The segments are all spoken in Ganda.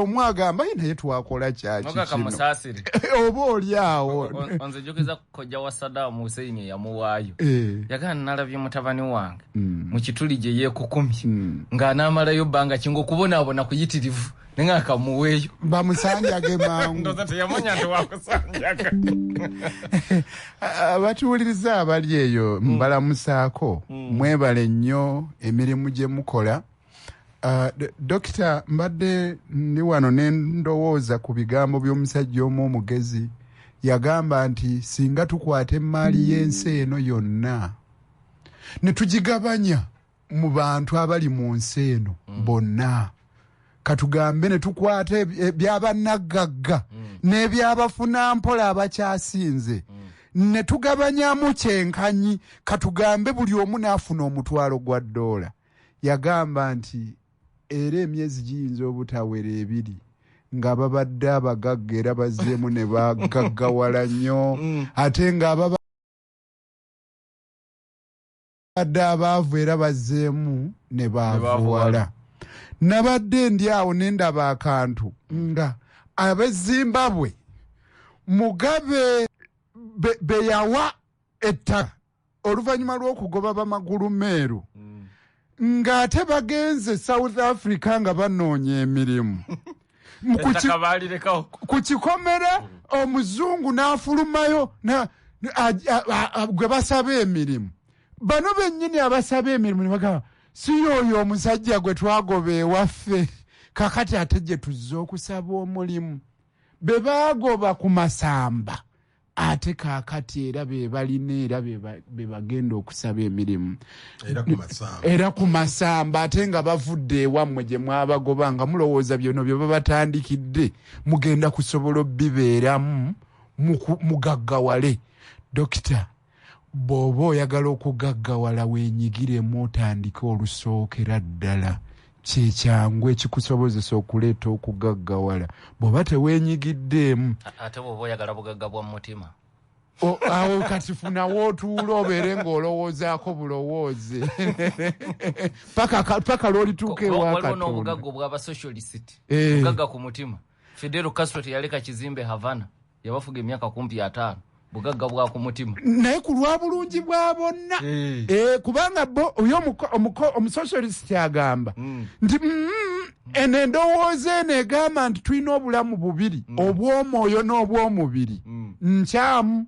omu agamba, "Ye, naye twakola kyaki Noga kino?" Kamusaasire. Oba oli awo. Onzijjukiza kojja wa Saddam Hussein eyamuwaayo. Yagamba, "Nalabye mutabani wange mu kituli gye yeekukumye ng'anaamalayo bbanga kinga okubonaabona kuyitirivu, naye nga kamuweeyo." Bamusanjage mangu. Ndowooza teyamanya nti wakusanjaga. Abatuwuliriza abali eyo mbalamusaako, mwebale nnyo emirimu gye mukola. Dokita, mbadde ndi wano ne ndowooza ku bigambo by'omusajja omu omugezi. Yagamba nti singa tukwata emmaali y'ensi eno yonna ne tugigabanya mu bantu abali mu nsi eno bonna, katugambe ne tukwata ebyabannagagga n'ebyabafuna mpola abakyasinze ne tugabanyamu kyenkanyi, katugambe buli omu n'afuna $1,000, yagamba nti era emyezi giyinza obutawera 2 nga babadde abagagga era bazzeemu ne bagaggawala nnyo, ate nga ababadde abaavu era bazzeemu ne baavuwala. Nabadde ndi awo ne ndaba akantu nga ab'e Zimbabwe, Mugabe be yawa ettaka oluvannyuma lw'okugoba bamagulumeeru, ng'ate bagenze South Africa nga banoonya emirimu. Ettaka baalirekawo. Ku kikomera omuzungu n'afulumayo gwe basaba emirimu. Bano bennyini abasaba emirimu ne bagamba, "Si y'oyo omusajja gwe twagoba ewaffe, kakati ate gye tuzze okusaba omulimu?" Be baagoba ku masamba ate kaakati era be balina era be bagenda okusaba emirimu. Era ku masamba. Era ku masamba, ate nga bavudde ewammwe gye mwabagoba, nga mulowooza byono bye babatandikidde mugenda kusobola obbibeeramu mugaggawale. Dokita, bw'oba oyagala okugaggawala, weenyigiremu, otandike olusookera ddala. Kyekyangu ekikusobozesa okuleeta okugaggawala. Bw'oba teweenyigiddeemu, Ate bw'oba oyagala bugagga bwa mutima? Awo kati funawo otuula obeere ng'olowoozaako bulowooze paka lw'olituuka ewa Waliwo Katonda. n'obugagga obw'abasocialist. Bugagga ku mutima. Fidel Castro teyaleka kizimbe Havana, yabafuga emyaka kumpi 50. Bugagga bwa ku mutima. Naye ku lwa bulungi bwa bonna. Kubanga bo oyo omusocialist agamba nti eno endowooza eno egamba nti tulina obulamu bubiri, obw'omwoyo n'obw'omubiri, nkyamu,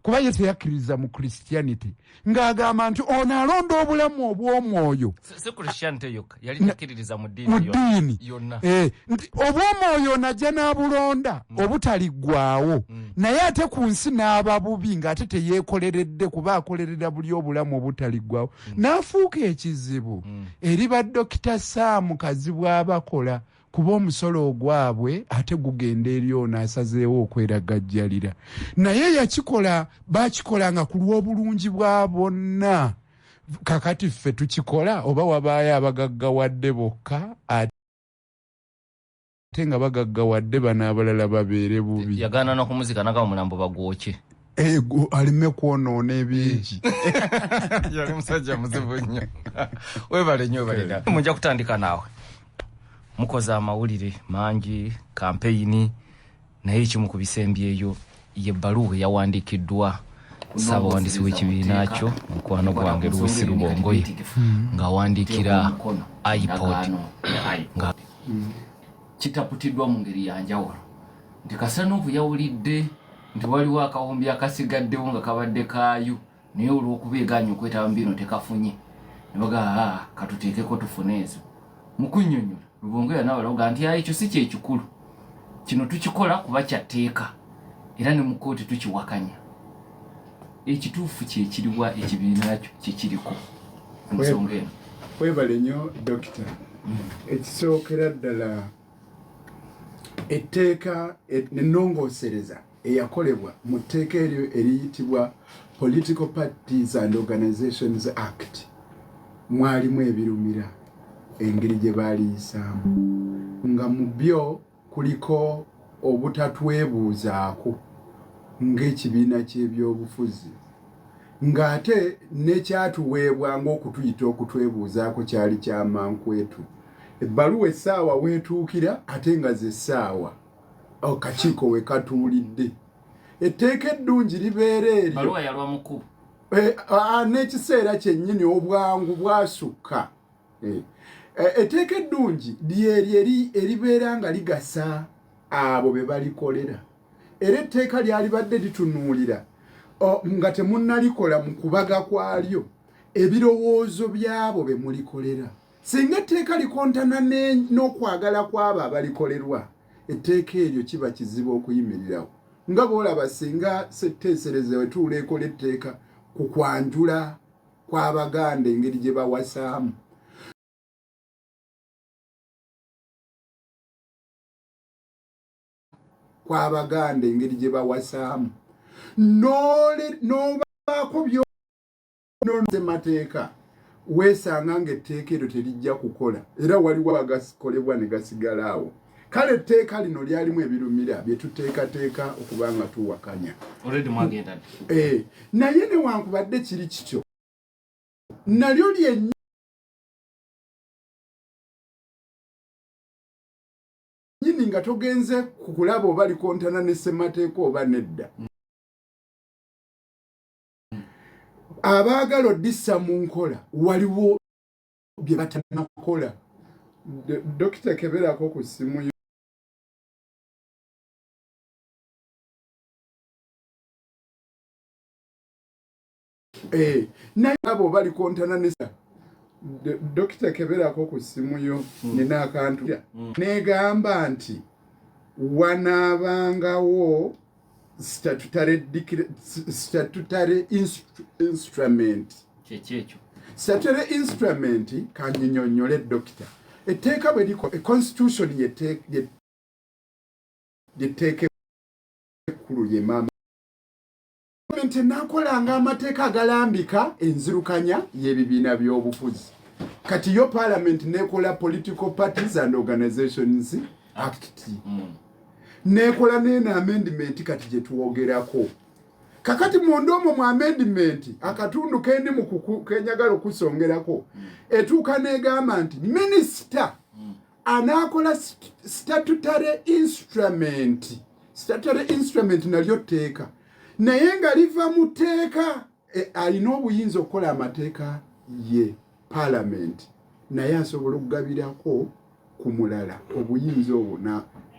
kuba ye teyakkiriza mu Christianity, ng'agamba nti ono alonda obulamu obw'omwoyo. Si Christianity yokka, yali takkiririza mu ddiini Mu yonna. ddiini. Yonna. Nti obw'omwoyo onajja n'abulonda obutaliggwaawo, naye ate ku nsi n'aba bubi ng'ate teyeekoleredde, kuba akolerera buli obulamu obutaliggwaawo, n'afuuka ekizibu eri ba Dokita Saamu Kazibu abakola, kuba omusolo ogwabwe ate gugenda eri ono asazeewo okweragajjalira. Naye yakikola, bakikolanga ku lw'obulungi bwa bonna. Kakati ffe tukikola oba wabaayo abagaggawadde bokka, ate nga bagaggawadde bano abalala babeere bubi? Yagaana n'okumuzika, nagaba omulambo bagwokye. Aleme kwonoona ebingi. Yali musajja muzibu nnyo. Webale nnyo, webale ddala. Mujja kutandika naawe. Mukoze amawulire mangi kampeyini, naye ekimu ku bisembyeyo ye bbaluwa eyawandiikiddwa ssaabawandiisi w'ekibiina kyo, mukwano gwange Lewis Rubongoya, ng'awandiikira IPOD nga kitaputiddwa mu ngeri ya njawulo nti Kasanuuvu yawulidde nti waliwo akawumbi akasigaddewo nga kabadde kaayo, naye olw'okuba egaanye okwetaba mu bino tekafunye, ne bagamba, "Ah, katuteekeko tufune ezo." Mu kunnyonnyola, Rubongoya n'abalaga nti, "Ah, ekyo si kyekikulu, kino tukikola kuba kya tteeka era ne mu kkooti tukiwakanya." Ekituufu kyekiriwa ekibiina kyo kyekiriko ku nsonga eno? Webale nnyo, Dokita. Ekisookera ddala, etteeka ennongoosereza eyakolebwa mu tteeka eryo eriyitibwa Political Parties and Organizations Act, mwalimu ebirumira engeri gye baaliyisaamu, nga mu byo kuliko obutatwebuuzaako ng'ekibiina ky'ebyobufuzi, ng'ate nekyatuweebwa ng'okutuyita okutwebuuzaako kyali kyamankwetu. Ebbaluwa essaawa weetuukira ate nga ze ssaawa akakiiko we katuulidde. Etteeka eddungi libeera eryo. Ebbaluwa yalwa mu kkubo. N'ekiseera kyennyini obwangu bwasukka. Etteeka eddungi lyeryo eribeera nga ligasa abo be balikolera. Era etteeka lyalibadde litunuulira nga temunnalikola mu kubaga kwalyo ebirowoozo by'abo be mulikolera. Singa etteeka likontana n'okwagala kw'abo abalikolerwa, etteeka eryo kiba kizibu okuyimirirawo. Nga bw'olaba singa ssetteeserezo etuula ekola etteeka ku kwanjula kw'Abaganda engeri gye bawasaamu. Kw'Abaganda engeri gye bawasaamu. N'obaako by'onoonze mateeka, weesanga ng'etteeka eryo terijja kukola, era waliwo agakolebwa ne gasigala awo. Kale etteeka lino lyalimu ebirumira bye tuteekateeka okuba nga tuwakanya. Already mwagenda ddi? Naye newankubadde kiri kityo, nalyo lyennyini nga togenze ku kulaba oba likontana ne ssemateeka oba nedda, abaagala oddissa mu nkola waliwo bye batanakola. Dokita, keberako ku ssimu yo. Naye abo oba likontana ne dokita, keberako ku ssimu yo. Nina akantu negamba nti wanaabangawo statutory instrument. Kyeki ekyo? Statutory instrument, kanyinyonnyole dokita. Etteeka bwe liko, constitution yetteeka ekkulu, ye maama. Gavumenti enaakolanga amateeka agalambika enzirukanya y'ebibiina by'obufuzi. Kati yo parliament nekola Political Parties and Organizations Act, nekola neeno amendment kati gye twogerako kakati. Munda omwo mu amendment, akatundu kendi mu kenjagala okusongerako, etuuka negamba nti minisita anaakola statutory instrument. Statutory instrument nalyo tteeka, naye nga liva mu tteeka. Alina obuyinza okukola amateeka ye parliament, naye asobola okugabirako ku mulala obuyinza obwo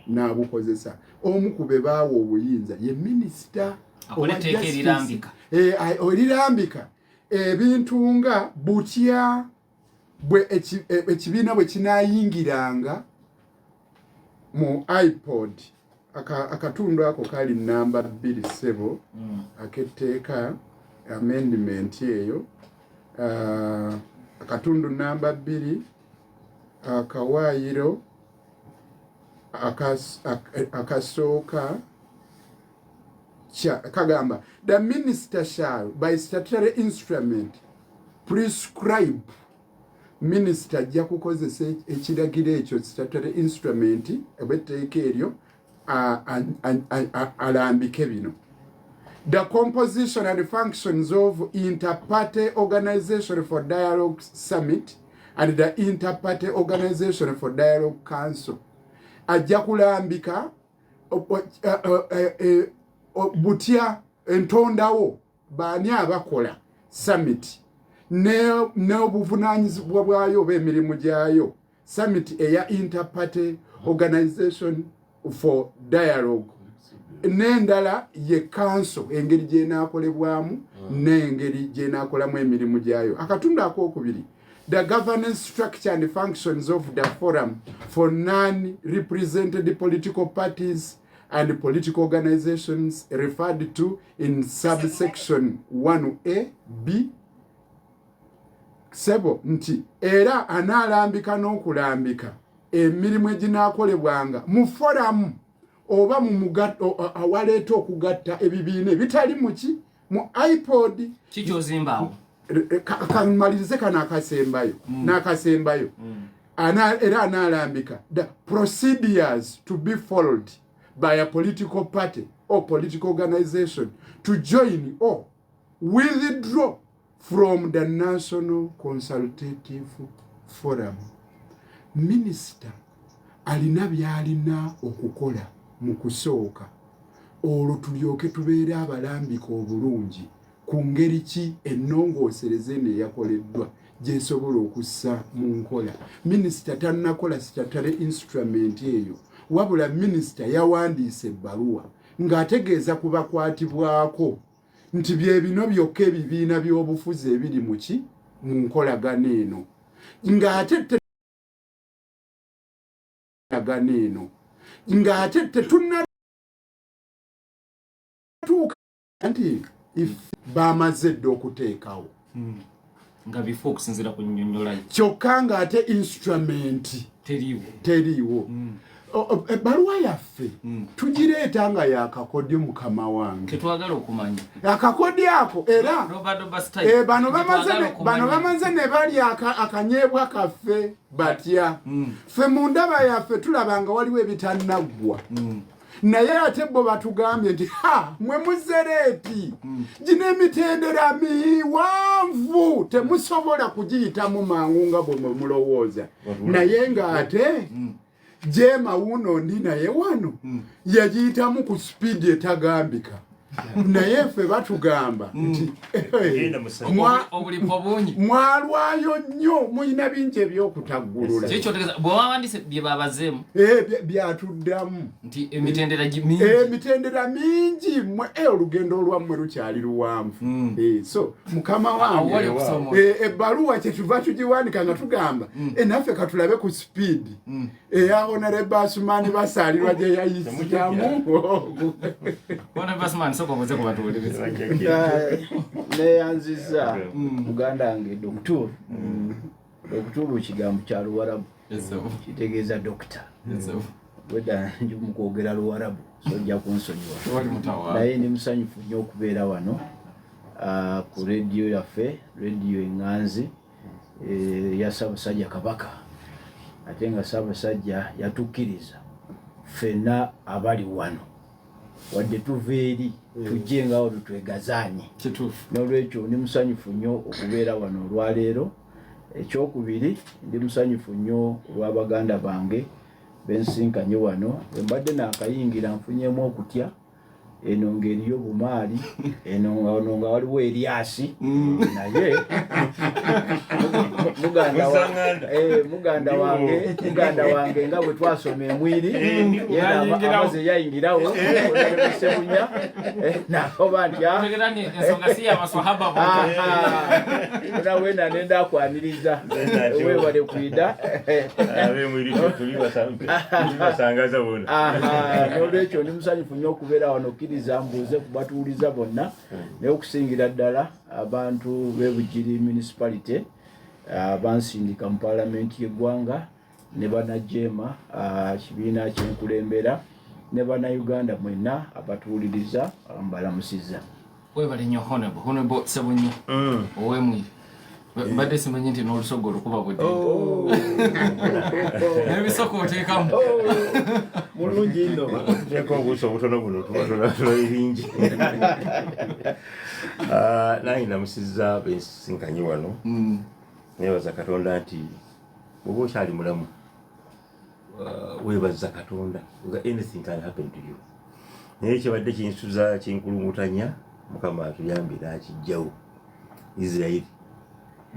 n'abukozesa. Omu ku be baawa obuyinza ye minisita. Akole owa etteeka justice. Erirambika. Erirambika ebintu nga butya bwe ekibiina bwe kinaayingiranga mu IPOD. Akatundu ako kali namba 2, ssebo, ak'etteeka amendment eyo. Akatundu namba 2, akawaayiro akasooka kagamba, "The minister shall by statutory instrument prescribe." Minisita ajja kukozesa ekiragiro ekyo, statutory instrument oba etteeka eryo, alambike bino: the composition and functions of Interparty Organization for Dialogue Summit and the Interparty Organization for Dialogue Council. Ajja kulambika butya entondawo, baani abakola summit n'obuvunaanyizibwa bwayo oba emirimu gyayo, summit eya Interparty Organization for Dialogue, n'endala ye council, engeri gyenaakolebwamu n'engeri gyenaakolamu emirimu gyayo. Akatundu akokubiri, the governance structure and functions of the Forum for Non-Represented Political Parties and Political Organizations referred to in subsection 1A B. Sebo, nti era anaalambika n'okulambika emirimu eginaakolebwanga mu forum oba mu awaleeta okugatta ebibiina ebitali muki mu IPOD. Kikyozimbaawo. Kamalirize kano akasembayo n'akasembayo. Era anaalambika the procedures to be followed by a political party or political organization to join or withdraw from the National Consultative Forum. Minisita alina by'alina okukola mu kusooka, olwo tulyoke tubeere abalambika obulungi ku ngeri ki ennongoosereza eno eyakoleddwa gy'esobola okussa mu nkola. Minisita tannakola statutory instrument eyo, wabula minisita yawandiise ebbaluwa ng'ategeeza ku bakwatibwako nti bye bino byokka ebibiina by'obufuzi ebiri muki mu nkolagana eno, ng'ate eno ng'ate tetunnatuuka nti bamaze dda okuteekawo. Nga bifo okusinziira ku nnyonnyolayo. Kyokka ng'ate instrument teriiwo. Teriiwo. Ebbaluwa yaffe tugireeta nga yakakodyo, mukama wange. Tetwagala okumanya. Akakodyo ako era Robadoba style. Bano bamaze ne balya akanyeebwa kaffe batya. Ffe mu ndaba yaffe tulaba nga waliwo ebitannaggwa, naye ate bo batugambye nti, "Ha, mwe muzereeti gino emitendera miwanvu, temusobola kugiyitamu mangu nga bwe mwe mulowooza." Naye ng'ate jeema wuno ndi naye wano yagiyitamu ku sipiidi etagambika, naye ffe batugamba nti Genda musajja. Obulipo bungi. Mwalwayo nnyo, mulina bingi ebyokutaggulula. Kiki kyotegeeza bwe wawandiise bye babazeemu? Byatuddamu nti emitendera mingi. Emitendera mingi mwe, olugendo olwammwe lukyali luwanvu. So mukama Awo wali wange, okusomooza. Ebbaluwa kyetuva tugiwandika nga tugamba, naffe katulabe ku sipiidi eya Honorable Asuman Basaalirwa gye yayisitamu. Honorable Asuman, sooka obuuze ku batuwuliriza. Neyanziza muganda wange Doctor. Doctor kigambo kya Luwarabu, kitegeeza dokita. Wedda ndi mu kwogera Luwarabu, so ojja kunsonyiwa. Tewali mutawaana. Naye ndi musanyufu nnyo okubeera wano ku rediyo yaffe, rediyo eŋŋanzi ya Ssaabasajja Kabaka, ate nga Ssaabasajja yatukkiriza ffenna abali wano, wadde tuva eri, tujje nga wano twegazaanye. N'olwekyo ndi musanyufu nnyo okubeera wano olwaleero. Ekyokubiri, ndi musanyufu nnyo olw'abaganda bange bensinkanye wano. Bwe mbadde naakayingira nfunyemu okutya, eno ng'eriyo bumaali, eno ono nga waliwo eryasi, naye muganda wange nga bwe twasoma emwiri yena amaze yayingirawo Sebunya, nakoba nti "Ah, Otegeera nti ensonga si y'abaswahaba bokka. Ona wena nenda akwaniriza, webale kwida. Abemwiri tuli basangaza bona. Aha, n'olwekyo ndi musanyufu nnyo okubeera wano. Kkiriza mbuuze ku batuwuliza bonna, naye okusingira ddala abantu b'e Bugiri Municipality bansindika mu paalamenti y'eggwanga, ne bannajema kibiina kyenkulembera, ne bannayuganda mwenna abatuwuliriza, mbalamusizza. Webale nnyo, Honorable Sebunya ow'emwiri. Mbadde simanyi nti n'olusoga olukuba budde n'ebisoko oteekamu. Mulungi nno. Tuteeka obuuso obutono buno, tuba tulaba ebingi. Nange namusizza bensinkanye wano. Nebaza Katonda nti bwoba okyali mulamu, weebaza Katonda nga anything can happen to you, naye kyebadde kinsuza kinkulungutanya, Mukama atuyambire akijjawo, Israel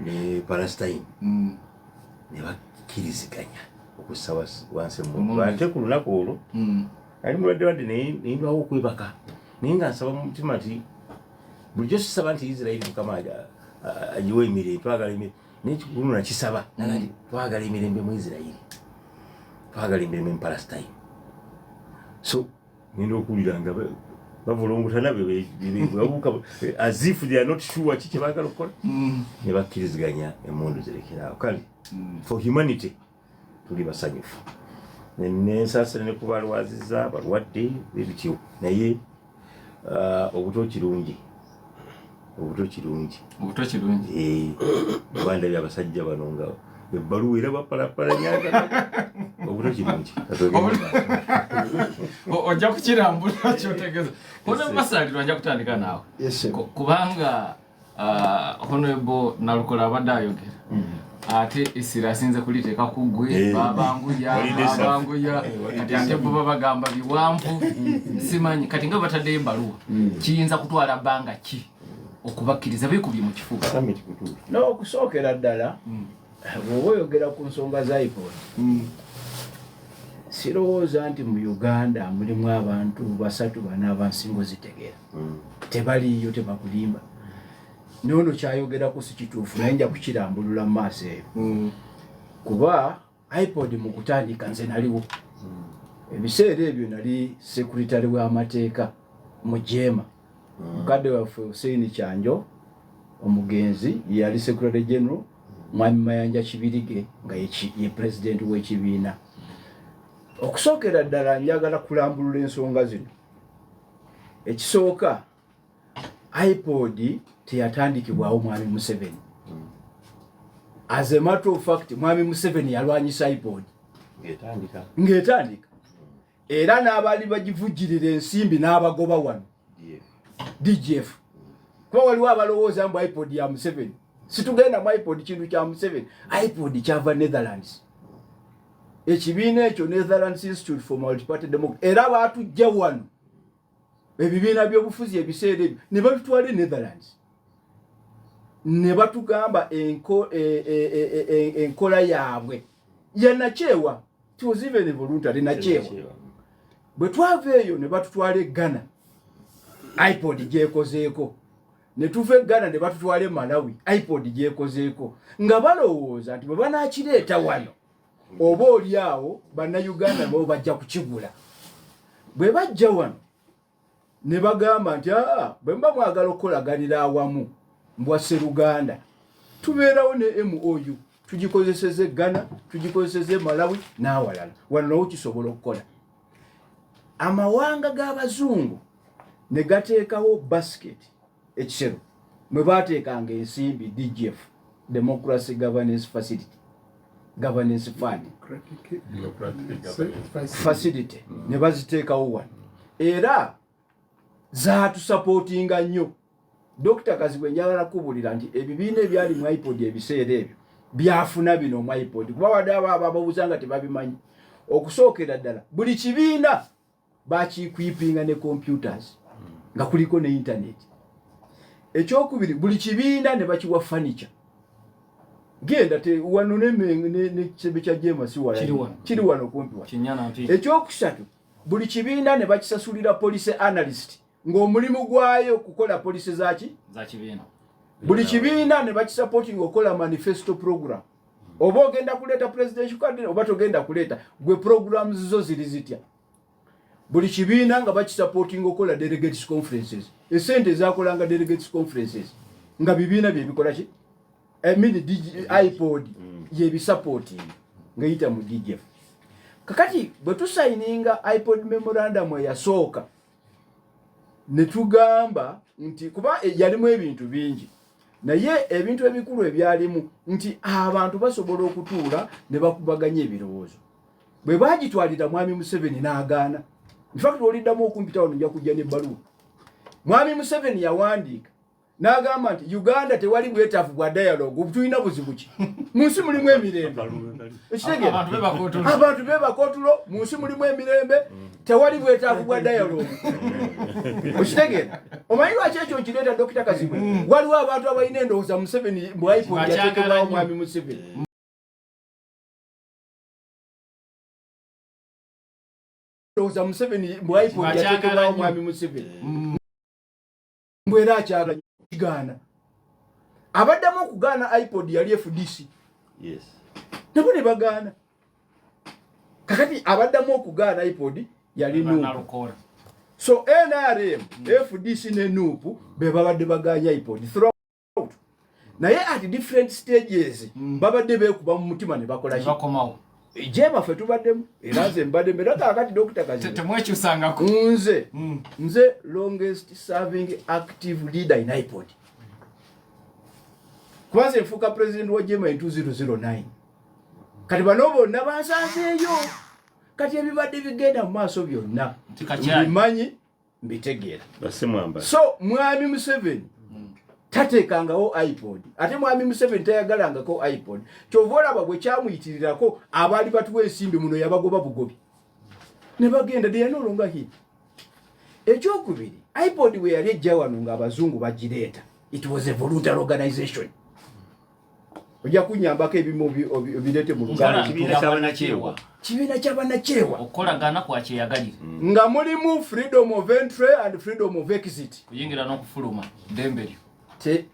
ne Palestine ne bakkiriziganya okussa wansi emundu. Ate ku lunaku olwo ali mulwadde badde, naye nendwawo okwebaka, naye nga nsaba mu mutima nti bulijjo sisaba nti Israel Mukama agiwa emirembe, twagala emirembe, naye kikulu nakisaba naga nti twagala emirembe mu Israel, twagala emirembe mu Palestine. So ngenda okuwulira nga bavulungutana, babuuka as if they are not sure ki kyebaagala okukola, ne bakkiriziganya emundu zirekeraawo. Kale for humanity tuli basanyufu. Nensaasira ne kubalwaziza balwadde bebityo, naye obuto kirungi, obuto kirungi. Obuto kirungi. Eh, kuba ndabye abasajja bano nga ebbaluwa era bapalapalanya. Obuto kirungi. Ojja kukirambula kyotegeeza. Honorable Basalirwa, nja kutandika naawe. Yes, sir. Kubanga Honorable Nalukola abadde ayogera. Ate essira asinze kuliteeka ku ggwe. Babanguya babanguya. Kati ate bo babagamba biwanvu, simanyi. Kati nga bataddeyo ebbaluwa, kiyinza kutwala bbanga ki okubakkiriza? Beekubye mu kifuba. Summit kutuufu. N'okusookera ddala, bw'oba oyogera ku nsonga za IPOD, sirowooza nti mu Uganda mulimu abantu basatu bana abansingo zitegeera. Tebaliiyo, tebakulimba. Noono kyayogerako si kituufu, naye nja kukirambulula mu maaso eyo, kuba IPOD mu kutandika nze naliwo. Ebiseera ebyo nali sekuritale w'amateeka mu JEEMA. Mukadde waffe Hussein Kyanjo omugenzi ye yali secretary general, Mwami Mayanja Kibirige nga ye president w'ekibiina. Okusookera ddala njagala kulambulula ensonga zino. Ekisooka, IPOD teyatandikibwawo Mwami Museveni. As a matter of fact, Mwami Museveni yalwanyisa IPOD ng'etandika. Ng'etandika, era n'abaali bagivujjirira ensimbi n'abagoba wano. DF. DGF. Kuba waliwo abalowooza mbu IPOD ya Museveni. Situgenda mu IPOD kintu kya Museveni. IPOD kyava Netherlands, ekibiina ekyo Netherlands Institute for Multiparty Democracy. Era baatujja wano ebibiina by'obufuzi ebiseera ebyo ne babitwala e Netherlands, ne batugamba enkola yaabwe yanakyewa. It was even voluntary, nakyewa. Bwe twava eyo ne batutwala e Ghana, IPOD gyekozeeko. Ne tuva e Ghana ne batutwala e Malawi, IPOD gyekozeeko, nga balowooza nti bwe banaakireeta wano oba oli awo Bannayuganda bo bajja kukigula. Bwe bajja wano ne bagamba nti, aa, bwe muba mwagala okukolaganira awamu mbwa sseruganda, tubeerawo ne MOU, tugikozeseze Ghana, tugikozeseze Malawi n'awalala, wano nawo kisobola okukola. Amawanga g'abazungu ne gateekawo basket, ekisero mwe baateekanga ensimbi, DGF, Democracy Governance Facility, Governance Fund. Facility, ne baziteekawo wano era zaatusapootinga nnyo. Dr Kazibwe, njagala kubulira nti ebibiina ebyali mu IPOD ebiseera ebyo byafuna bino mu IPOD, kuba wadde abo ababuuza nga tebabimanyi. Okusookera ddala, buli kibiina bakiequipinga ne computers nga kuliko ne internet. Ekyokubiri, buli kibiina ne bakiwa furniture. Genda te wano nekisebe kya JEEMA si wala. Kiri wano. Kiri wano kumpi wano. Kinyana mpi. Ekyokusatu, buli kibiina ne bakisasulira policy analyst ng'omulimu gwayo kukola policy zaki? Za kibiina. Buli kibiina ne bakisupporting okukola manifesto program, oba ogenda kuleeta presidential candidate oba togenda kuleeta, gwe programs zo ziri zitya. Buli kibiina nga bakisupporting okukola delegates conferences, esente ezakolanga delegates conferences nga bibiina byebikola ki? I mean, DG, IPOD yebisupporting ng'eyita mu DGF. Kakati bwe tusayininga IPOD memorandum eyasooka, ne tugamba nti kuba yalimu ebintu bingi, naye ebintu ebikulu ebyalimu nti abantu basobola okutuula ne bakubaganya ebirowoozo. Bwe bagitwalira Mwami Museveni n'agaana. Infact, oliddamu okumpita wano nja kujja n'ebbaluwa Mwami Museveni yawandiika n'agamba nti Uganda tewali bwetaavu bwa dialogue, tulina buzibu ki? Mu nsi mulimu emirembe. Ekitegeera? Abantu bebaka otulo. Abantu bebaka otulo, mu nsi mulimu emirembe, tewali bwetaavu bwa dialogue. Okitegeera? Omanyi lwaki ekyo nkireeta, Dokita Kazibwe? Waliwo abantu abalina endowooza Museveni mbw IPOD Bakyagala yateekebwawo nnyo. Mwami Museveni. Ndowooza Museveni mbw IPOD Bakyagala yateekebwawo nnyo. Mwami Museveni, mbwera akyagala kigaana. Abaddamu okugaana IPOD yali FDC. Nabo ne bagaana. Kakati abaddamu okugaana IPOD yali NUP. Nalukola. So NRM, FDC ne NUP be babadde baganya IPOD throughout, naye at different stages babadde beekuba mu mutima ne bakola ki? Bakomawo. JEEMA ffe tubaddemu, era nze mbaddemu. Era kakati Dokita Kazibwe, Temwekyusangako. nze nze longest serving active leader in IPOD, kuba nze nfuuka president wa JEEMA in 2009. Kati bano bonna bansanzeeyo. Kati ebibadde bigenda mu maaso byonna Nti kakyali. mbimanyi, mbitegeera. Basemwamba. So Mwami Museveni. Tateekangawo IPOD, ate mwami Museveni tayagalangako IPOD. Kyova olaba bwe kyamuyitirirako, abaali batuwa ensimbi muno yabagoba bugobi ne bagenda. They are no longer here. Ekyokubiri, IPOD bwe yali ejja wano ng'abazungu bagireeta, it was a voluntary organization. Ojja kunyambako ebimu obireete mu Luganda. Kibiina ky'abannakyewa. Kibiina ky'abannakyewa. Okukolagana kwakyeyagalire. Nga mulimu freedom of entry and freedom of exit. Kuyingira n'okufuluma ddembe lyo.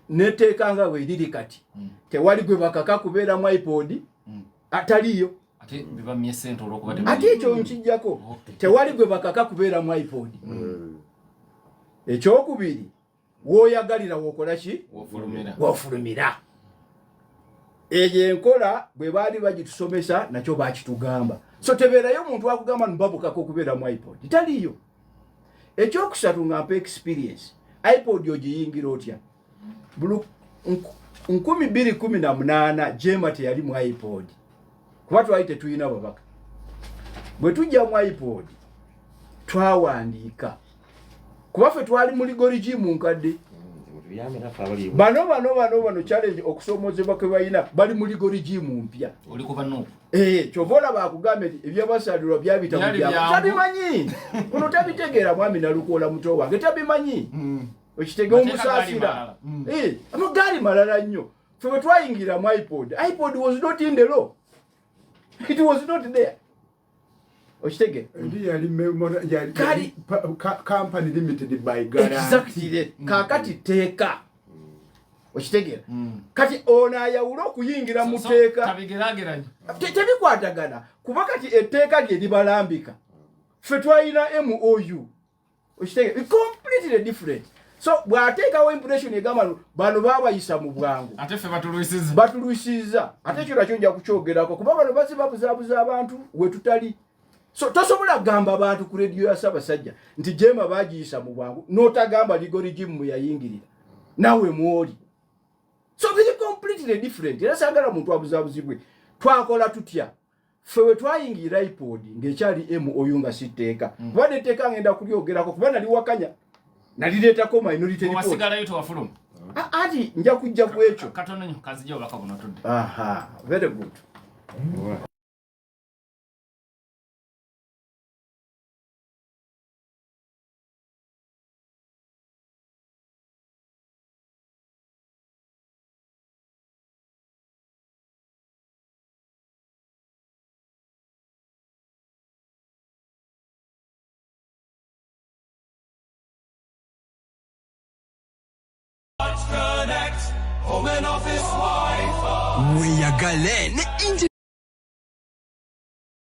Neteeka nga bweriri kati, tewali gwe bakaka kubeera mu IPOD, ataliyo. Ate bibamye sente olwokuba Ate ekyo nkijjako. Tewali gwe bakaka kubeera mu IPOD. Ekyokubiri, wooyagalira wookola ki? Wofulumira. Wofulumira. Eyo enkola bwe baali bagitusomesa nakyo bakitugamba. So tebeerayo omuntu akugamba nbabukaka okubeera mu IPOD, taliyo. Ekyokusatu, nga mpa experience, IPOD ogiyingira otya? 2018 JEEMA teyali mu IPOD kuba twali tetulina babaka. Bwe tujja mu IPOD twawandiika, kuba ffe twali mu legal regime nkadde. Mutuyambe naffe abali Bano bano bano bano challenge, okusoomozebwa kwe balina, bali mu legal regime mpya. Oli kuba NUP. Eh, kyova olaba akugambye nti ebyabasalirwa byabita mu Byali byabo. byangu. Tabimanyi ono, tabitegeera. Mwami Nalukoola muto wange tabimanyi, okitege Mateeka omusaasira. gaali malala. Eh, amagaali malala nnyo. Ffe bwe twayingira mu IPOD, IPOD was not in the law, it was not there, okitegeera? Eri yali Kali- yali company limited by guarantee. Exactly. Kaakati teeka, okitegeera? Kati ono ayawule okuyingira mu tteeka. Tabigerageranye. Tebikwatagana, kuba kati etteeka lye libalambika, ffe twalina MOU, okitegeera? Completely different. So bw'ateekawo impression egamba nti bano baabayisa mu bwangu, Ate ffe batulwisiza. Batulwisiza. Ate ekyo nakyo nja kukyogerako, kuba bano bazi babuzaabuza abantu we tutali. So tosobola kugamba abantu ku rediyo ya Ssaabasajja nti JEEMA bagiyisa mu bwangu n'otagamba legal regime mwe yayingirira, naawe mwoli. So biri completely different, era saagala muntu abuzaabuzibwe. Twakola tutya ffe we twayingira IPOD ng'ekyali MOU, nga si tteeka? Kuba netteeka ngenda kulyogerako, kuba nali wakanya nalireetako minority report. Wasigalayo, tewafuluma. Ati nja kujja ku ekyo. Katono nnyo, kazijja obubaka buno tudde. Aha, very good. Connect, home and office Wi-Fi. Weeyagale ne inti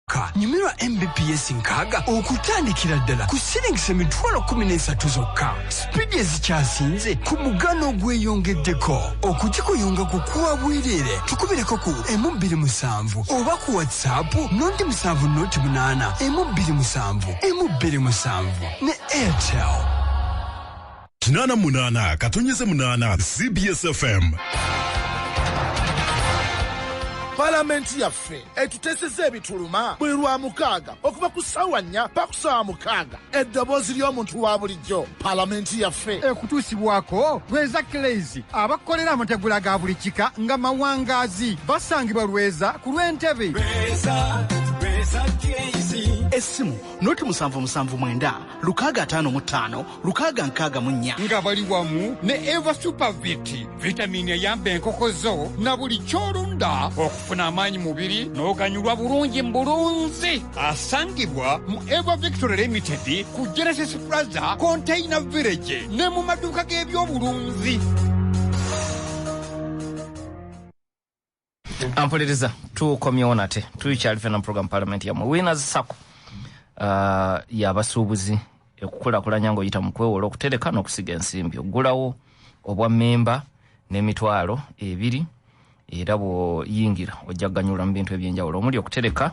ka nyumirwa Mbps 60 okutandikira ddala ku siringisa 13,000 zokka. Sipiidi ezikyasinze ku mugano ogweyongeddeko okugikuyunga ku kuwa bwereere. Tukubireko ku 127 oba ku WhatsApp 0 7 0 8 127 127 ne Airtel. 88.8 CBS FM. Palamenti yaffe etuteeseza ebituluma buli lwa mukaaga okuva ku ssaawa 4 pa ku ssaawa 6. Eddoboozi ly'omuntu wa bulijjo, palamenti yaffe. Ekutuusibwako Lweza Clays, abakolera amategula ga buli kika nga mawangaazi. Basangibwa Lweza ku lw'Entebe. Essimu 0 779 655 664. Nga bali wamu ne Eva Supervit, vitamini eyamba enkoko zo na buli ky'olunda okufuna amaanyi mubiri n'oganyulwa bulungi mu bulunzi. Asangibwa mu Eva Victory Limited ku Genesis Plaza, Container Village, ne mu maduuka g'ebyobulunzi. Ampuliriza, tukomyewo nate, tukyali fena program Parliament yammwe. Winners Sacco yabasuubuzi ekukulakulanya ng'oyita mu kwewola, okutereka n'okusiga ensimbi. Oggulawo obwa memba n'emitwalo 2, era bw'oyingira ojja kuganyulwa mu bintu ebyenjawulo omuli okutereka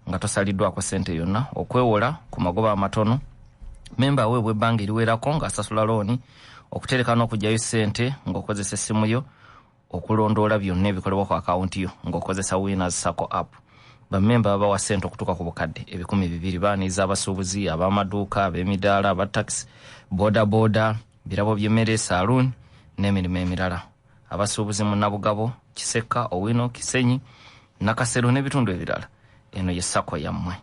nga tosaliddwako ssente yonna, okwewola ku magoba amatono, memba aweebwa ebbanga eriwerako ng'asasula looni, okutereka n'okugyayo ssente ng'okozesa essimu yo, okulondoola byonna ebikolebwa ku akawunti yo ng'okozesa Winners Sacco app. Bammemba babawa ssente okutuuka ku bukadde 200,000. Baaniriza abasuubuzi, ab'amaduuka, ab'emidaala, aba taxi, boda boda, birabo by'emmere, saloon N'emirimu emirala, abasuubuzi mu Nabugabo, Kisekka, Owino, Kisenyi, Nakasero n'ebitundu ebirala, eno ye SACCO yammwe.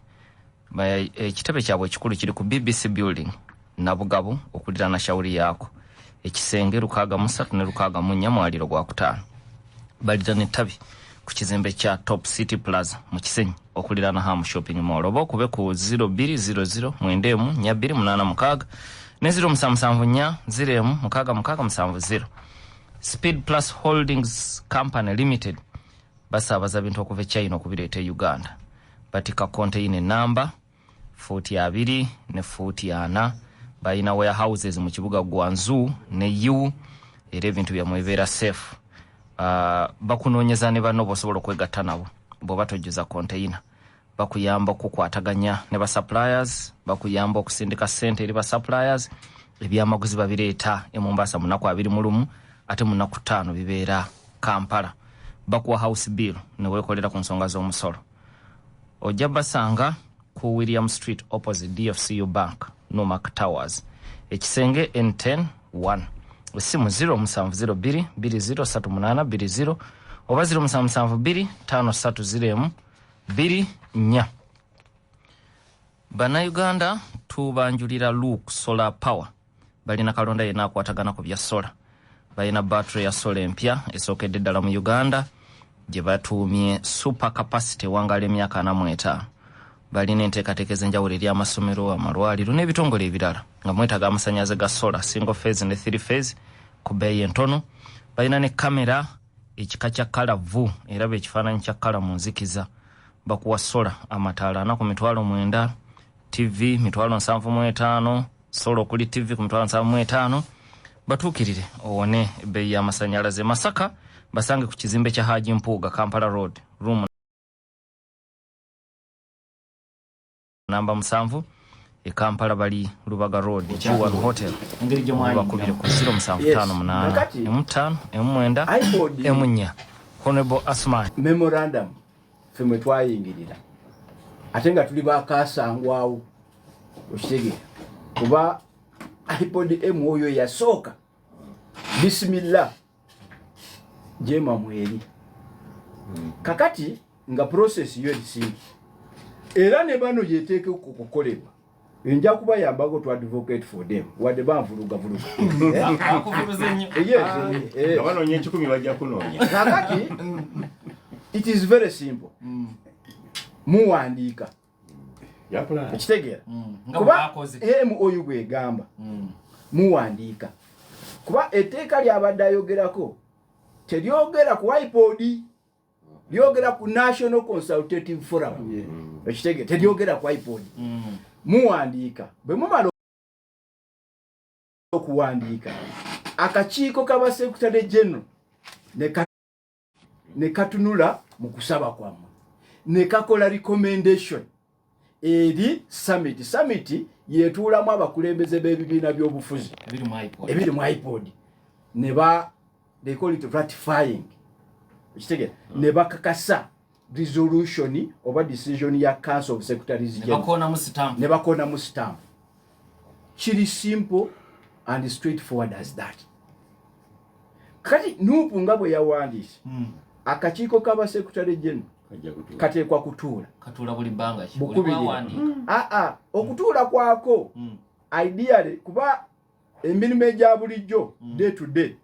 Ekitebe kyabwe ekikulu kiri ku BBC Building, Nabugabo, okuliraana Shawuri yaako, ekisenge 63 ne 64, mwaliro gwakutaano. Balina n'ettabi ku kizimbe kya Top City Plaza mu Kisenyi, okuliraana Ham Shopping Mall, oba okube ku 0200 91 4286 ne 0774 01 6670. Speed Plus Holdings Company Limited basaabaza bintu okuva e China okubireeta e Uganda. Batika konteyina enamba fuuti 20 ne fuuti 40. Balina warehouses mu kibuga Guangzhou ne Yiwu, era ebintu byammwe bibeera safe. Bakunoonyeza ne banno b'osobola okwegatta nabo bw'oba tojjuza konteyina. Bakuyamba okukwataganya ne ba suppliers, bakuyamba okusindika ssente eri ba suppliers. Ebyamaguzi babireeta e Mombasa mu nnaku 21, ate mu nnaku 5 bibeera Kampala. Bakuwa house bill ne weekolera ku nsonga z'omusolo. Ojja basanga ku William Street, opposite DFCU Bank, Numak Towers, ekisenge N10 1. Essimu 0702 2038 20 oba 0772 530 24. Bannayuganda, tubanjulira Luke Solar Power. Balina kalonda yenna akwatagana ku bya solar. Balina battery ya solar empya esookedde ddala mu Uganda gye batuumye Super Capacity, ewangala emyaka 45. Balina enteekateeka ez'enjawulo eri amasomero, amalwaliro n'ebitongole ebirala nga mwetaaga amasannyalaze ga solar, single phase ne three phase, ku bbeeyi entono. Balina ne kamera ekika kya kalavu, eraba ekifaananyi kya kala mu nzikiza. Bakuwa solar, amataala 4 ku 90,000, TV 75,000, solar okuli TV ku 75,000. Batuukirire owone ebbeeyi y'amasannyalaze. Masaka basange ku kizimbe kya Haji Mpuuga, Kampala Road, room namba 7. E Kampala bali Lubaga Road, G1 Hotel. Engeri gye mwayingira. Bakubire ku 0758 Kakati, 5 9 iPod 4. Honorable Asman. Memorandum ffe mwe twayingirira, ate nga tuli bakasangwawo, okitegeera, kuba iPod m oyo yasooka, bisimillah, jema mweri. Kakati nga process yo erisingi, era ne bano yeteeke okukolebwa, nja kubayambako to advocate for them, wadde banvulugavuluga. Akuvuruze nnyo. Yes, eh. Nga banoonya 100, bajja kunoonya. Kakati it is very simple, muwandiika. Yapula. Ekitegeera Nga kuba bwe bakoze. MOU bwegamba muwandiika, kuba etteeka lyabadde ayogerako teryogera ku iPod, lyogera ku National Consultative Forum, ekitegeera, teryogera ku iPod. Muwandiika, bwe mumala okuwandiika, akakiiko k'aba secretary general ne katunula mu kusaba kwammwe ne kakola recommendation eri summit. Summit yetuulamu abakulembeze b'ebibiina by'obufuzi ebiri mu iPod. Ebiri mu iPod, ne ba, they call it ratifying, ekitegeera, ne bakakasa resolution oba decision ya Council of Secretaries Ne General. bakoonamu stamp. Ne bakoonamu stamp. Kiri simple and straightforward as that. Kati NUP nga bwe yawandiise, akakiiko k'aba secretary general Kajja kutuula. Kateekwa kutuula. Katuula buli bbanga ki? Oli Bukubirira. bwawandiika. Aa, okutuula kwako ideally, kuba emirimu egya bulijjo, day to day,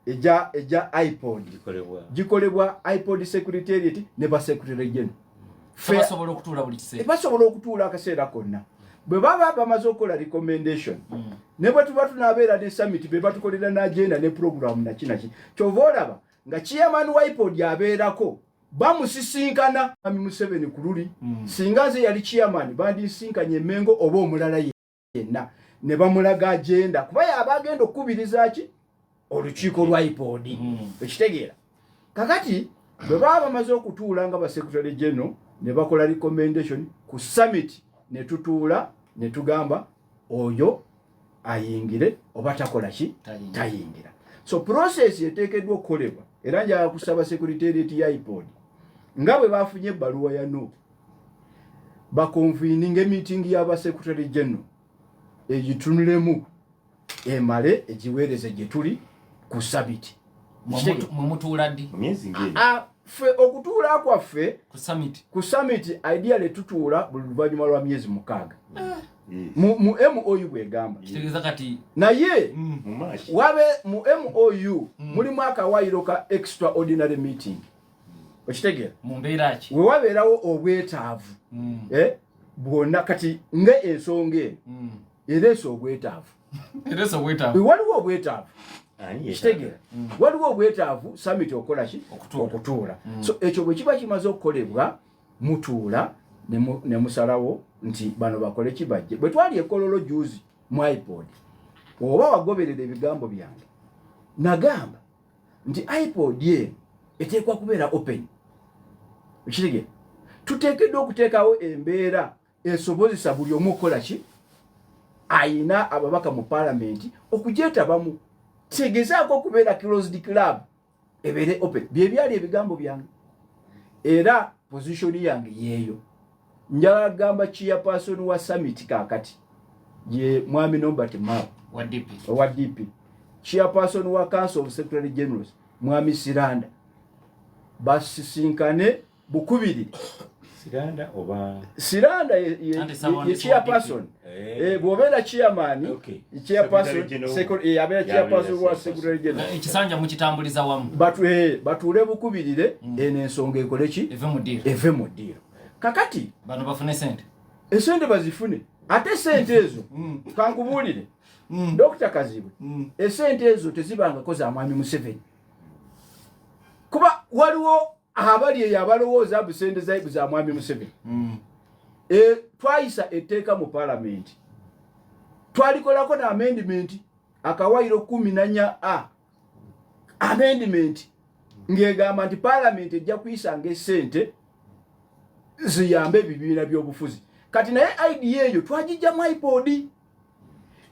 ejja iPod Gikolebwa. Gikolebwa iPod secretariat ne ba secretary general. Basobola okutuula buli kiseera. Basobola okutuula akaseera konna bwe baba bamaze okukola recommendation. Ne bwe tuba tunaabeera ne summit, be batukolera n'agenda ne program naki naki. Kyova olaba nga chairman wa iPod abeerako, bamusisinkana Mwami Museveni ku luli. Singa nze yali chairman, bandisinkanye Emengo oba omulala yenna ne bamulaga agenda, kuba yaba agenda okukubiriza ki olukiiko lwa iPod, ekitegeera. Kakati bwe baba bamaze okutuula nga ba secretary general ne bakola recommendation ku summit, ne tutuula ne tugamba oyo ayingire oba takola ki. Tayingira. Tayingira. So process eteekeddwa okukolebwa, era njagala kusaba secretariat ya iPod, nga bwe bafunye ebbaluwa ya NUP, baconveninga emeeting y'aba secretary general, egitunulemu, emale egiweereze gye tuli. Ku summit. Mwe mutuula ddi? Myezi ngeri. Ah, ffe okutuula kwaffe ku summit, ku summit ideally tutuula buli luvannyuma lwa myezi 6 mu MOU bwegamba. Kitegeeza kati Naye Mu March. wabe mu MOU mulimu akawaayiro ka extraordinary meeting, okitegeera? Mu mbeera ki? We wabeerawo obwetaavu bwonna, kati nga ensonga eno ereese obwetaavu. Ereese obwetaavu. We waliwo obwetaavu, Ani yeetaaga? kitegeera, waliwo obwetaavu summit okola ki? Okutuula. Okutuula. So ekyo bwe kiba kimaze okukolebwa, mutuula ne musalawo nti bano bakole ki, bajje. Bwe twali ekololo juzi mu IPOD, oba wagoberera ebigambo byange, nagamba nti IPOD eno eteekwa kubeera open, okitegeera? Tuteekeddwa okuteekawo embeera esobozesa buli omu okukola ki, ayina ababaka mu palamenti, okugyetabamu. Tegezaako okubeera closed club, ebeere open. Bye byali ebigambo byange era position yange yeeyo. Njagala kugamba chairperson wa summit kaakati ye mwami Norbert Mao. Wa DP. Owa DP. Chairperson wa Council of Secretary Generals mwami Siranda, basisinkane bukubiri. Siranda oba? Siranda Anti ye chairperson. Bw'obeera chairman, chairperson, Secretary General. abeera Yabeera chairperson wa chairperson. Secretary General. Ekisanja mukitambuliza wamu. Batuule bukubirire eno ensonga ekole ki? Eve mu ddiiro. Eve mu ddiiro. Kakati bano bafune sente. Esente bazifune, ate sente ezo kankubuulire, Dr Kazibwe, esente ezo tezibangako za mwami Museveni, kuba waliwo abali eyo abalowooza mbu sente zaibu za mwami Museveni. Twayisa etteeka mu palamenti, twalikolako na amendment, akawaayiro 14A amendment, ng'egamba nti palamenti ejja kuyisanga esente ziyambe ebibiina by'obufuzi. Kati naye idea eyo twagijjamu IPOD,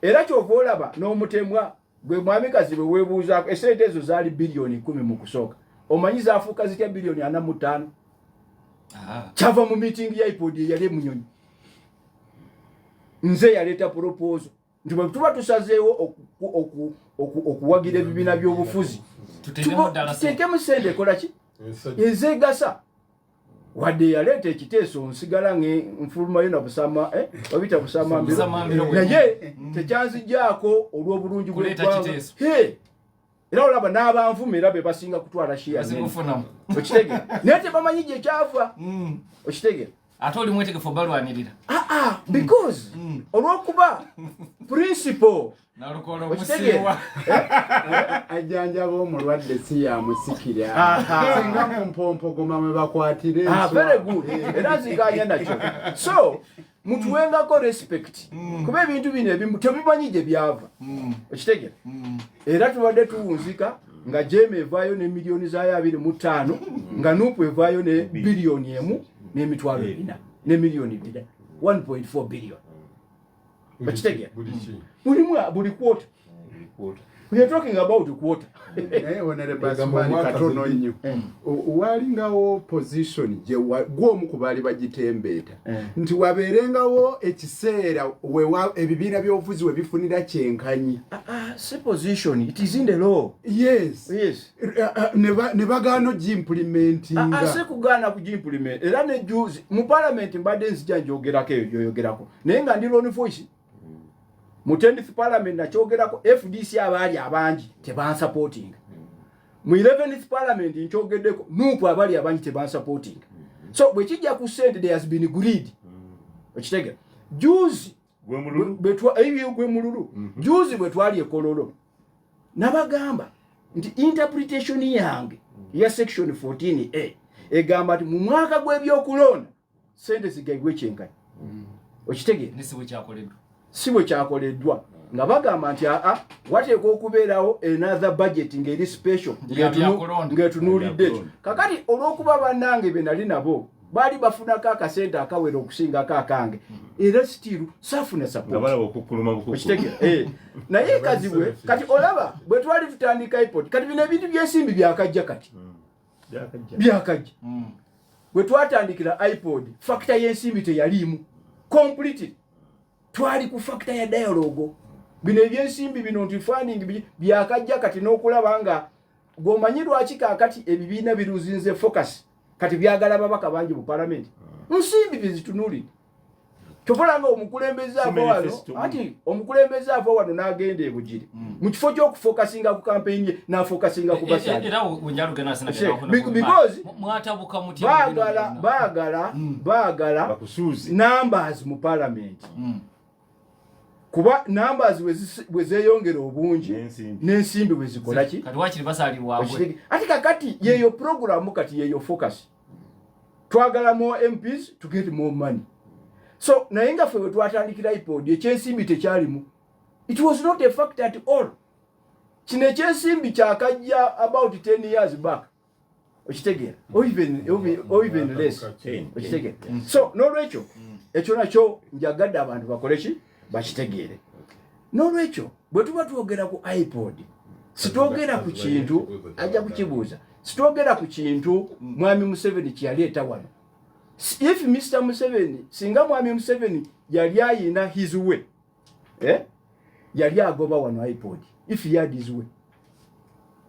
era kyova olaba n'omutemwa gwe mwami Kazibwe weebuuzaako, esente ezo zaali biliyoni 10 mu kusooka. Omanyi zaafuuka zitya biliyoni 45? Kyava mu meeting ya IPOD eyali emunyonyi. Nze yaleeta proposal nti bwe tuba tusazeewo okuwagira ebibiina by'obufuzi, Tuteekemu ddala sente. Tuteekemu sente ekola ki, ezegasa. Wadde yaleeta ekiteeso, nsigala nfulumayo na busama, babita busamambiro. Busamambiro bwe. Naye tekyanzijaako olw'obulungi Kuleeta bw'eggwanga. kiteeso. He, era olaba n'abanvuma era be basinga kutwala shiya Basinga nene. okufunamu. Okitegeera? Naye tebamanyi gye kyava, okitegeera? Ate oli mwetegefu obalwanirira. Ah, because olw'okuba principle. Nalukola. Okitegeera? Omusiiwa. Ajjanjaba omulwadde si yamusikira. Aha. Singa mu mpompogoma mwe bakwatira Ah, enswa. very good, era nziganya nakyo. So mutuwengako respect, kuba ebintu bino ebimu temumanyi gye byava, okitegeera? Era tubadde tuwunzika nga JEEMA evaayo ne miliyoni zaayo 25, nga NUP evaayo ne biliyoni 1 n'emitwalo 400 ne miliyoni 4, 1.4 billion, okitegeera? Buli quarter. We are talking about quarter. Naye Honorable Asumani, katono nnyo. Walingawo position gye gw'omu ku baali bagitembeeta nti wabeerengawo ekiseera wewa ebibiina by'obufuzi we bifunira kyenkanyi. Si position, it is in the law. Yes. Yes. Ne bagaana ogiimplementinga. Ase kugaana kugiimplement, era ne juzi mu parliament mbadde nzija njogerako eyo gyoyogerako, naye nga ndi lone voice. Mu 10th parliament nakyogerako, FDC abaali abangi tebansupportinga. Mu 11th parliament nkyogeddeko, NUP abaali abangi tebansupportinga. So bwe kijja ku sente, there has been greed, okitegeera? Juzi ebyo gwe mululu. Juzi bwe twali ekololo, nabagamba nti interpretation yange ya section 14A egamba nti mu mwaka gw'ebyokulonda sente zigayibwe kyenkanyi, okitegeera? Ne si bwe kyakoleddwa. Si bwe kyakoleddwa, nga bagamba nti aa, wateekwa okubeerawo another budget ng'eri special Ya byakulonda. ng'etunuulidde ekyo. Kakati olw'okuba bannange be nali nabo baali bafunako akasente akawera okusingako akange, era still saafuna Nga support. balaba okukkuluma bukukkulu. Okitegeera? Naye Kazibwe, kati olaba bwe twali tutandika IPOD, kati bino ebintu by'ensimbi byakajja kati. Byakajja. Byakajja. Bwe twatandikira IPOD, factor y'ensimbi teyaliimu completely. Twali ku factor ya dialogue. Bino ebyensimbi bino nti funding byakajja kati n'okulaba nga gwomanyi lwaki kaakati ebibiina biruzinze focus, kati byagala babaka bangi mu palamenti, nsimbi byezitunuulidde. Kyova nga omukulembeze ava wano, anti omukulembeze ava wano n'agenda e Bugiri, mu kifo ky'okufokasinga ku kampeyini ye n'afokasinga ku basaale, because baagala numbers mu palamenti, kuba numbers bwe zeeyongera obungi n'ensimbi bwe zikola ki. Ati kakati yeyo programu, kati yeyo focus, twagala more MPs to get more money. So naye nga ffe bwe twatandikira IPOD, ekyensimbi tekyalimu, it was not a fact at all. Kino ekyensimbi kyakajja about 10 years back, okitegeera, or even less, okitegeera. So n'olwekyo ekyo nakyo njagadde abantu bakole ki, bakitegeere. N'olwekyo bwe tuba twogera ku IPOD, sitwogera ku kintu ajja kukibuuza, sitwogera ku kintu mwami Museveni kyeyaleeta wano. If Mr Museveni, singa mwami Museveni yali ayina his way, eh? Yali agoba wano IPOD if he had his way,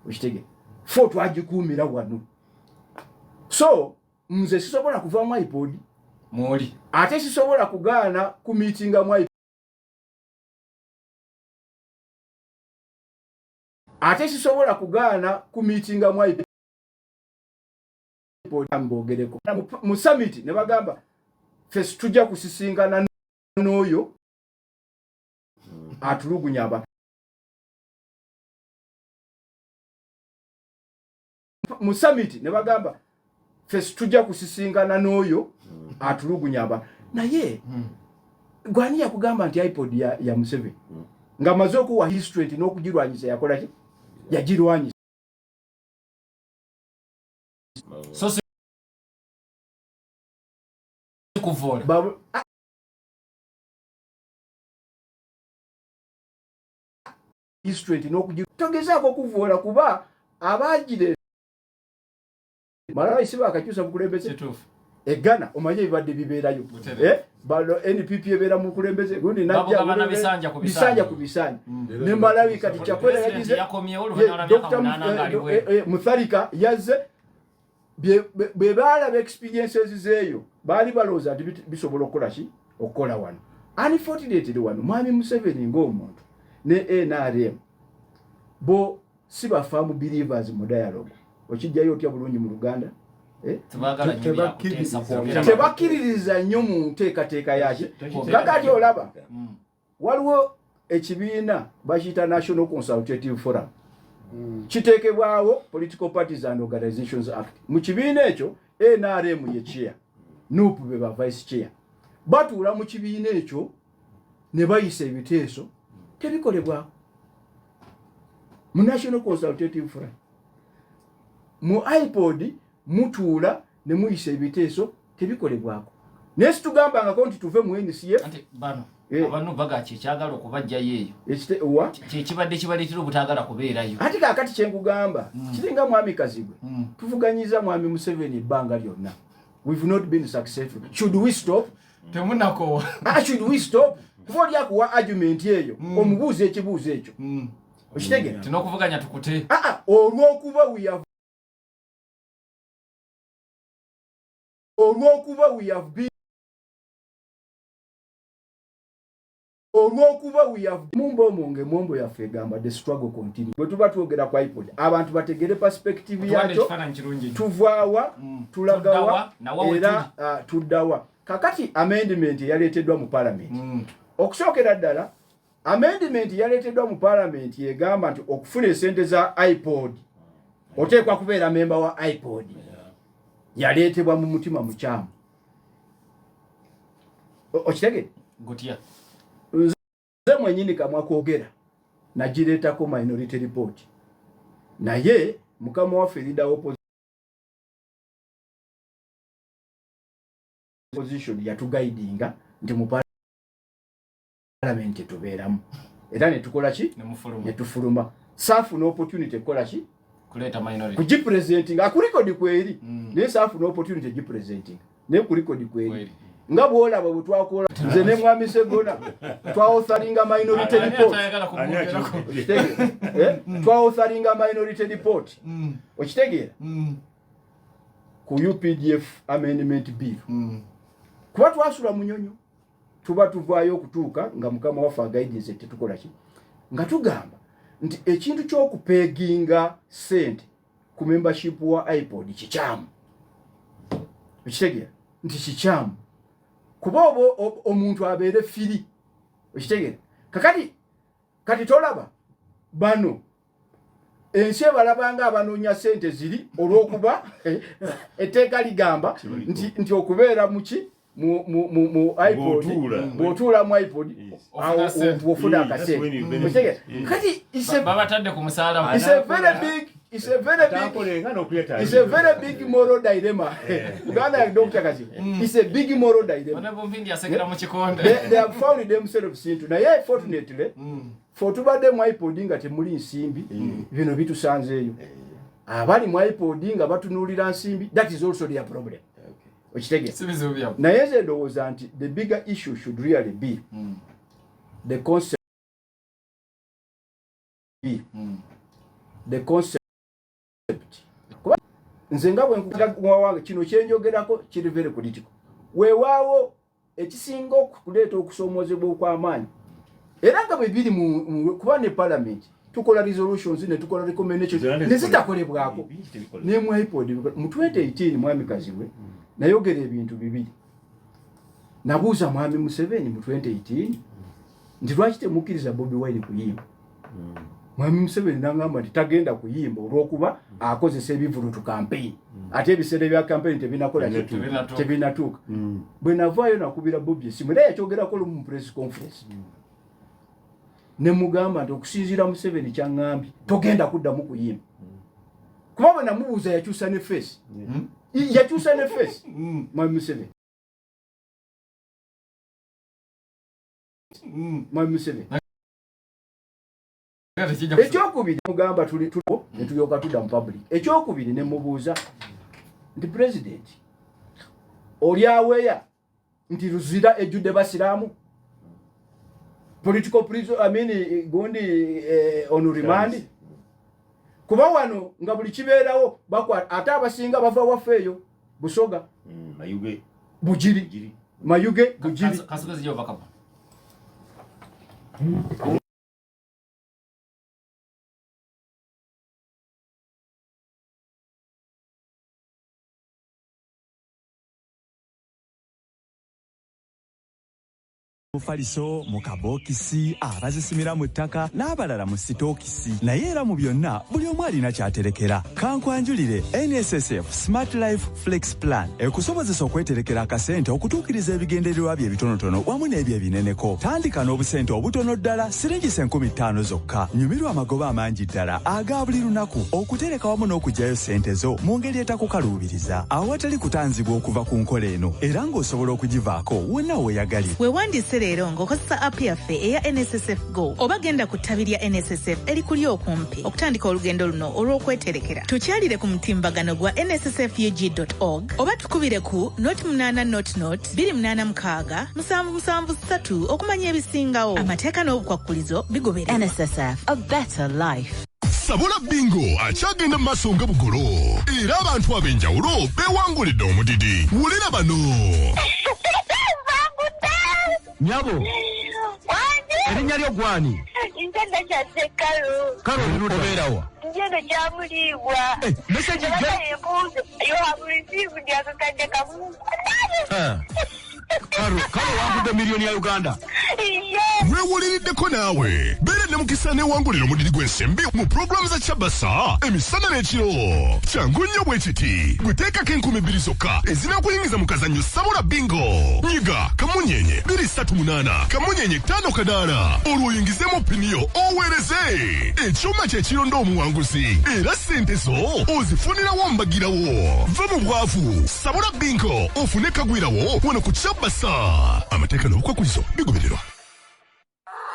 okitege. Fo twagikuumira wano, so nze sisobola kuva mu IPOD. Mwoli. Ate sisobola kugaana ku miitinga mu IPOD, ate sisobola kugaana ku miitinga mu IPOD mbogereko mu summit ne bagamba ffe tujja kusisinkana n'oyo atulugunya abantu mu summit ne bagamba ffe tujja kusisinkana n'oyo atulugunya abantu. Naye gwani yakugamba nti IPOD ya Museveni, nga maze okuwa history nti n'okugirwanyisa yakola ki, yagirwanyisa. So si kuvoola. History nti togezaako okuvoola, kuba abagire Malawi si bakakyusa bukulembeze. Eggana omanye ebibadde bibeerayo. Eh, bano NPP ebeera mu bukulembeze, gundi najja Babugabana bisanja ku bisanja ku bisanja. Ne Malawi kati Chakwera President yagize yakomyewo ye, oluvannyuma lwa myaka Dr. 8 ng'ali bweru. Mutharika yazze. Bwe baalaba experiences zeeyo, baali balowooza nti bisobola okukola ki, okukola wano. Unfortunately wano mwami Museveni ng'omuntu ne NRM bo si ba firm believers mu dialogue. Okijjayo otya bulungi mu Luganda? Eh? Tebaagala nnyo byakuteesa, kwogera. Tebakkiririza nnyo mu nteekateeka yaki. Kakati olaba waliwo ekibiina bakiyita National Consultative Forum, kiteekebwawo Political Parties and Organizations Act. Mu kibiina ekyo NRM ye chair, NUP be ba vice chair. Batuula mu kibiina ekyo ne bayisa ebiteeso, tebikolebwako mu National Consultative Forum. Mu IPOD mutuula ne muyisa ebiteeso, tebikolebwako. Naye situgambangako nti tuve mu NCF. Anti bano Eh. abano baga kyekyagala okubajjayo eyo. Wa? Kyekibadde kibaleetera obutaagala kubeerayo. Ate kaakati kyenkugamba kiringa mwami Kazibwe, tuvuganyiza mwami Museveni ebbanga lyonna, we've not been successful. Should we stop? Temunakowa. Ah, should we stop? Kuba oli akuwa argument eyo, omubuuza ekibuuzo ekyo, okitegera? Tinokuvuganya tukute. Ah, ah, olw'okuba we have been olw'okuba we have mumba omwo ng'emombo yaffe egamba the struggle continue. Bwe tuba twogera ku IPOD, abantu bategere perspective Tuwadde yakyo. ekifaananyi kirungi nnyo. Tuvaawa, tulagawa, Tuddawa, nawa we era tuddawa. Kakati amendment eyaleeteddwa mu parliament, okusookera ddala amendment yaleeteddwa mu parliament egamba nti okufuna esente za IPOD oteekwa kubeera memba wa IPOD, yaleetebwa mu mutima mukyamu. Okitegedde? Gutya? Nze mwenyini kamwa kwogera nagireetako minority report, naye mukama waffe leader opposition yatugaidinga nti mu parliament tubeeramu, era netukola ki? Nemufuluma. Netufuluma. Saafuna opportunity ekola ki? Kuleeta minority. Kugipresentinga akurekodi kweri, naye saafuna opportunity gipresentinga, naye kurekodi kweri Kweri. nga bwolaba bwe twakola. Nze ne Mwami Segona twaotharinga minority report. Twaotharinga minority report. Okitegeera? Ku UPDF amendment bill. Kuba twasula Munyonyo, tuba tuvaayo okutuuka nga mukama waffe aguidinze, tetukola ki, nga tugamba nti ekintu ky'okupeginga sente ku membership wa IPOD kikyamu. Okitegeera nti kikyamu, kuba oba omuntu abeere free. Okitegeera? Kakati kati tolaba bano ensi ebalabanga abanoonya sente ziri, olw'okuba etteeka ligamba nti okubeera muki mu IPOD, bw'otuula mu IPOD ofuna akasente. Kati babatadde ku musaala. It's a very big moral dilemma. Uganda ya Dr. Kazi. It's a big moral dilemma. They have found themselves into. Naye fortunately, for tubadde mu IPOD nga temuli nsimbi, bino bitusanzeeyo. Abali mu IPOD nga batunuulira nsimbi, that is also their problem. Okitegeera? Naye nze ndowooza nti the bigger issue should really be the concept, be the concept. Kuba nze nga bwenkuwange, kino kyenjogerako kiri very critical. Weewaawo ekisinga okuleeta okusoomozebwa okw'amaanyi, era nga bwe biri kuba ne parliament tukola resolutions ne tukola recommendations ne zitakolebwako, ne mu IPOD mu 2018, Mwami Kazibwe, nayogera ebintu bibiri. Nabuuza Mwami Museveni mu 2018 nti lwaki temukkiriza Bobi Wine kuyimba? Mwami Museveni nagamba nti tagenda kuyimba olw'okuba akozesa ebivulu campaign, ate ebiseera bya campaign tebinakola, tebinatuuka. Bwe navaayo nakubira Bobi esimu, era yakyogerako lumu mu press conference, ne mugamba nti okusinziira Museveni kyaŋŋambye, togenda kuddamu kuyimba. Kuba bwe namubuuza yakyusa ne face, yakyusa ne face, Mwami Museveni, Mwami Museveni. Ekyokubiri mugamba tuli ne tulyoka tudda mu public. Ekyokubiri ne mubuuza nti president, oli aweya nti Luzira ejjudde basiraamu, political prison, I mean, gundi on remand, kuba wano nga buli kibeerawo bakwata, ate abasinga bava waffe eyo Busoga, Mayuge, Bugiri, Mayuge, Bugiri. Kasukazi gyova kapa. Mufaliso, mu kabookisi, abazisimira mu ttaka n'abalala mu sitookisi. Naye era mu byonna buli omu alina kyaterekera. Kankwanjulire NSSF Smart Life Flex Plan, ekusobozesa okweterekera akasente okutuukiriza ebigendererwa bye ebitonotono wamu n'ebyo ebineneko. Tandika n'obusente obutono ddala, siringisa 5,000 zokka. Nyumirwa amagoba amangi ddala aga buli lunaku okutereka wamu n'okugyayo sente zo mu ngeri etakukaluubiriza, awatali kutanzibwa okuva ku nkola eno, era ng'osobola okugivaako wonna weeyagalira. Weewandiise leero ng'okozesa app yaffe eya NSSF Go, oba genda ku ttabi lya NSSF erikuli okumpi okutandika olugendo luno olw'okweterekera. Tukyalire ku mutimbagano gwa nssfug org oba tukubire ku 0800 286 773 okumanya ebisingawo. Amateeka n'obukwakkulizo bigobererwa. NSSF, a better life. Sabula Bingo akyagenda mu maaso nga bugolo, era abantu ab'enjawulo beewangulidde omudidi. Wulira bano. Nyabo, erinnya lyo gwani? Nze Nakyadde Kalo. Kalo, obeerawa? Njeno kyamuliibwa. Message Embuuze, you have received akakadde kamu. Kalo, Kalo, wangudde miliyoni ya Uganda. Weewuliriddeko naawe, beera ne mukisa neewangulira omudidi gw'ensimbi mu pulogulaamu za Kyabasa emisana n'ekiro. Kyangu nnyo bwe kiti: gwe teekako 2,000 zokka ezinaakuyingiza mu kazannyo Sabula Bingo. Nyiga kamunyenye 238 kamunyenye 5 kadaala, olwo oyingizemu pini yo oweereze. Ekyuma kye kironda omuwanguzi, era ssente zo ozifunirawo mbagirawo. Va mu bwavu, Sabula Bingo, ofune kagwirawo wano ku Kyabasa. Amateeka n'obukwakkulizo bigobererwa.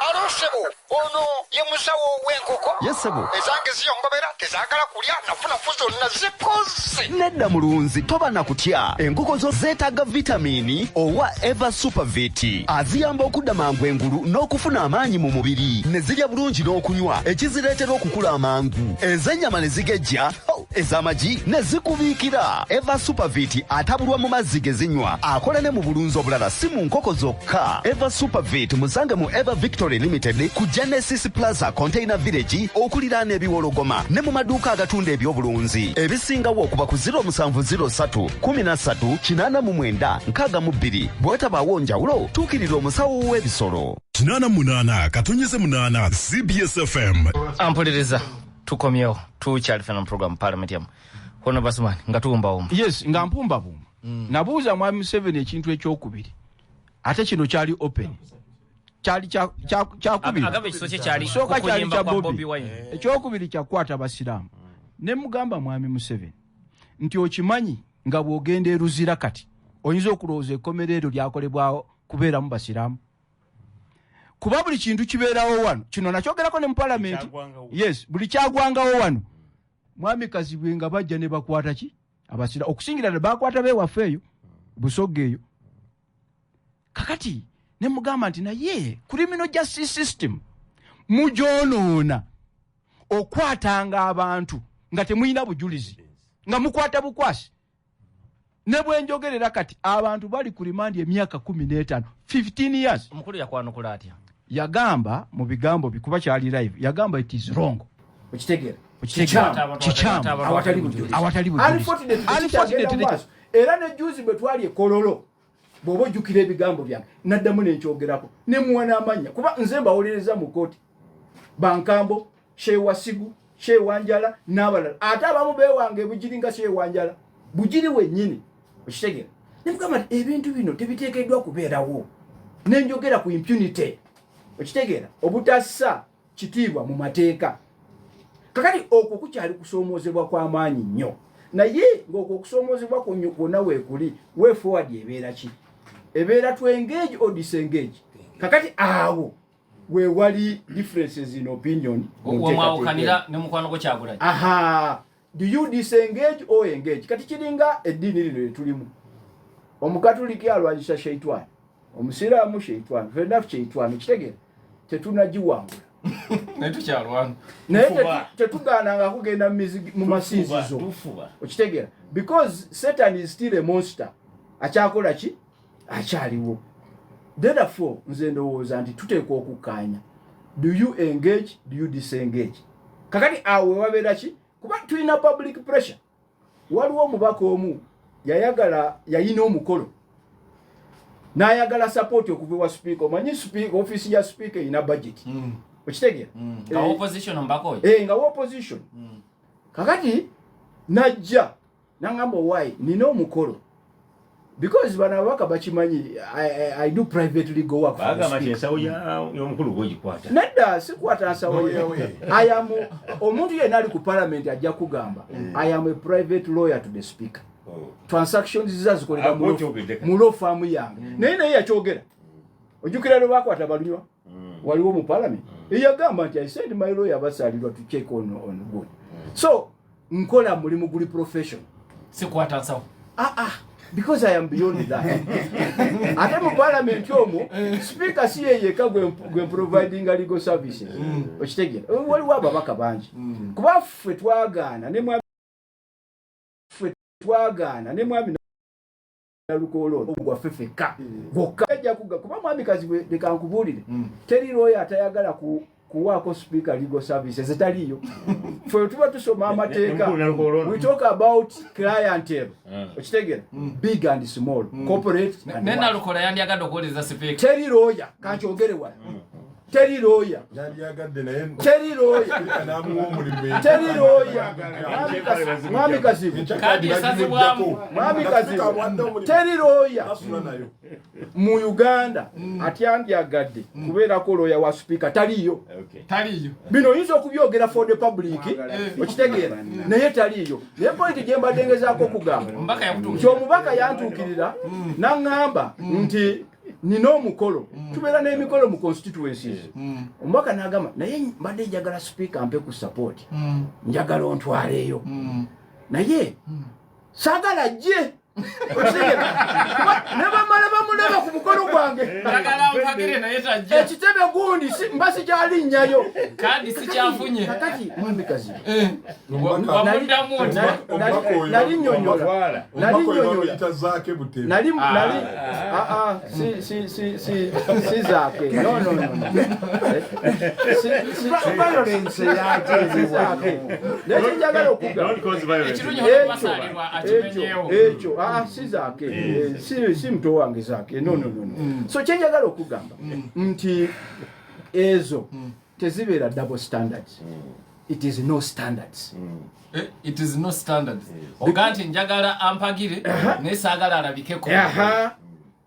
Alo ssebo, ono Ye musawo w'enkoko? Yes, ssebo. Ezange ziyongobera, tezaagala kulya, nafunafu zonna zikoze. Nedda mulunzi, toba na kutya. Enkoko zo zeetaaga vitamiini owa Eva Supervit aziyamba okudda mangu engulu n'okufuna amaanyi mu mubiri, ne zirya bulungi n'okunywa, ekizireetera okukula amangu, ez'ennyama ne zigejja, ho, ez'amagi ne zikubiikira. Eva Supervit atabulwa mu mazzi ge zinywa, akola ne mu bulunzi obulala, si mu nkoko zokka. Eva Supervit musange mu Eva Victory Limited ku Genesis Plaza, Container Village, okuliraana ebiwologoma, ne mu maduuka agatunda ebyobulunzi. Ebisingawo okuba ku 0703 13 89 62. Bw'otabaawo njawulo, tuukirira omusawo w'ebisolo. 88.8 CBS FM. Ampuliriza, tukomyewo, tukyali fena mu program Parliament yamu. Hono Basumani nga tuwumbawumba. Yes, nga mpumbabumba. Nabuuza mwami Museveni ekintu ekyokubiri, ate kino kyali open, kyali kyakubiri. Agamba ekiso kye kyali Sooka kyali kukuyimba kya kwa Bobi. Bobi Wine. Ekyokubiri kyakukwata abasiraamu. Ne mugamba mwami Museveni nti okimanyi nga bw'ogenda e Luzira kati oyinza okulowooza ekkomera eryo lyakolebwawo kubeeramu basiraamu, kuba buli kintu kibeerawo wano. Kino nakyogerako ne mu palamenti. Yes, buli kyagwangawo wano, mwami Kazibwe nga bajja ne bakwata ki abasira, okusingira ne bakwata beewaffe eyo Busoga eyo. Kakati ne mugamba nti naye criminal justice system mugyonoona okwatanga abantu nga temulina bujulizi, nga mukwata bukwasi. Ne bwenjogerera kati abantu bali ku rimandi emyaka 15, 15 years. Omukulu yakwanukula atya? Yagamba mu bigambo bye, kuba kyali live, yagamba it is wrong. Okitegeera? Okitegeera? Kikyamu. Kikyamu. Awatali bujulizi. Awatali bujulizi. Unfortunately, Unfortunately, tekikyagenda mu maaso. Era ne juzi bwe twali e Kololo, bw'oba ojjukira ebigambo byange, naddamu nenkyogerako ne muwa n'amannya, kuba nze mbawolereza mu kooti, Bankambo, Shewasigu, Shewanjala n'abalala, ate abamu beewange Bugiri nga Shewanjala Bugiri wennyini. Okitegeera? Ne mugamba nti ebintu bino tebiteekeddwa kubeerawo, nenjogera ku impunity. Okitegeera? Obutassa kitiibwa mu mateeka. Kakati okwo kukyali kusoomoozebwa kw'amaanyi nnyo, naye ng'okwo okusoomoozebwa kwonna weekuli, way forward ebeera ki? Ebeera to engage or disengage. Kakati awo wewali differences in opinion mu Wemwawukanira nteekateeka. ne mukwano gwo Kyagulanyi. Aha, do you disengage or engage? Kati kiringa eddiini lino lyetulimu, omukatuliki alwanyisa sheitwani, omusiraamu sheitwani, fenna sheitwani. Kitegeera? Tetunagiwangula. Naye tukyalwana. Naye Tufuba. tetugaananga kugenda mu masinzizo. Tufuba. Okitegeera? Because Satan is still a monster, akyakola ki, akyaliwo. Therefore nze ndowooza nti tuteekwa okukkaanya, do you engage, do you disengage? Kakati awo wewabeera ki, kuba tulina public pressure. Waliwo omubaka omu yayagala, yayina omukolo n'ayagala support okuva ewa speaker. Omanyi speaker, office ya speaker erina budget. Okitegeera? Nga opposition omubaka oyo. Eh, nga opposition. Kakati najja nangamba, owai nina omukolo, because bano ababaka bakimanyi I do private legal work for the Bagamba nti speaker. ensawo y'omukulu gwogikwata. Nedda, sikwata nsawo ye. I am, omuntu yenna ali ku parliament ajja kugamba, I am a private lawyer to the speaker. Transactions ziza zikolera Ah, bw'okyogedde kati. mu law firm yange. Naye yakyogera, ojjukira lwe bakwata Balunywa, waliwo mu parliament eyagamba nti I send my lawyer Basalirwa to check on good. So nkola mulimu guli profession. Sikwata nsawo. Ah ah, because I am beyond that. Ate mu parliament omwo, speaker si ye yekka gwe providing legal services. Okitegeera? Waliwo ababaka bangi, kuba ffe twagaana ne mwami, ffe twagaana ne mwami Nalukoola gwaffe ffekka gwokka ajja kuga, kuba mwami Kazibwe, leka nkubuulire, teri lawyer atayagala kuwaako speaker legal services, etaliiyo. Ffe tuba tusoma amateeka, we talk about clientele. Okitegeera? Big and small, corporate and Ne what. Nalukola yandyagadde okuwuliriza sipiika. Teri lawyer, kankyogere wano, teri lawyer. Yandiyagadde naye Teri lawyer. N'amuwa omulimu. Teri lawyer. Mwami Kazibwe. Kadi esazibwamu. Mwami Kazibwe, teri lawyer mu Uganda atyandyagadde kubeerako lawyer wa speaker, taliiyo. Taliiyo. Bino oyinza okubyogera for the public, okitegeera, naye taliiyo. Naye point gye mbadde ngezaako okugamba Omubaka yakutuukirira. nti omubaka yantuukirira n'aŋŋamba nti Nina omukolo, tubeera n'emikolo mu constituencies. Omubaka n'agamba, naye mbadde njagala sipiika mpe ku support, njagala ontwaleeyo, naye saagala ajje. Okitegeera? Kuba ne bamala bamulaba ku mukolo gwange. Njagala mpagire naye tajja. Ekitebe gundi mba sikyalinnyayo. Kandi sikyafunye. Kakati mwami Kazibu, Wamuddamu oti? Nali nnyonnyola, nali nnyonnyola. Zaake Butebe. Nali ah ah, si si si si si Zaake, no no no no. Si Violence si Zaake, naye kyenjagala okugamba Don't cause violence. Ekirungi Ekyo, olw'okubasalirwa akimenyeewo. Ekyo, ah, si Zaake. Si muto wange Zaake, no no no no. So kyenjagala okugamba nti ezo tezibeera double standards, it is no standards. It is no standards. Oga nti njagala ampagire naye saagala alabikeko. Aha.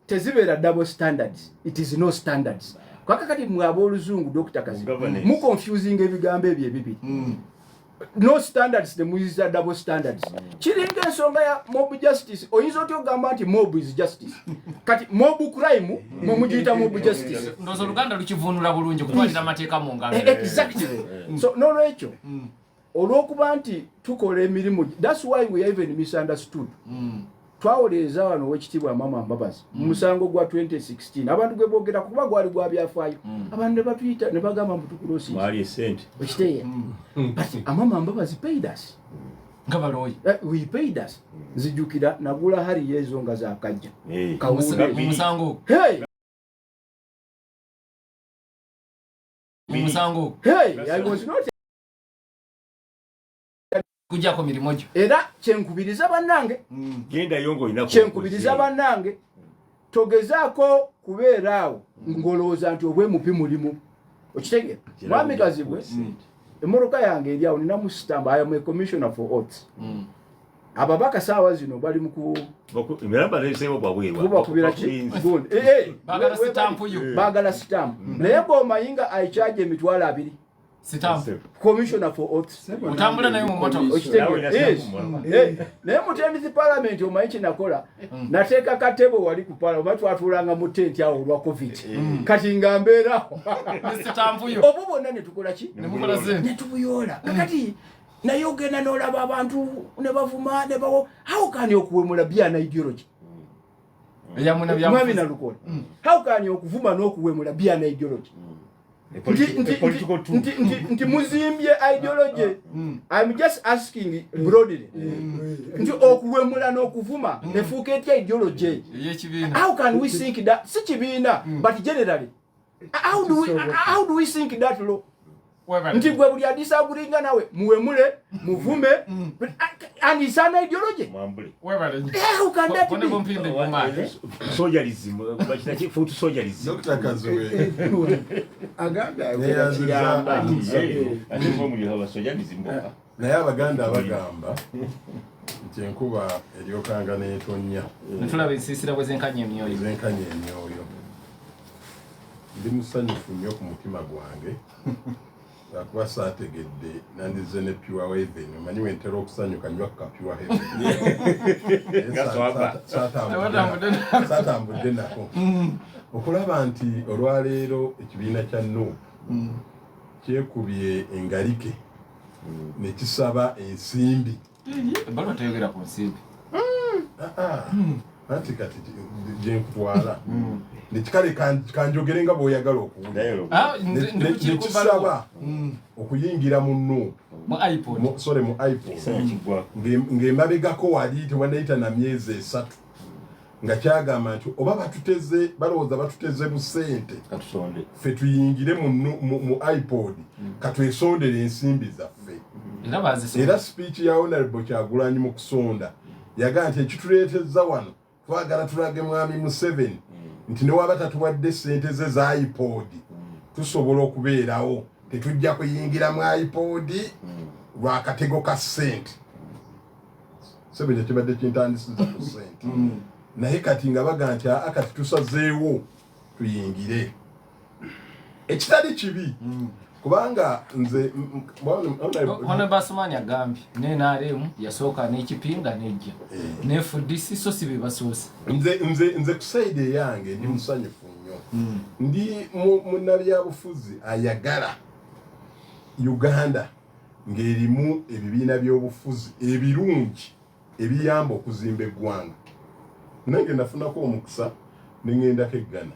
Tezibeera double standards, it is no standards. Kwaka kati mwe abooluzungu, Dr Kazi, Governance. muconfusinga ebigambo ebyo ebibiri, no standards temuyiza double standards. Kiringa ensonga ya mob justice. Oyinza otya okugamba nti mob is justice? Kati mob crime mwe mugiyita mob justice. Ndowooza Oluganda lukivuunula bulungi, kutwalira amateeka mu ngalo. Exactly. So nolwekyo, olw'okuba nti tukola emirimu, that's why we are even misunderstood. Twawolereza wano Owekitiibwa Mama Mbabazi mu musango gwa 2016, abantu gwe boogera kuba gwali gwa byafaayo, abantu ne batuyita ne bagamba mbu tukulosi. Mwali esente. Okitegeera? But Amama Mbabazi paid us. Nga balooyi. We paid us. Nzijukira nagula Harrier ezo nga zakajja. Kawundo. Mu musango ogwo. Hey! Mu musango ogwo. Hey, I was not Kujjako mirimu gyo. Era kyenkubiriza bannange, Gendayo ng'olina kyenkubiriza bannange, togezaako kubeera awo ng'olowooza nti obwemupi mulimu. Okitegeera? Mwami Kazibwe, emmotoka yange eri awo, ninamu sitambu. I am a commissioner for oaths. Ababaka saawa zino bali mu ku Emiramba teseewo bwabweru. Kubakubira ki gundi. Baagala sitampu yo. Baagala sitampu, naye bw'omanyi nga aicharge 20,000 Sitampu. Commissioner for oaths. Otambula naye mu mmotoka. Okitegeera? Yes. Naye mu 10th parliament, omanyi kyenakola? Nateeka katebo wali ku parliament, oba twatuulanga mu tenti awo olwa COVID. Kati nga mbeerawo Ne sitampu yo. Obwo bwonna ne tukola ki? Ne mukola sente. Ne tubuyoola. Kakati naye ogenda n'olaba abantu ne bavuma ne bawo. How can okuwemula be an ideology? Eyamuna bya Mwami Nalukola, how can okuvuma n'okuwemula be an ideology? Nti muzimbye ideology. I'm just asking broadly nti okuwemula n'okuvuma efuuka etya ideology? Ey'ekibiina. How can we think that? Si kibiina, but generally, how do we think that law nti gwe buli adisagreeinga nawe muwemule, muvume, and it's an ideology? Mwambule. Webale nnyo. How can that be? Honorable Mpimbe Bumaali. Soldierism, bakita ki? Foot soldierism. Dr. Kazibwe. Agambye Neyanziza. Ate mwe muli aba soldierism bokka. Naye Abaganda bagamba nti enkuba eryokanga n'etonnya. Netulaba ensiisira bwe zenkanya emyoyo. Zenkanya emyoyo. Ndi musanyufu nnyo ku mutima gwange, lwakuba saategedde nandize ne Pure Heaven. Omanyi wentera okusanyuka nywa ka Pure Heaven. Naye saatambudde nako. Okulaba nti olwaleero ekibiina kya NUP kyekubye engalike ne kisaba ensimbi. Ebbaluwa teyogera ku nsimbi. Anti kati gyenkutwala nekikale kanjogere nga bw'oyagala okuwulira. Ah, ndi ku Nekisaba bbaluwa. okuyingira mu NUP Mu iPod. Sorry, mu iPod, ng'emabegako wali tewanayita na myezi 3 nga kyagamba nti oba batuteze, balowooza batuteze busente Katusonde. ffe tuyingire mu iPod, katwesondere ensimbi zaffe. Era bazisonda. Era speech ya Honorable Kyagulanyi mu kusonda yagaa nti ekituleetezza wano twagala tulage mwami Museveni nti newaba tatuwadde sente ze za iPod, tusobola okubeerawo, tetujja kuyingira mu iPod lwakatego ka ssente. Sebekyo kibadde kintandisiza ku ssente, naye kati nga baga nti aa, kati tusazeewo tuyingire, ekitali kibi. Kubanga nze Honorable Asumani agambye ne NRM yasooka n'ekipinga nejja ne FDC, so si be basoose. Nze ku side eyange ndi musanyufu nnyo. Ndi munnabyabufuzi ayagala Uganda ng'erimu ebibiina by'obufuzi ebirungi ebiyamba okuzimba eggwanga. Nange nafunako omukisa neŋŋendako e Ghana.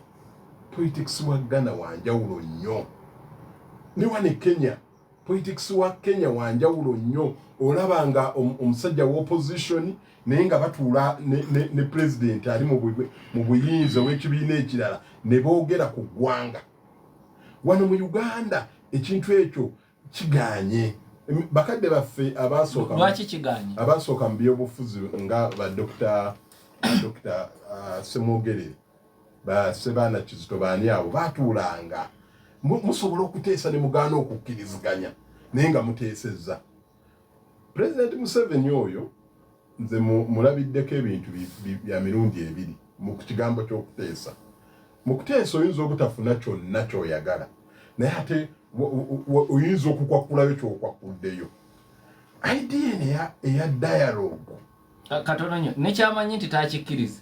Politics wa Ghana wanjawulo nnyo ne wano e Kenya. Politics wa Kenya wanjawulo nnyo. Olaba nga omusajja wa opposition naye nga batuula ne president ali mu buyinza ow'ekibiina ekirala ne boogera ku ggwanga. Wano mu Uganda ekintu ekyo kiganye. Bakadde baffe abasooka Lwaki kiganye? abasooka mu byobufuzi nga ba Dr. Semwogerere, ba Sebaana Kizito, baani abo batuulanga. Musobola okuteesa ne mugaana okukkiriziganya naye nga muteesezza. President Museveni oyo nze mulabiddeko ebintu bya mirundi ebiri mu kigambo ky'okuteesa. Mu kuteesa oyinza obutafuna kyonna ky'oyagala, naye ate oyinza okukwakkulayo ky'okwakkuddeyo. Idea eno eya dialogue. Katono nnyo, nekyamanyi nti takikkiriza,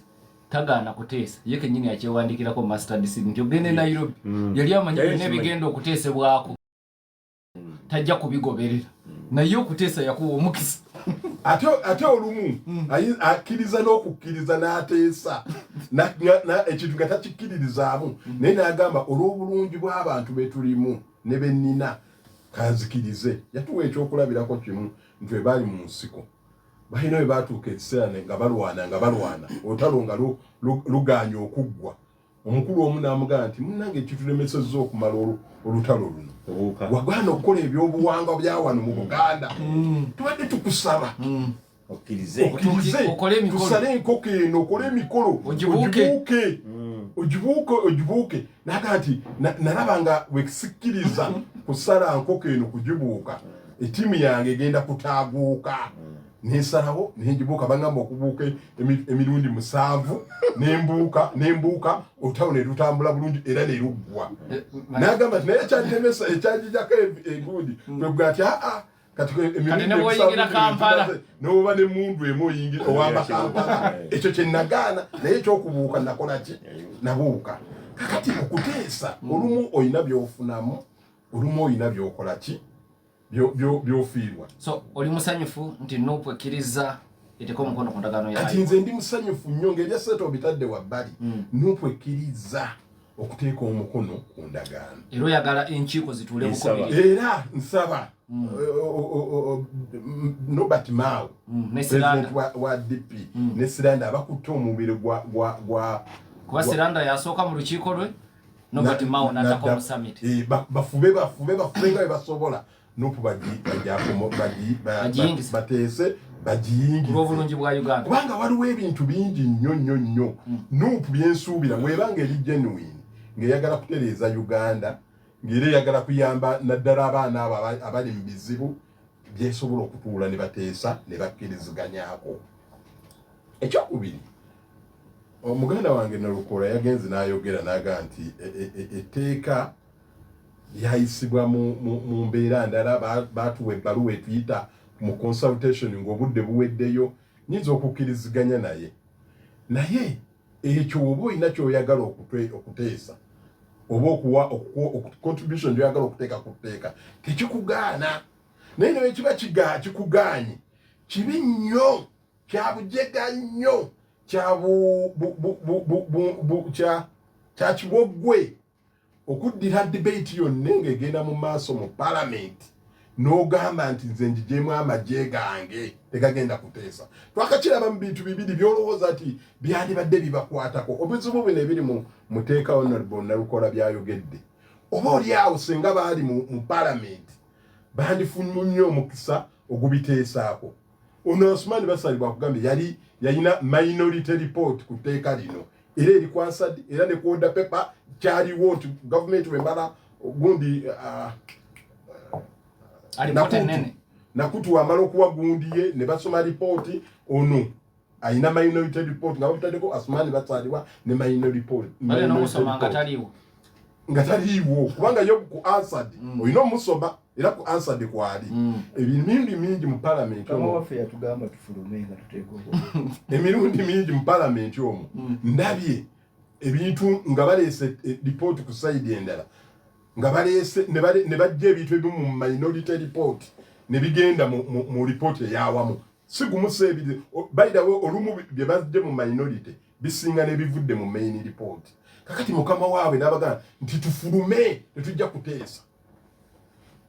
tagaana kuteesa. Ye kennyini akyewandikirako mustard seed nti ogende Nairobi. Yali amanyi Yali byonna akimanyi. ebigenda okuteesebwako tajja kubigoberera, naye okuteesa yakuwa omukisa. Ate olumu akkiriza n'okukkiriza n'ateesa ekintu nga takikkiririzaamu, naye n'agamba olw'obulungi bw'abantu be tulimu ne bennina kanzikirize. Yatuwa ekyokulabirako kimu nti we baali mu nsiko balina we baatuuka ekiseera nga balwana, nga balwana olutalo nga lugaanye okuggwa. Omukulu omu n'amugamba nti, "Munnange, ekitulemesezza okumala olutalo luno, wagaana okukola ebyobuwangwa bya wano mu Buganda. Tubadde tukusaba okkirize okkirize Okole emikolo. tusale enkoko eno, okole emikolo, Ogibuuke. ogibuuke, ogibuuke, ogibuuke." Naga nti, "Nalaba nga wesikkiriza kusala nkoko eno kugibuuka, ettiimu yange egenda kutaaguuka. Nensalawo nengibuuka. Bagamba okubuuka emirundi 7, nembuuka, nembuuka, olutalo ne lutambula bulungi era ne luggwa." N'agamba nti naye ekyannemesa, ekyagijako egundi, kwegga nti aa, kati emirundi Kati ne bw'oyingira 7 Kampala. N'oba n'emmundu emu oyingira owamba Kampala. Ekyo kye nagaana, naye ekyokubuuka nakola ki? Nabuuka." Kakati okuteesa olumu olina byofunamu, olumu olina byokola ki, byofiirwa. So oli musanyufu nti NUP ekkiriza eteka omukono ku ndagaano Kati yayo? nze ndi musanyufu nnyo ng'ebya sente obitadde wabbali. NUP ekkiriza okuteeka omukono ku ndagaano. Era oyagala enkiiko zituule bukubiri? Era nsaba Norbert Mao, Ne Siranda. president wa DP, ne Siranda abakutte omubiri gwa Kuba Siranda yasooka mu lukiiko lwe, Norbert Mao n'attako mu summit. Bafube, bafube, bafube nga bwe basobola, NUP Bagiyingize. bateese bagiyingize olw'obulungi bwa Uganda. Kubanga waliwo ebintu bingi nnyo nnyo nnyo NUP byensuubira bwebanga eri genuine ng'eyagala kutereeza Uganda, ng'era eyagala kuyamba naddala abaana abo abali mu bizibu, byesobola okutuula ne bateesa ne bakkiriziganyaako. Ekyokubiri, omuganda wange Nalukola yagenze n'ayogera n'agaa nti etteeka lyayisibwa mu mbeera ndala, baatuwa ebbaluwa etuyita mu consultation ng'obudde buweddeyo. Nyinza okukkiriziganya naye, naye ekyo oba olina kyoyagala okuteesa oba okuwa contribution gyoyagala okuteeka ku tteeka, tekikugaana. Naye naye kiba kikugaanye, kibi nnyo, kyabujega nnyo, kya kiboggwe okuddira debate yonna ng'egenda mu maaso mu palamenti n'ogamba nti nze njigyemu amagye gange tegagenda kuteesa. Twakakiraba mu bintu bibiri byolowooza nti byandibadde bibakwatako. Obuzibu bino ebiri mu muteeka Honorable Nalukola byayogedde, oba oli awo singa baali mu palamenti bandifunye nnyo omukisa ogubiteesaako. Ono Osman Basalirwa akugambye yali yalina minority report ku tteeka lino, era eri ku Hansard, era ne ku order paper kyaliwo nti gavumenti wemala gundi Alipoota ennene. Nakutu wamala okuwa gundi ye ne basoma ripooti. Ono alina minority report nga babitaddeko Asumani Basalirwa ne minority report. Bale n'omusoma nga taliiwo. Nga taliiwo, kubanga yo ku Hansard olina omusoma, era ku Hansard kwali emirundi mingi mu palamenti Kama omwo. Waffe yatugamba tufulume nga tuteeka Emirundi mingi mu palamenti omwo ndabye ebintu nga baleese ripooti ku side endala, nga baleese ne bajja ebintu ebimu mu minority report ne bigenda mu ripooti eyawamu. Si gumu, si ebiri. By the way, olumu bye bazze mu minority bisinga n'ebivudde mu main report. Kakati mukama waabwe n'abagamba nti tufulume, tetujja kuteesa.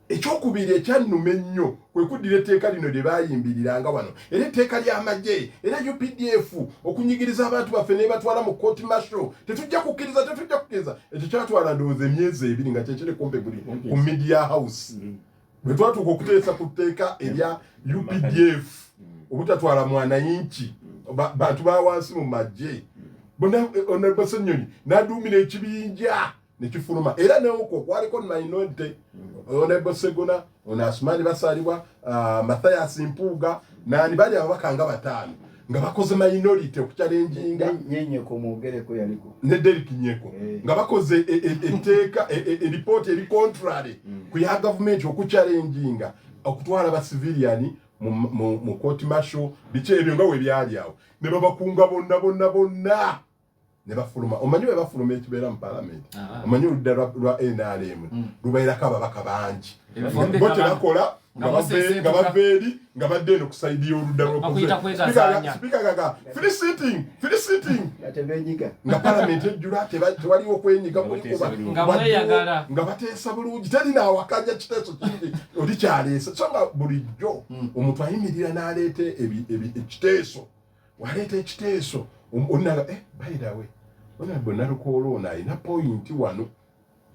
Ekyokubiri ekyannuma ennyo kwe kuddira etteeka lino lye baayimbiriranga wano, era etteeka ly'amagye, era UPDF okunyigiriza abantu baffe nebatwala mu court martial. Tetujja kukkiriza, tetujja kukkiriza. Ekyo kyatwala ndowooza emyezi 2 nga kyekiri kumpe buli ku media house. Bwe twatuuka okuteesa ku tteeka erya UPDF obutatwala mwanayinki bantu ba wansi mu magye bonna, Honorable Ssenyonyi n'aduumira ekibinja nekifuluma. Era neokwo kwaliko minority, Honorable Segona, ono Asumani Basalibwa, Mathias Mpuuga nani, bali ababaka nga bataano nga bakoze minority okuchallenginga. Nyenyeko mwogereko, yaliko. Ne Derek Nyeko, nga bakoze etteeka, eripooti eri contrary ku ya gavumenti, okuchallenginga okutwala ba civilian mu court martial. Biki ebyo nga we byali awo, ne babakunga bonna bonna bonna ne bafuluma. Omanyi bwe bafuluma ekibeera mu palamenti? Omanyi oludda lwa NRM lubeerako ababaka bangi. Ebifo bo mbigabana. tebakola Nga nga museseetuka. nga bava eri nga badde eno ku side y'oludda. Bakuyita kwegazaanya. Speaker gaga free sitting, free sitting. Nga tebenyiga. Nga palamenti ejjula, tewaliwo kwenyiga kulikuba. Nga mweyagala. Nga bateesa bulungi, teri naawakanya kiteeso kiri oli kyaleese. So nga bulijjo omuntu ayimirira n'aleeta ekiteeso, waleeta ekiteeso, onaga by the way, honorable Nalukoola ono alina point wano,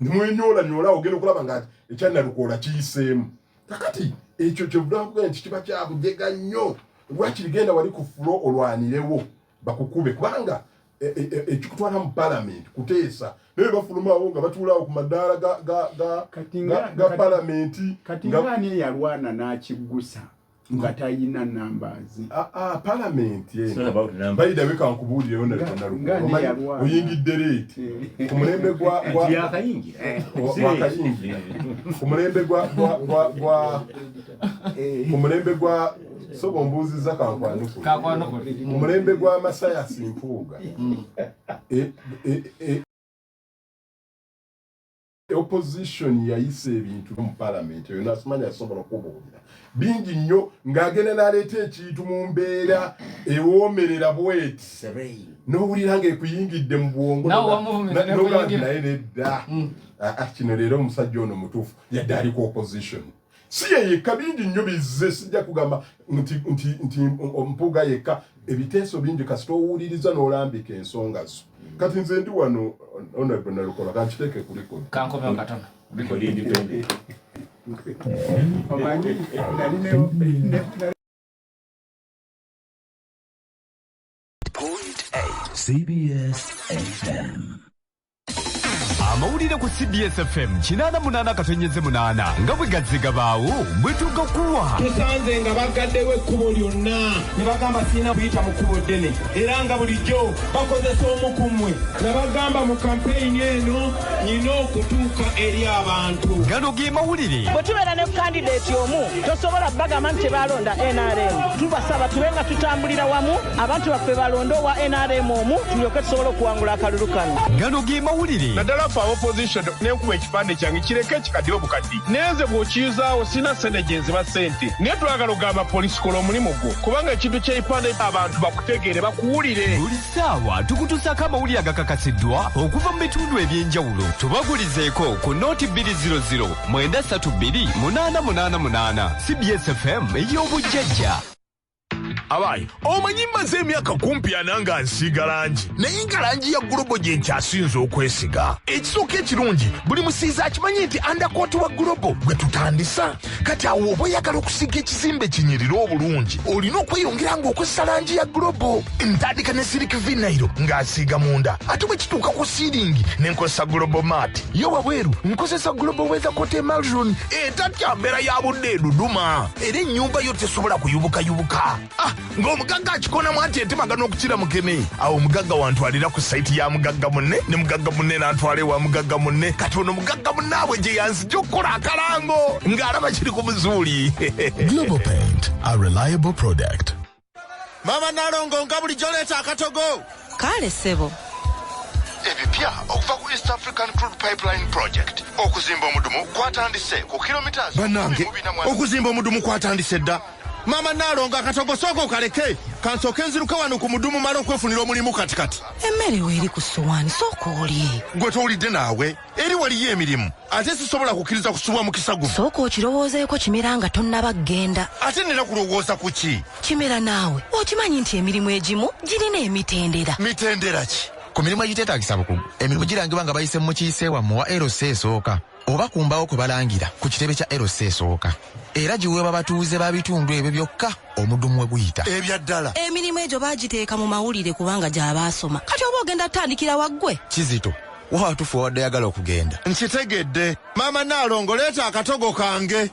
nimwenyoolanyoola, ogenda okulaba nga ekya Nalukoola kiyiseemu. Kakati ekyo kyevudakugenda nti kiba kyabujega nnyo. Lwakiri genda wali ku floor olwanirewo bakukube, kubanga ekikutwala mu palamenti kuteesa. Naye bafulumawo nga batuulawo ku madaala ga palamenti. Kati ngaani eyalwana n'akiggusa nga tayina numbers? Palamenti bayirabe, kankubuulireyo. Nga ne yalwana. Oyingidde late ku mulembe gwa Yakayingira. Wakayingira ku mulembe gwa gwa gwa gwa ku mulembe gwa soba ombuuzizza, kankwanukule. Kankwanukule. Ku mulembe gwa Masayasi Mpuuga, opposition yayisa ebintu mu palamenti eyo. Nasimanya asobola okubuulira bingi nnyo ng'agenda n'aleeta ekintu mu mbeera ewoomerera bweti, n'owulira ng'ekuyingidde mu bwongo. Nawe wamuvumiza N'ogamba nti nekuyingira. naye nedda. Ah, ah, kino leero omusajja ono mutuufu yadde aliko opposition. Si ye yekka, bingi nnyo bizze. Sijja kugamba nti Mpuuga yekka. Ebiteeso bingi, kasita owuliriza n'olambika ensonga zo. Kati nze ndi wano, Honorable Nalukola, kankiteeke ku record. Kankomewo katono. Oli independent. Omanyi nali CBS FM. Amawulire ku CBS FM 88.8 nga bwe gazze gabaawo bwe tugakuwa. Tusanze nga bagaddewo ekkubo lyonna ne bagamba sirina kuyita mu kkubo ddene, era nga bulijjo bakozesa omu ku mmwe. Nabagamba mu kampeyini eno nyina okutuuka eri abantu. Gano ge mawulire. Bwe tubeera ne candidate omu, tosobola bagamba nti tebalonda NRM. Tubasaba tube nga tutambulira wamu, abantu baffe balonde owa NRM omu, tulyoke tusobole okuwangula akalulu kano. Gano ge mawulire. Naddala fe opposition, nenkuba ekipande kyange kireke ekikadde obukaddi, naye nze bw'okiyuzaawo sirina ssente gye nziba ssente. Naye twagala okugamba polisi, kola omulimu gwo, kubanga ekintu ky'ekipande abantu bakutegeere, bakuwulire. Buli ssaawa tukutuusaako amawulire agakakasiddwa okuva mu bitundu eby'enjawulo. Tubagulizeeko ku nooti 200 932 888. CBS FM ey'obujjajja. Abayi, omanyi mmaze emyaka kumpi 40 nga nsiiga langi, naye nga langi ya Global gye nkyasinze okwesiga. Ekisooka ekirungi, buli musiizi akimanyi nti undercoat wa Global gwe tutandisa. Kati awo oba oyagala okusiiga ekizimbe kinyirire obulungi, olina okweyongera ng'okozesa langi ya Global. Ntandika ne silk vinyl ng'asiiga munda, ate bwe kituuka ku ceiling ne nkozesa Global Matte. Yo wabweru nkozesa Global Weather Coat Emulsion etatya mbeera ya budde eduduma, era ennyumba yo tesobola kuyubukayubuka. Ah, Ng'omugagga akikonamu anti etemagana okukira mukene. Awo omugagga wantwalira ku sayiti ya mugagga munne, ne mugagga munne n'antwala ewa mugagga munne. Kati ono mugagga munnaabwe gye yanzija okukola akalango ng'alaba kiri ku muzuuli. Global Paint, a reliable product. Mama Nalongo, nga bulijjo leeta akatogo. Kale ssebo. Ebipya okuva ku East African Crude Pipeline Project. Okuzimba omudumu kwatandise ku kilometers. Bannange, okuzimba omudumu kwatandise dda. Maama Naalongo, akatogo sooka okaleke, kansooke nziruka wano ku mudumu mala okwefunira omulimu katikati. Emmere weeri ku ssowaani, sooka olye. Gwe towulidde naawe, eri waliyo emirimu, ate sisobola kukkiriza kusubwa mukisa guno. Sooka okirowoozeeko Kimera nga tonnaba kugenda. Ate nina kulowooza ku ki? Kimera naawe okimanyi nti emirimu egimu girina emitendera. Mitendera ki? Ku mirimu egiteetaagisa bukugu, emirimu girangibwa nga bayise mu mukiise wammwe wa LC esooka oba ku mbaawo kwe balangira ku kitebe kya LC esooka, era giweebwa batuuze ba bitundu ebyo byokka omudumu we guyita. Ebya ddala. Emirimu egyo baagiteeka mu mawulire kubanga gy'abaasoma. Kati oba ogenda kutandikira wa ggwe? Kizito, wa watuufu w'obadde oyagala okugenda? Nkitegedde. Maama Nnaalongo, leeta akatogo kange.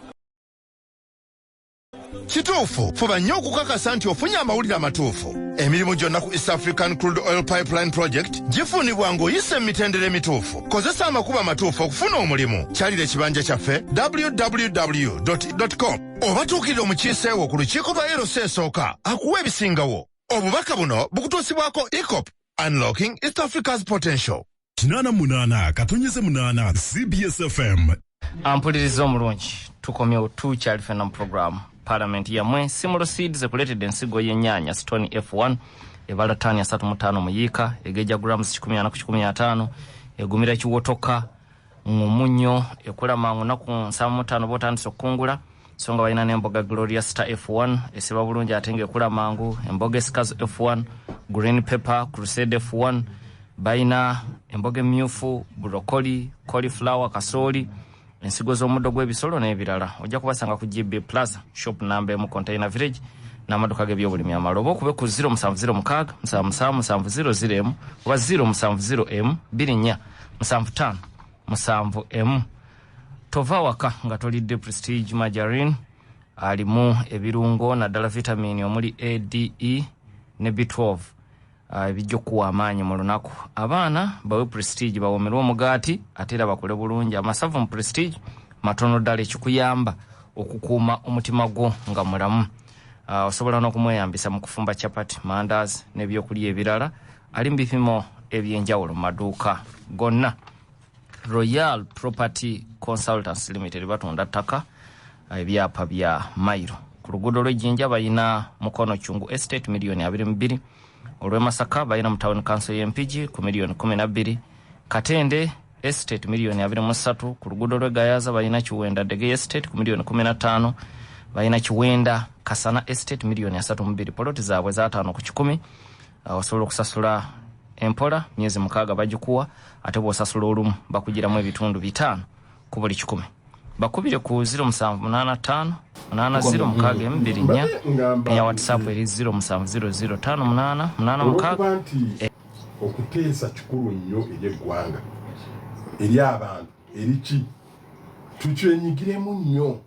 Kituufu, fuba nnyo okukakasa nti ofunye amawulire amatuufu. Emirimu gyonna ku East African Crude Oil Pipeline Project gifunibwa ng'oyise mu mitendera emituufu. Kozesa amakubo amatuufu okufuna omulimu. Kyalira ekibanja kyaffe www.com oba tuukirira omukiise wo ku lukiiko lwa LC esooka akuwa ebisingawo. Obubaka buno bukutuusibwako EACOP, Unlocking East Africa's Potential. 88.8 CBS FM. Ampuliriza omulungi, tukomyewo, tukyali fenna mu program Parliament yammwe. Simlo Seeds ekuleetedde ensigo y'ennyaanya Stone F1, ebala ttaani 35 mu yiika, egeja grams 140 ku 150, egumira kiwotoka ng'omunnyo, ekula mangu, naku 75 bw'otandise okukungula. So nga balina n'emboga Gloria Star F1, esiba bulungi ate ng'ekula mangu, emboga esikazo F1, green pepper, Crusade F1, balina emboga emyufu, broccoli, cauliflower, kasooli, ensigo z'omuddo gw'ebisolo n'ebirala. Ojja kubasanga ku GB Plaza, shop namba 1, Container Village, n'amaduka g'ebyobulimi amalala, oba okube ku 0706 77 700 m oba 070 m 24 75 7 m. Tova waka nga tolidde Prestige Margarine, alimu ebirungo naddala vitamini omuli A, D, E ne B12, ebijja okuwa amaanyi mu lunaku. Abaana bawe Prestige bawomerwe omugaati ate era bakole bulungi. Amasavu mu Prestige matono ddala, ekikuyamba okukuuma omutima gwo nga mulamu. Osobola n'okumweyambisa mu kufumba chapati, mandazi n'ebyokulya ebirala. Ali mu bipimo ebyenjawulo mu maduuka gonna. Royal Property Consultants Limited batunda ttaka, ebyapa bya mayiro. Ku luguudo lw'Ejjinja balina Mukono Kyungu Estate, miliyoni 22. Olw'e Masaka balina mu Town Council y'Empigi ku miliyoni 12. Katende Estate, miliyoni 23. Ku luguudo lw'e Gayaza balina Kiwenda Dege Estate ku miliyoni 15. Balina Kiwenda Kasana Estate, miliyoni 32. Poloti zaabwe za 50 ku 100. Osobola okusasula empola, myezi 6 bagikuwa, ate bw'osasula olumu bakugiramu ebitundu 5 ku buli 100. Bakubire ku 0785 80 6 24, eya WhatsApp eri 0700 58 86. Olwokuba nti okuteesa kikulu nnyo eri eggwanga, eri abantu, eriki tukyenyigiremu nnyo.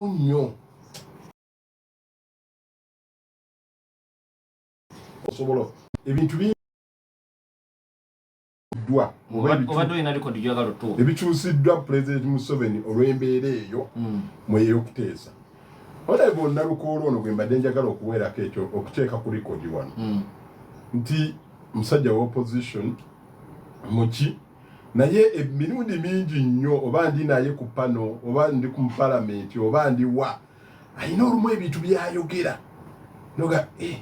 Nnyo osobola ebintu biddwa. Obadde olina rekodi gyagala otuwa. Ebikyusiddwa Pulezidenti Museveni olw'embeera eyo mweyokuteesa. Honorable Nalukoola ono gwe mbadde njagala okuweerako ekyo, okuteeka ku rekodi wano nti musajja wa opposition muki, naye emirundi mingi nnyo oba ndi naye ku pano, oba ndi ku palamenti, oba ndi wa, alina olumu ebintu byayogera noga eh,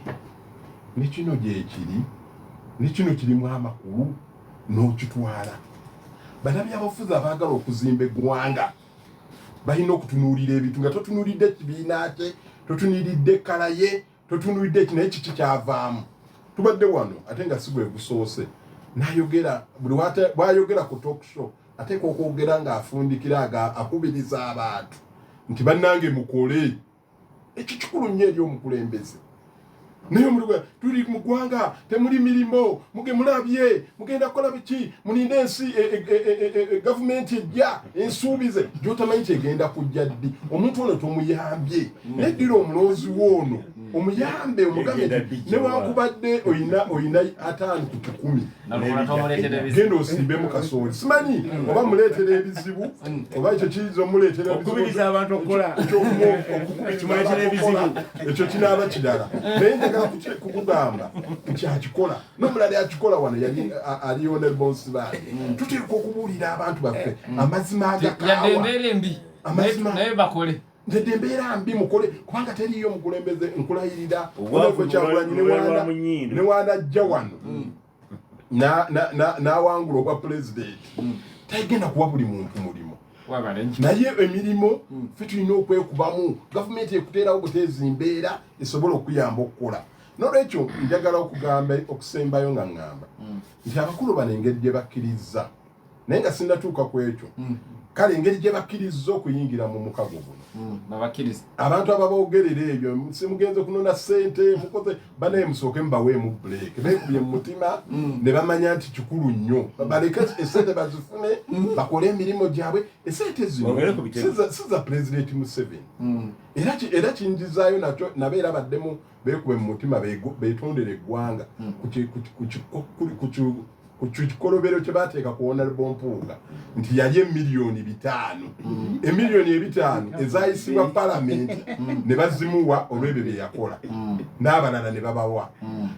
ne kino gyekiri, ne kino kirimu amakulu n'okitwala. Bannabyabufuzi abaagala okuzimba eggwanga balina okutunuulira ebintu nga totunuulidde kibiina kye, totunuulidde color ye, totunuulidde eki, naye kiki kyavaamu. Tubadde wano ate nga si gwe gusoose nayogera. Buli bwayogera ku talk show ateeka okwogera ng'afundikira akubiriza abantu nti bannange mukole. Ekyo kikulu nnyo eri omukulembeze. Naye omulimu, tuli mu ggwanga temuli mirimu, muge mulabye mugenda kukola biki, mulinde ensi gavumenti ejja ensuubize gyotamanyi kyegenda kujja ddi. Omuntu ono tomuyambye, neddira omulonzi woono omuyambe, omugambe nti newankubadde oyina 50 ku 100, genda osimbemu kasooli. Simanyi oba muleetera ebizibu oba ekyo kiyinza omuleetera. Okukubiriza abantu okukola. Kimuleetera ebizibu. Ekyo kinaaba kirala, naye njagala kukugamba nti akikola n'omulala akikola wano yali ali Honorable Nsibambi. Tuteekwa okubuulira abantu baffe amazima yadde agakaawa. Embeera embi. Amazima. Naye bakole. Yadde embeera mbi, mukole, kubanga teriiyo mukulembeze nkulayirira. Obwavu. Honorable Kyagulanyi lulwa mu nnyindo. Ne wanajja wano n'awangula obwa pulezidenti, tagenda kuwa buli muntu mulimu, naye emirimu ffe tulina okwekubamu. Gavumenti ekuteerawo buteezi mbeera esobola okuyamba okukola. Nolwekyo njagala okugamba okusembayo nga ŋŋamba nti abakulu bano engeri gye bakkiriza, naye nga sinnatuuka ku ekyo, kale engeri gye bakkiriza okuyingira mu mukago guno, Babakkiriza. Abantu ababoogerera ebyo, simugenze kunona ssente, mukoze banaye, musooke mubaweemu break. Beekubye mu mutima ne bamanya nti kikulu nnyo baleke esente bazifune, bakole emirimu gyabwe. Esente zino Bongere ku bitebe. si za Pulezidenti Museveni. Era kinjizaayo nakyo nabo era baddemu beekube mu mutima, beetondere eggwanga ku ki- ku ki- ku ki- ku- ku ki- ku kikolobero kye bateeka ku Honorable Mpuuga nti yali 5 miliyoni, 500 miliyoni ezayisibwa palamenti ne bazimuwa olw'ebyo bye yakola, n'abalala ne babawa.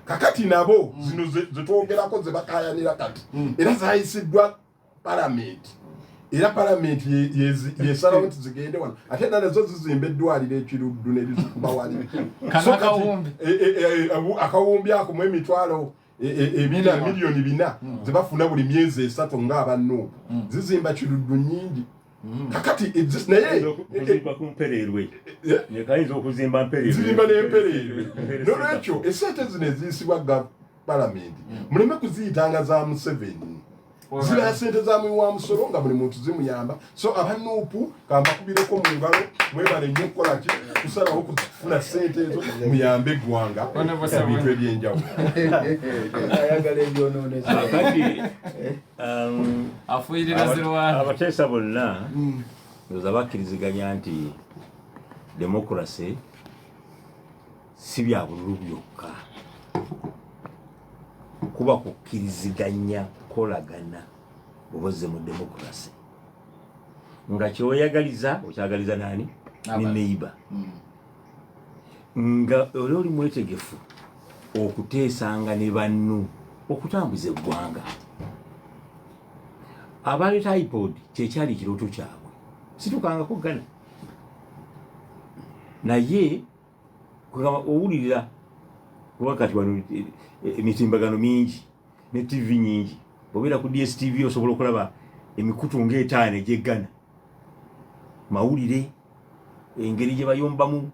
Kakati nabo zino zetwogerako ze bakayanira kati era zayisiddwa palamenti, era palamenti yesalawo nti zigende wano, ate era nazo zizimba eddwaliro ekiruddu ne lizikuba wali. Kano So kati, akawumbi. akawumbi ako mu emitwalo 4, 4 miliyoni zebafuna buli myezi 3 ng'aba NUP zizimba Kiruddu nyingi. Kakati naye Okuzimba ku Mpereerwe, kayinza okuzimba Mpereerwe. Zizimba n'Empereerwe. Nolwekyo esente zino eziyisibwa ga palamenti muleme kuziyitanga za Museveni, ziba sente za muwi wa musolo nga buli muntu zimuyamba. So aba NUP kambakubireko mu ngalo, mwebale nnyo okukola ki, kusalawo kufuna sente ezo muyambe eggwanga mu bintu ebyenjawulo. Ayagala ebyononesa. Kati Afuuyirira zirwana. Abateesa bonna ndowooza bakkiriziganya nti democracy si bya bululu byokka, kuba kukkiriziganya, kukolagana. Bw'oba ozze mu democracy nga kyoyagaliza okyagaliza nani ne neighbor, nga oli oli mwetegefu okuteesanga ne bannu okutambuza eggwanga. Abaleeta IPOD kyekyali ekirooto kyabwe, situkangako gana, naye kugamba owulirira, kuba kati wano emitimbagano mingi ne TV nyingi. Bwobeera ku DSTV osobola okulaba emikutu ngaetaano egyeggana mawulire, engeri gye bayombamu.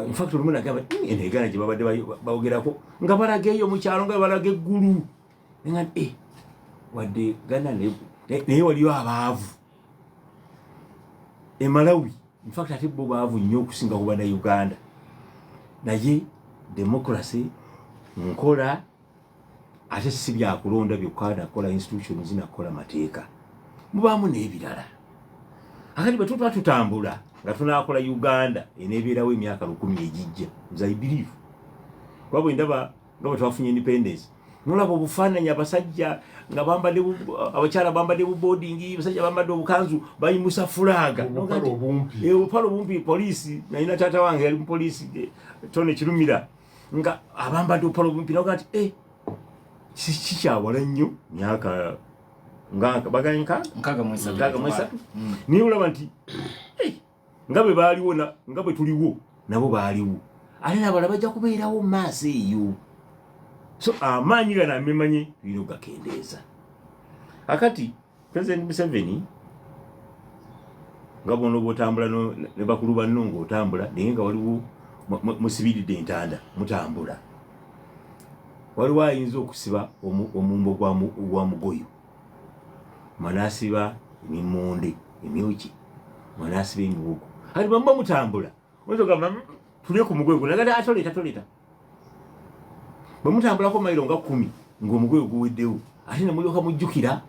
Infact olumu nagamba, eno egana gye babadde bayogerako nga balaga eyo mukyalo, nga balaga eggulu." Nenga nti, wadde Gana naye waliyo abaavu e Malawi. Infact ate bo baavu nnyo okusinga ku Bannayuganda, naye democracy nkola, ate si byakulonda byokka, nakola institutions, nakola mateeka, mubaamu n'ebirala. Akati bwe tuba tutambula nga tunakola Uganda eneebeerawo emyaka 1000 egijja, nze I believe, kuba bwe ndaba nga bwe twafunye independence, nolaba obufaananyi, abasajja nga bambadde abakyala bambadde buboarding, abasajja bambadde obukanzu, bayimusa flag. Obupale obumpi. Obupale obumpi. Poliisi, nalina taata wange yali mupoliisi, Tony Kirumira, nga abambadde obupale obumpi, naga nti kikyawala nnyo myaka nga baganye 63. 63. 63. Naye olaba nti nga bwe baaliwo nga bwe tuliwo nabo baaliwo, ate nabalala bajja kubeerawo mu maaso eyo. So amaanyi gano amemanyi tulina okugakendeeza. Akati President Museveni nga bona oba otambula ne bakulu banno ng'otambula, naye nga waliwo musibiridde entanda, mutambula, waliwo ayinza okusiba omumbo gwa mugoyo, mwanasiba emimonde emyoki, mwanasiba emiwogo. Kati bwemuba mutambula oyinza ogamba, tulye ku mugoyo guno." Agati, "Atoleta, toleta." Bwe mutambulako mayiro nga 10 ng'omugoyo guweddewo, ate ne mulyoka mujjukira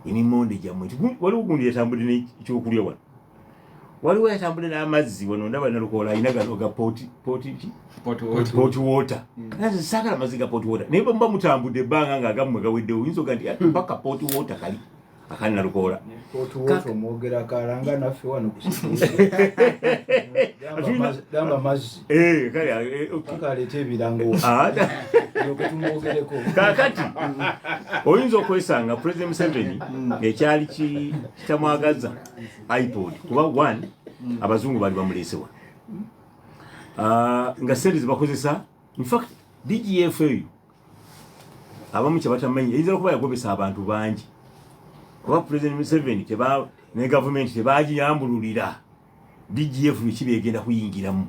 emimonde gyammwe nti waliwo gundi yatambudde n'ekyokulya wano, waliwo yatambudde n'amazzi wano, ndaba Nalukoola alina gano ga poti poti ki? Port water. Naze saagala mazzi ga port water, naye bwe muba mutambudde ebbanga ng'agammwe gaweddewo, oyinza oga nti "Ah, mpaka port water kali akali Nalukoola." Port omwogera kalanga naffe wano ku gamba mazzi. Eh, kale, paka aleete ebirango Ah, lyoke tumwogereko. Kaakati oyinza okwesanga President Museveni ekyali kitamwagaza IPOD, kuba one, abazungu baali bamuleesewa. Ah, nga sente zebakozesa, infact DGF eyo abamu kyebatamanyi eyinza okuba yagobesa abantu bangi, kuba President Museveni ne gavumenti tebagiyambululira DGF biki byegenda kuyingiramu.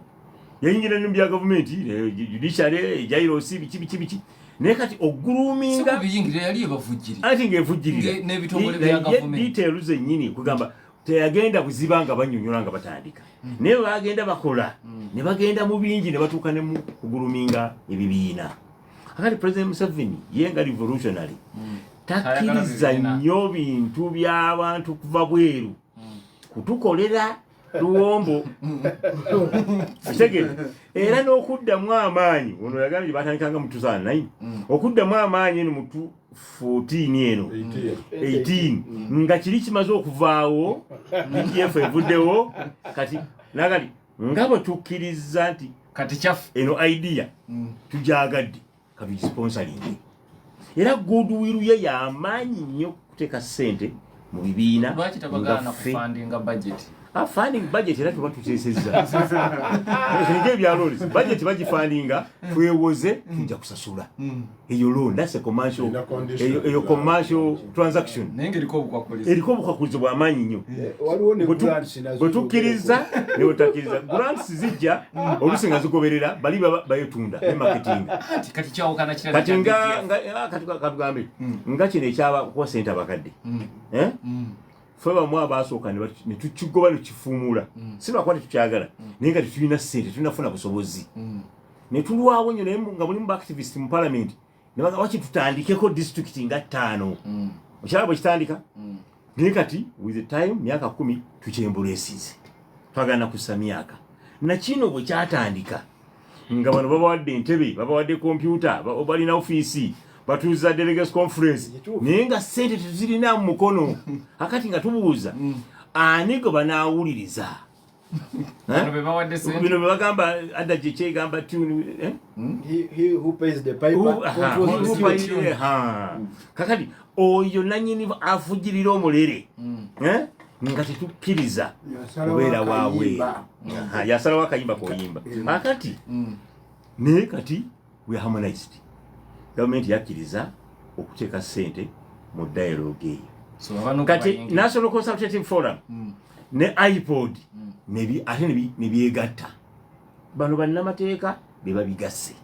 Yayingira ne mu bya gavumenti, judiciary, jairos, biki biki biki, naye kati oguluminga biyingire yali ebavujjirira. Anti ng'evujjirira N'ebitongole bya gavumenti. Details zennyini, kugamba teyagenda buziba nga banyonyola nga batandika, naye bwe bagenda bakola ne bagenda mu bingi ne batuuka ne mu kuguluminga ebibiina. Akati President Museveni ye nga revolutionary takkiriza Tayagala bibiina. nnyo bintu by'abantu kuva bweru kutukolera luwombo. Okitegeera? Era n'okuddamu amaanyi ono yagambye batandikanga mu 2009, okuddamu amaanyi eno mu 14 eno 18 nga kiri kimaze okuvaawo, DGF evuddewo. Kati nakati nga bwe tukkiriza nti kati kyaffe eno idea tujagadde, katugisponsoringe, era goodwill ye yamaanyi nnyo okuteeka ssente mu bibiina. Lwaki Nga tabagaana ffe kufandinga budget? Ah, funding budget era tuba tuteesezza nga ebya loans, budget bagifundinga, twewoze tujja kusasula eyo loan. That's a commercial, Erina condition. eyo commercial transaction. Naye ng'eriko obukwakulizo. Eriko obukwakulizo bw'amaanyi nnyo. Waliwo ne grants nazo. Bwe tukkiriza ne bwetakkiriza, grants zijja oluusi nga zigoberera bali baba bayetunda ne marketing. Kati kati kyawukana kirala Kati kya nga DGF. ah, kati katugambe nga kino ekyaba kuwa sente abakadde. Eh? Ffe bamu abasooka ne tukigoba ne tukifuumuula, si lwakuba tetukyagala, naye nga tetulina ssente, tulinafuna busobozi ne tulwawo nnyo. Naye nga mulimu ba activist mu parliament ne bagamba waki tutandikeko district nga 5, okyala bwe kitandika. Naye kati with the time, myaka 10 tukyembuleesize, twagala kussa myaka. Nakino bwe kyatandika nga bano babawadde entebe, babawadde kompyuta, balina ofiisi, batuuza delegates conference, naye nga sente tezirina mu mukono. Akati nga tubuuza ani gwe banaawuliriza? Bano be bawadde ssente? Bino bye bagamba adage kyegamba tune, eh? He who pays the piper controls Who the tune. Kakati oyo nanyini avugirira omulere, eh? Nga tetukkiriza Yasalawo kubeera waabweru. akayimba. Aha, yasalawo akayimba koyimba akati. Naye kati we harmonized, gavumenti yakkiriza okuteeka ssente mu dialogue eyo. So abano Kati kubayingira. National Consultative Forum ne IPOD ate nebyegatta, bano bannamateeka be babigasse.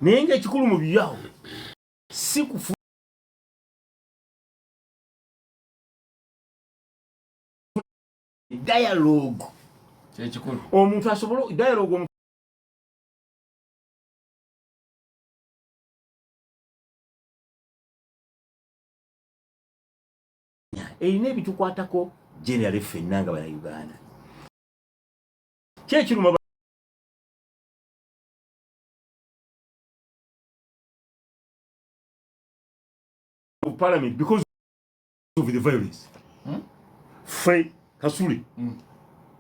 Naye ngaekikulu mu byawo si kufu dialogue. Kyekikulu. Omuntu asobole dialogue, omuntu erina ebitukwatako generally ffenna nga bannayuganda, kyekiruma. Parliament because of the violence, ffe Kasule.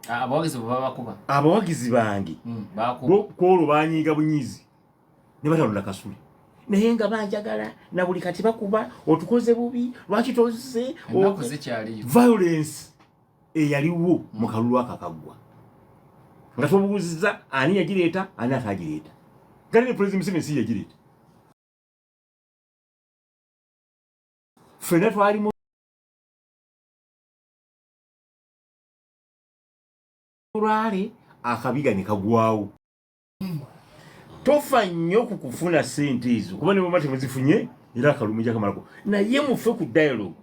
Ah, abawagizi bwe babakuba. Abawagizi bange Bakuba. Kwolwo banyiiga bunyiizi ne batalonda Kasule, naye nga banjagala na buli kati bakuba, otukoze bubi, lwaki tozze? Ennaku zikyaliyo. Violence eyaliwo mu kalulu ako akaggwa, nga tobuuziza ani yagireeta, ani atagireeta, nga ne President Museveni si yagireeta, ffenna twali mu lwale akabiga ne kagwawo. Tofa nnyo ku kufuna ssente ezo, kuba ne bwema temuzifunye era akalumi jakamalako, naye mufe ku dialogue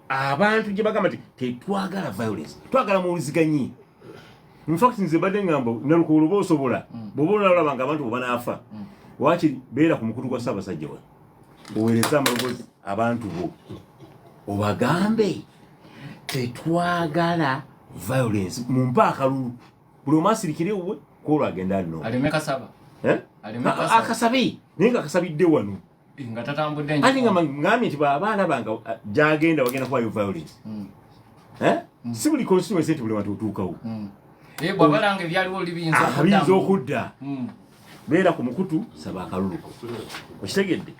abantu gye bagamba nti tetwagala violence, twagala muwuliziganyi. Infact nze badde ngamba Nalukoola oba osobola, bw'oba onalaba nga abantu bwe banaafa, Wakiri beera ku mukutu gwa Ssaabasajja wano, oweereze amaloboozi abantu bo, obagambe tetwagala violence, mumpe akalulu, buli omu asirikire wuwe, kwolwo agenda alina Aleme kasaba. Eh? Aleme kasaba. Akasabe, naye nga akasabidde wano. Nga tatambudde. Ate nga ngambye nti bw'abaana bange gyagenda bagenda kubayo violence. Eh? Si buli constituency nti buli wantu otuukawo. Eh, bw'abalanga ebyaliwo oli biyinza Ah, biyinza okuddamu. okudda. Beera ku mukutu, saba akaluluko, okitegedde?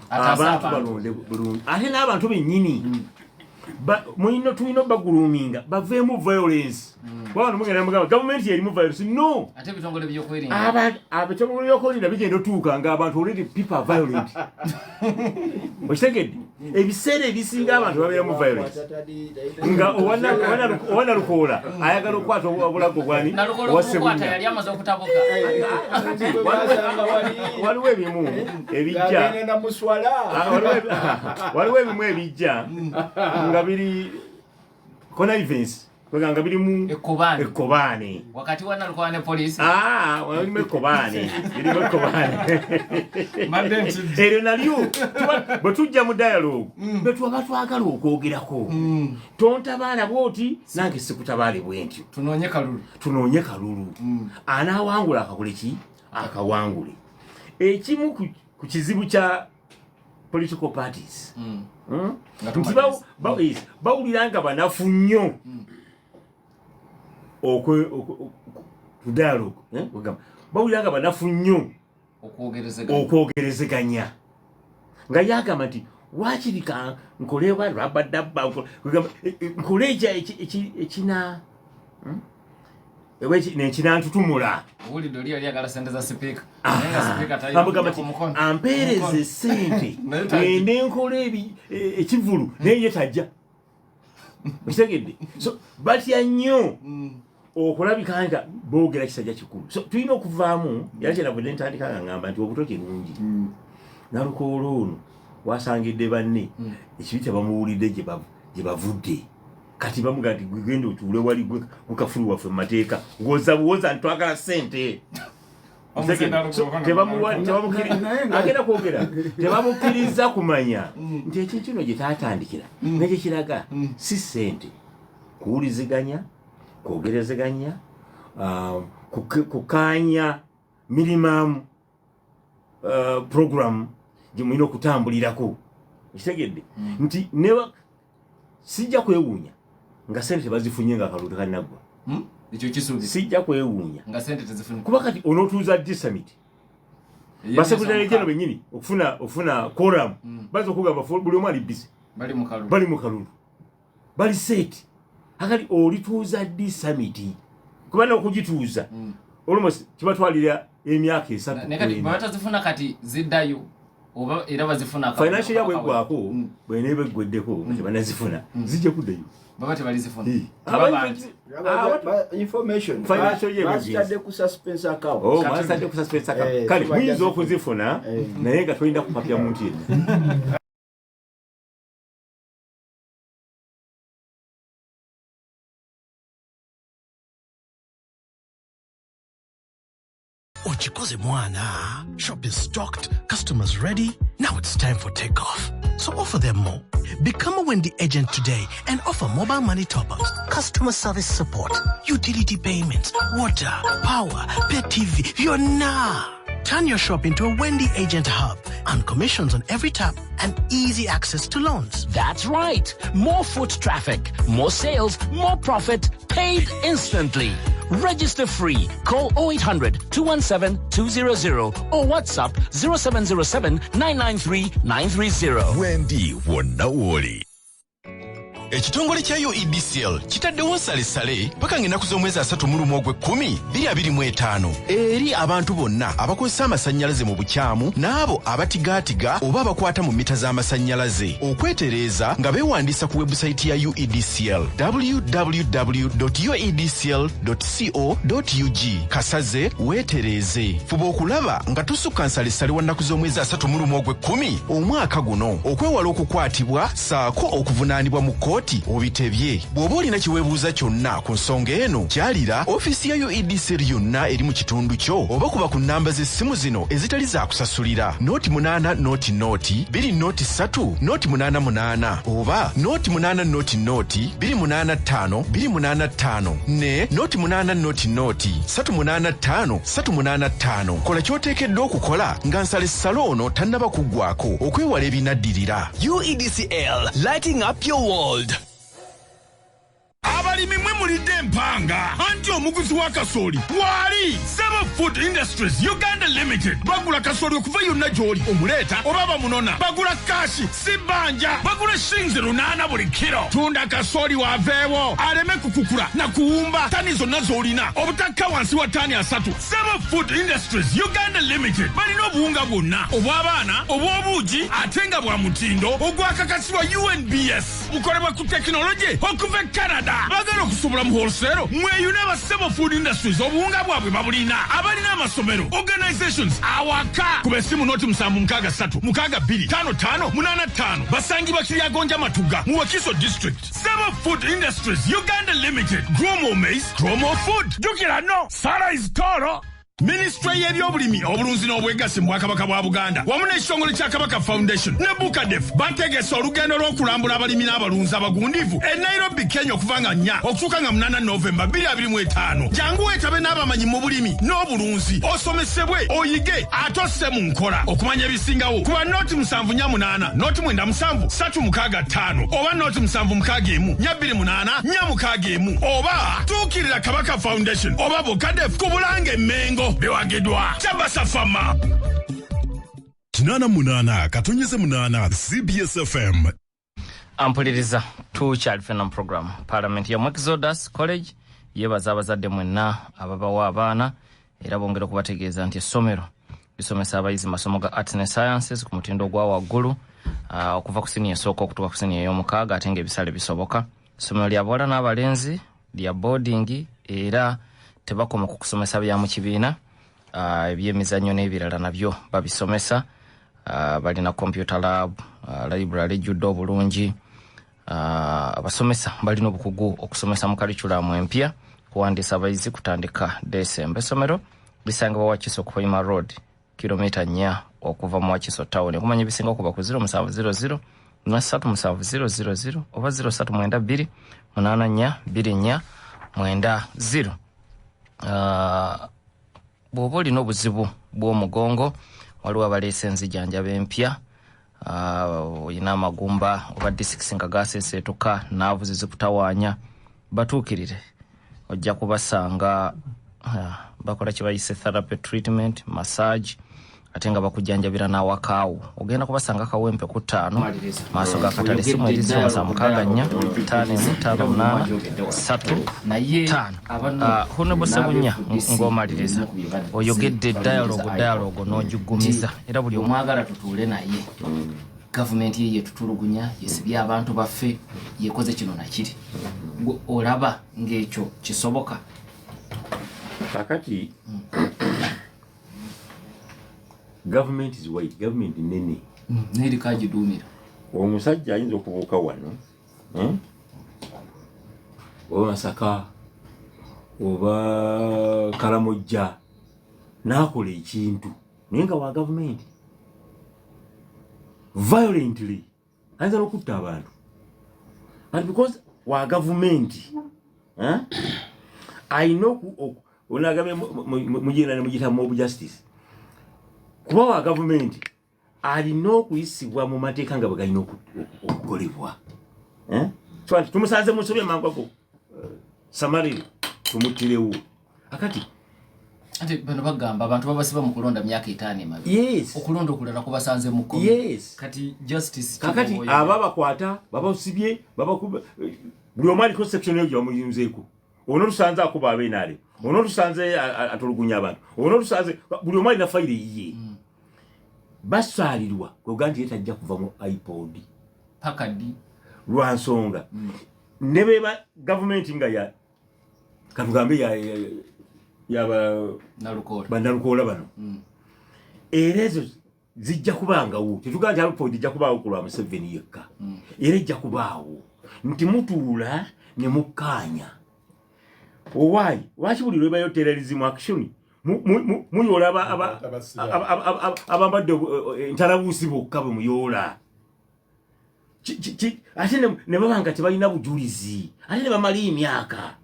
Ataasa Abantu abantu. balonde bulungi, ate n'abantu bennyini tulina obaguluminga baveemu violence, kuba bano mugenda mugamba gavumenti erimu violence, no. Ate ebitongole byokwerinda? Ebitongole byokwerinda bigenda otuuka nga abantu already people are violent, okitegedde? Ebiseera ebisinga abantu babeeramu violence nga owanalukoola ayagala okukwata obulago bwani. Nalukoola owa okumukwata Ssebunya. yali amaze okutabuka. Waliwo ebimu ebijja. Gagenda na muswala. Ah, waliwo ebimu ebijja nga biri connivance, kwega nga birimu ekkobaane. Wakati wa Nalukoola ne poliisi. Ah, walimu ekkobaane, birimu ekkobaane. Mbadde ntidde. Eryo nalyo bwe tujja mu dialogue bwe twaba twagala okwogerako, tontabaala bwoti, nange sikutabaale bwe ntyo. Tunoonye kalulu. Tunoonye kalulu, anaawangula akakole ki, akawangule. Ekimu ku kizibu kya political parties, Nga Nti tumaliriza. yes, bawulira nga banafu nnyo ku dialogue, eh, kwegamba bawulira nga banafu nnyo Okwogerezeganya. Okwogerezeganya, nga yagamba nti wakiri ka nkole oba rabadabba, kwegamba, nkole ekina Oba nekinantutumula. Owulidde oli yali ayagala sente za sipiika, naye nga sipiika talina Amugamba kujja nti ku mukono. ampeereze Mukono. sente Naye tajja. ngende nkola ekivulu, naye ye tajja, okitegedde? So batya nnyo okulabika nga boogera kisajja kikulu, so tulina okuvaamu. Era kyenavudde ntandika nga ngamba nti obuto kirungi. Nalukoola ono wasangidde banne ekibi tebamuwulidde gye bavudde. Kati bamugaa nti, "Gwe genda otuule wali gwe mukafulu waffe mu mateeka, ng'oza buwoza nti twagala ssente." Omuze So, agenda kwogera, tebamukkiriza kumanya nti ekintu kino gye tatandikira nekyo kiraga si ssente, kuwuliziganya, kwogerezeganya, kukaanya minimum program gye mulina okutambulirako, ekitegedde nti sijja kwewuunya nga sente tebazifunye nga akalulu tekanaggwa. Ekyo kisuubira. Sijja kwewuunya nga sente tezifunye. Kuba kati onootuuza ddi summit? Ey'emyezi Ba secretary 6. general bennyini okufuna quorum bayinza okugamba buli omu ali busy. Bali mu kalulu. Bali mu kalulu, bali set. Akati olituuza ddi summit? Kuba n'okugituuza almost kibatwalira emyaka 3. Naye kati bwe batazifuna, kati ziddayo oba era bazifuna? Financial year bweggwako, bweneeba eggweddeko nga tebanazifuna, zijja kuddayo. Baba tebalizifuna. Information Financial year bazitadde ku suspense account. Oh, bazitadde ku suspense account. Eh, Kale tebajja muyinza zifuna. okuzifuna, naye nga tolina kupapya muntu yenna. Okikoze mwana. Shop is stocked, customers ready. Now it's time for takeoff. So offer them more. Become a Wendy agent today and offer mobile money top-ups, customer service support, utility payments, water, power, pay TV, yonna. Turn your shop into a Wendy agent hub and commissions on every tap and easy access to loans. That's right. More foot traffic, more sales, more profit, paid instantly. Register free. Call 0800 217 200 or WhatsApp 0707 993 930. Wendy wonna w'oli. Ekitongole kya UEDCL kitaddewo nsalessale paka ng'ennaku z'omwezi 31 ogw'ekkumi 2025 eri abantu bonna abakozesa amasannyalaze mu bukyamu n'abo abatigaatiga oba abakwata mu mita z'amasannyalaze okwetereeza nga beewandiisa ku webusayiti ya UEDCL www uedcl co ug kasaze weetereeze. Fuba okulaba nga tusukka nsalessale wa nnaku z'omwezi 31 ogw'ekkumi omwaka guno okwewala okukwatibwa ssaako okuvunaanibwa mu kkooti. kkooti obitebye. Bw'oba olina kye weebuuza kyonna ku nsonga eno, kyalira ofiisi ya UEDCL yonna eri mu kitundu kyo oba kuba ku nnamba z'essimu zino ezitali za kusasulira: 0 8 0 0 2 0 3 0 8 8 oba 0 8 0 0 2 8 5 2 8 5 ne 0 8 0 0 3 8 5 3 8 5. Kola ky'oteekeddwa okukola nga nsalessale ono tannaba kuggwako okwewala ebinaddirira. UEDCL, lighting up your world. Abalimi mwe mulidde empanga, anti omuguzi wa kasooli waali. Sebo Food Industries Uganda Limited bagula kasooli okuva yonna gy'oli omuleeta oba bamunona. Bagula cash, si bbanja. Bagula shilingi 8 buli kiro. Tunda kasooli waaveewo aleme kukukula na kuwumba tani zonna z'olina obutakka wansi wa tani 30. Sebo Food Industries Uganda Limited balina obuwunga bwonna obw'abaana, obw'obuugi, ate nga bwa mutindo ogwakakasibwa UNBS, bukolebwa ku tekinologi okuva e Canada. Bagala okusobola mu wholesale, mweyune aba Sebo Food Industries, obuwunga bwabwe babulina. Abalina amasomero, organizations, awaka, kuba esimu 076 62 55 85. Basangibwa Kiryagonja Matuga mu Wakiso District. Sebo Food Industries Uganda Limited, grow more maize, grow more food. Jjukira no sala is toro. Minisitule y'ebyobulimi, obulunzi n'obwegassi mu Bwakabaka bwa Buganda wamu n'ekitongole kya Kabaka Foundation ne Bucadef bategese olugendo lw'okulambula abalimi n'abalunzi abagundivu e Nairobi, Kenya, okuva nga 4 okutuuka nga 8 Novemba 2025. Jangu weetabe n'abamanyi mu bulimi n'obulunzi, osomesebwe, oyige ate osse mu nkola. Okumanya ebisingawo kuba 0 748 097 365 oba 0 761 428 461 oba tuukirira Kabaka Foundation oba Bucadef ku Bulange Emmengo. Biwagiddwa Kyabasa Fama. 88.8 CBS FM. Ampuliriza, tukyali fena mu program. Parliament ya Exodus College yebaza abazadde mwenna ababawa abaana, era bongera okubategeeza nti essomero lisomesa abayizi masomo ga arts ne sciences ku mutindo ogwa waggulu, okuva ku siniya esooka okutuuka ku siniya ey'omukaaga, ate ng'ebisale bisoboka. Essomero lya bawala n'abalenzi, lya boarding, era tebakoma ku kusomesa bya mu kibiina, ebyemizannyo n'ebirala nabyo babisomesa. Balina computer lab, library ejjudde obulungi. Abasomesa balina obukugu okusomesa mu curriculum empya. Kuwandiisa abayizi kutandika Desemba. Essomero lisangibwa Wakiso Hoima Road, kilomita 4 okuva mu Wakiso Town. Okumanya ebisinga okuba ku 0700 370 000 oba 0392 84 24 90. Bw'oba olina obuzibu bw'omugongo, waliwo abaleese enzijanjaba empya. Olina amagumba oba discs nga gaseeseetuka, naavu zikutawaanya, batuukirire, ojja kubasanga. Bakola kye bayise therapy treatment, massage, ate nga bakujjanjabira n'awakaawo. Ogenda kubasanga Kawempe ku 5, maaso ga katale. Simu eri 0764 51 58 35. Honorable Sebunya, ng'omaliriza, oyogedde dialogue, dialogue n'ogigumiza, era buli omu omwagala tutuule naye. Gavumenti ye yetutulugunya, yesibye abantu baffe, yekoze kino nakiri. Gwe olaba ng'ekyo kisoboka? Kakati government is wide, government nene. Neriko agiduumira. Omusajja ayinza okubuuka wano, Oba Masaka oba Kalamojja, n'akola ekintu naye nga wa gavumenti, violently ayinza n'okutta abantu, and because wa gavumenti, eh, ayina onagambye mugenda ne mugiyita mob justice, kuba wa gavumenti alina okuyisibwa mu mateeka nga bwe galina okukolebwa. Eh? So nti tumusanze musobi amangu ago, samarire tumuttirewo akati. Ate bano bagamba abantu babasiba mu kulonda myaka 5 emabega. Yes. Okulonda okulala kubasanze mu kkomera. Yes. Kati justice Kakati kiboyo. aba bakwata, babasibye, babakuba, buli omu aliko section eyo gyebamuyunzeeko. Ono tusanze akuba abenaale, ono tusanze atulugunya abantu, ono tusanze, buli omu alina fayiro eyiye. Basaalirwa kwega nti ye tajja kuva mu IPOD. Paka ddi? Lwa nsonga ne beba gavumenti nga ya katugambe yaba Nalukoola. Bannalukoola bano, era ezo zijja kubangawo. Tetugamba nti IPOD ejja kubaawo ku lwa Museveni yekka, era ejja kubaawo. Nti mutuula ne mukkaanya. Owaayi, lwaki buli lwebayo terrorism action muyoola abambadde entalabuusi bokka bwe muyoola? Ate ne baba nga tebalina bujulizi, ate ne bamala emyaka.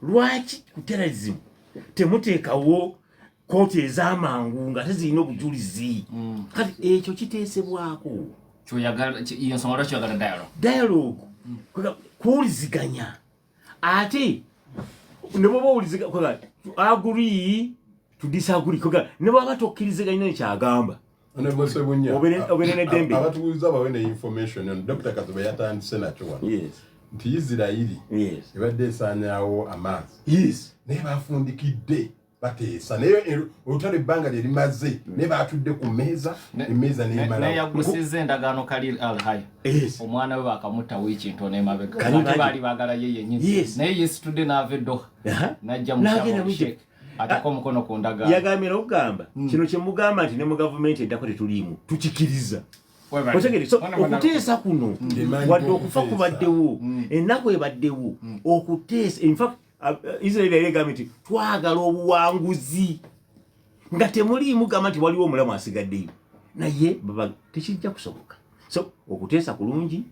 Lwaki ku terrorism temuteekawo kooti ez'amangu nga tezirina obujulizi? Kati ekyo kiteesebwako. Yensonga lwaki oyagala dialogue. Dialogue kuwuliziganya, ate ne bwoba owuliziganya, agree to disagree, ne bwaba tokkiriziganya nekyagamba. Obeere n'eddembe. Abatuwuliza bawe ne information ono Dr Kaziba yatandise nakyo wano nti Isirayiri ebadde esaanyaawo amaazi, naye bafundikidde bateesa, naye olutalo ebbanga lye limaze, naye batudde ku mmeeza, emmeeza nemalawo. Neyagusiza endagaano Khalil al Hay, omwana we bakamutta wiiki ntono emabega. Ate baali baagala ye yennyini, naye yesitudde n'ava e Doha n'ajja mu N'agenda mu Sharm el-Sheikh ateko omukono ku ndagaano. Yagambye okugamba kino kyemugamba nti ne mu gavumenti eddako tetuliimu, tukikiriza. Otegere? So okuteesa kuno, wadde okufa kubaddewo, ennaku ebaddewo, okuteesa, in fact Israel yali egambye nti twagala obuwanguzi nga temuliimu gamba nti waliwo omulamu asigaddeyo, naye baba tekijja kusoboka. So okuteesa kulungi,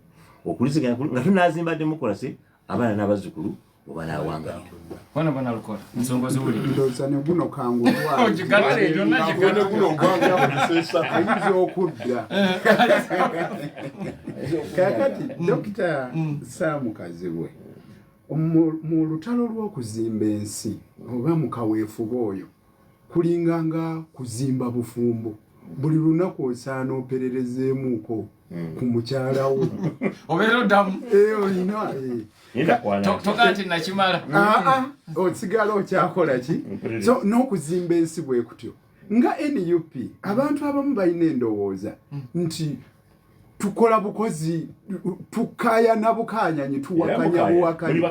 okuliziganya kulungi, nga tunazimba democracy, abaana n'abazzukulu webanawangalira. Bona bona lukola ensonga ziwulire. Ndowooza ne guno kangu. Ogigatte, byonna gigatte. Ayinza okudda. Kakati Dokita Sam Kazibwe, mu lutalo lw'okuzimba ensi oba mu kaweefube oyo, kulinga nga kuzimba bufumbo. Buli lunaku osaana opererezeemuko ku mukyalawo. Obeera oddamu. Olina. Toga nti nakimala. Aa, osigala okyakola ki. So n'okuzimba ensi bwe kutyo. Nga NUP, abantu abamu balina endowooza nti tukola bukozi, tukayana bukayanyi, tuwakanya buwakanyi,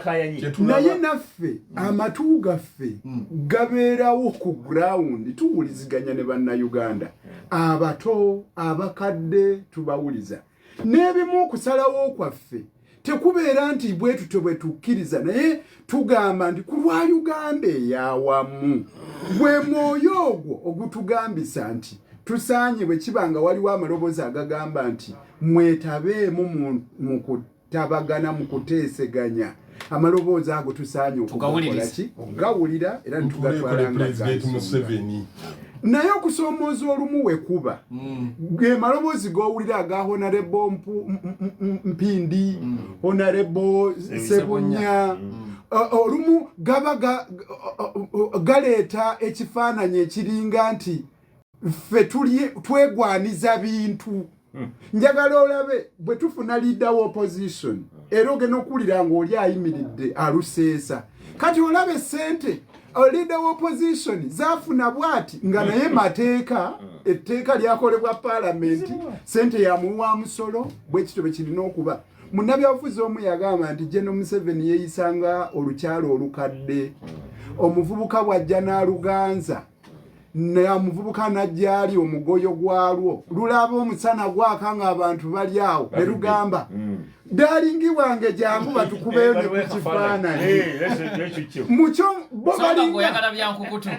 naye naffe amatu gaffe gabeerawo ku ground. Tuwuliziganya ne Bannayuganda abato, abakadde, tubawuliza n'ebimu. Okusalawo kwaffe tekubeera nti bwe tutyo bwe tukkiriza, naye tugamba nti ku lwa Uganda eyawamu. Gwe mwoyo ogwo ogutugambisa nti tusaanye, bwe kiba nga waliwo amaloboozi agagamba nti mwetabeemu mu kutabagana, mu kuteeseganya, amaloboozi ago tusaanye okugakola ki? Okugawulira era nitugatwala nga President ga nsonga. Museveni. Naye okusoomooza olumu we kuba ge maloboozi g'owulira aga Honorable Mpindi, Honorable Sebunya, olumu gaba galeeta ekifaananyi ekiringa nti ffe twegwaniza bintu. Njagala olabe bwe tufuna leader wa opposition, era ogenda okuwulira ng'oli ayimiridde aluseesa. Kati olabe sente leader wa opposition zaafuna bwati, nga naye mateeka, etteeka lyakolebwa paalamenti, sente yamuwa musolo. Bwe kityo bwe kirina okuba. Munnabyabufuzi omu yagamba nti General Museveni yeeyisanga olukyalo olukadde, omuvubuka bw'ajja n'aluganza, omuvubuka najja ali omugoyo gwalwo lulaba omusana gwaka ng'abantu bali awo, ne lugamba, "Darling wange, jangu batukubeyo ne ku kifaananyi." Mukyo bo So nga balinga oyagala byankukutu.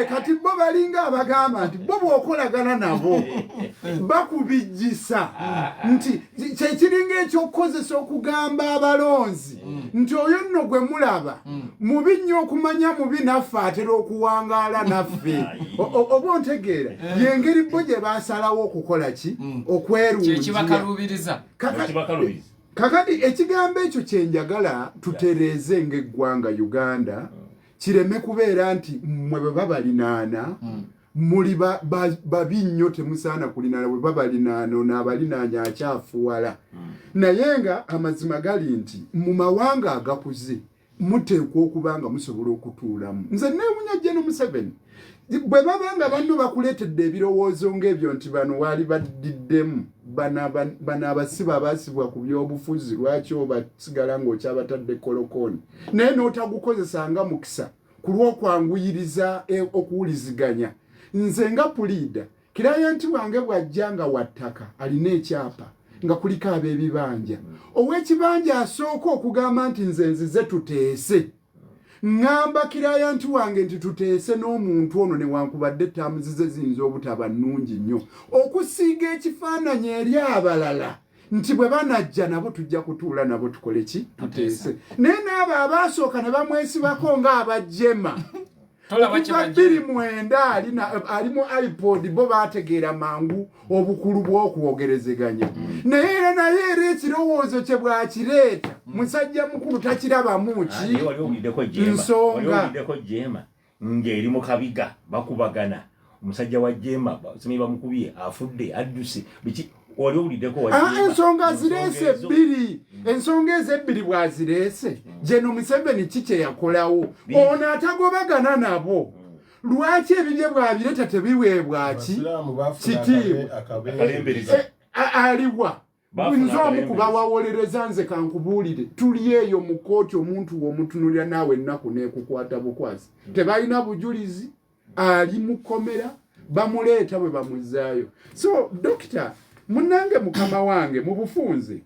Kati bo balinga abagamba nti bo bw'okolagana nabo bakubijjisa nti kyekiringa ekyokukozesa okugamba abalonzi nti oyo nno gwe mulaba mubi nnyo, okumanya mubi naffe atera okuwangaala naffe. Oba ontegeera? Yengeri bo gye basalawo okukola ki? Okwerungiya. Kyekibakaluubiriza. Kakati ekigambo ekyo kyenjagala tutereeze ng'eggwanga Uganda, kireme kubeera nti mmwe bwe babalinaana muli babi nnyo, temusaana kulinaana. Bwe babalinaana, ono abalinaanya akyafuwala. Naye nga amazima gali nti mu mawanga agakuze muteekwa okuba nga musobola okutuulamu. Nze neewunya General Museveni, bwe baba nga banno bakuleetedde ebirowoozo ng'ebyo nti bano waali baddiddemu, bano abasibe abaasibwa ku byobufuzi, lwaki obasigala ng'okyabatadde kolokooni, naye n'otagukozesa nga mukisa ku lw'okwanguyiriza okuwuliziganya? Nze nga puliida, client wange bw'ajja nga wattaka alina ekyapa, Nga kuliko ab'ebibanja, ow'ekibanja asooka okugamba nti nze nzize tuteese, ŋŋamba client wange nti tuteese n'omuntu ono, newankubadde terms ze ziyinza obutaba nnungi nnyo, okusiiga ekifaananyi eri abalala nti bwe banajja nabo tujja kutuula nabo tukole ki? Tuteese. Naye n'abo abaasooka ne bamwesibako ng'abajema okuva 2009 ali mu IPOD, bo baategeera mangu obukulu bw'okwogerezeganya. Naye era ekirowoozo kye bwakireeta, musajja mukulu takirabamu ki Naye wali owuliddeko Jema? Nsonga. Wali owuliddeko Jema ng'eri mu kabiga bakubagana, omusajja wa Jema simanyi bamukubye, afudde, adduse, biki? Wali owuliddeko wa Ah, Jema? ensonga azireese Ensonga ezo. bbiri. Ensonga ezo ebbiri bw'azireese, geno Museveni ki kye yakolawo? Ono atagobagana nabo, lwaki ebibye bw'abireeta tebiweebwa ki Abasiraamu baafuna kitiibwa? Akalembereza. Eh, aliwa? Baafuna Nze omu akalembereza. kubawawolereza, nze kankubuulire, tuli eyo mu kooti, omuntu w'omutunulira naawe ennaku n'ekukwata bukwasi. Tebalina bujulizi, ali mu kkomera, bamuleeta bwe bamuzaayo. So dokita munnange, mukama wange, mu bufunze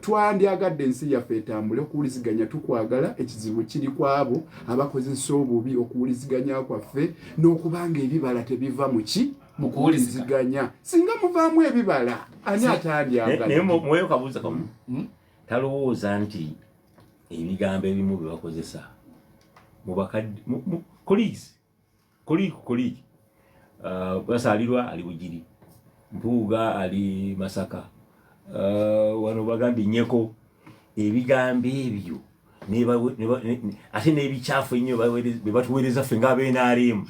twandyagadde ensi yaffe etambule. Okuwuliziganya tukwagala, ekizibu kiri ku abo abakozesa obubi okuwuliziganya kwaffe n'okubanga ebibala tebiva mu ki? Mu kuwuliziganya. Singa muvaamu ebibala, ani atandyagala? Naye muweyo kabuuza kamu. Talowooza nti ebigambo ebimu bye bakozesa mu bakadde, colleagues, colleague ku colleague, Basaalirwa ali Bugiri, Mpuuga ali Masaka, wano bagambye Nyeko, ebigambo ebyo ate n'ebikyafu ennyo bye batuweereza ffe ng'abe NRM.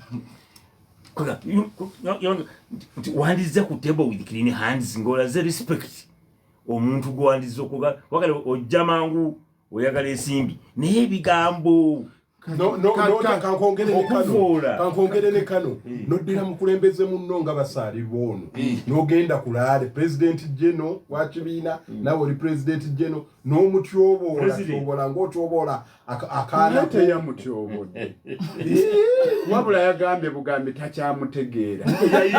Nti wandize ku table with clean hands, ng'olaze respect omuntu gwewandize okuga wagala ojja mangu oyagala ensimbi, naye ebigambo Kankwongere ne kano. Okuvoola. Kankwongere ne kano. Noddira mukulembeze munno nga Basaalirwa ono, n'ogenda ku rally, president general wa kibiina, nawe oli president general, n'omutyoboola. President. Tyobola ng'otyoboola akaana. Naye teyamutyobodde, wabula yagambye bugambi takyamutegeera. Naye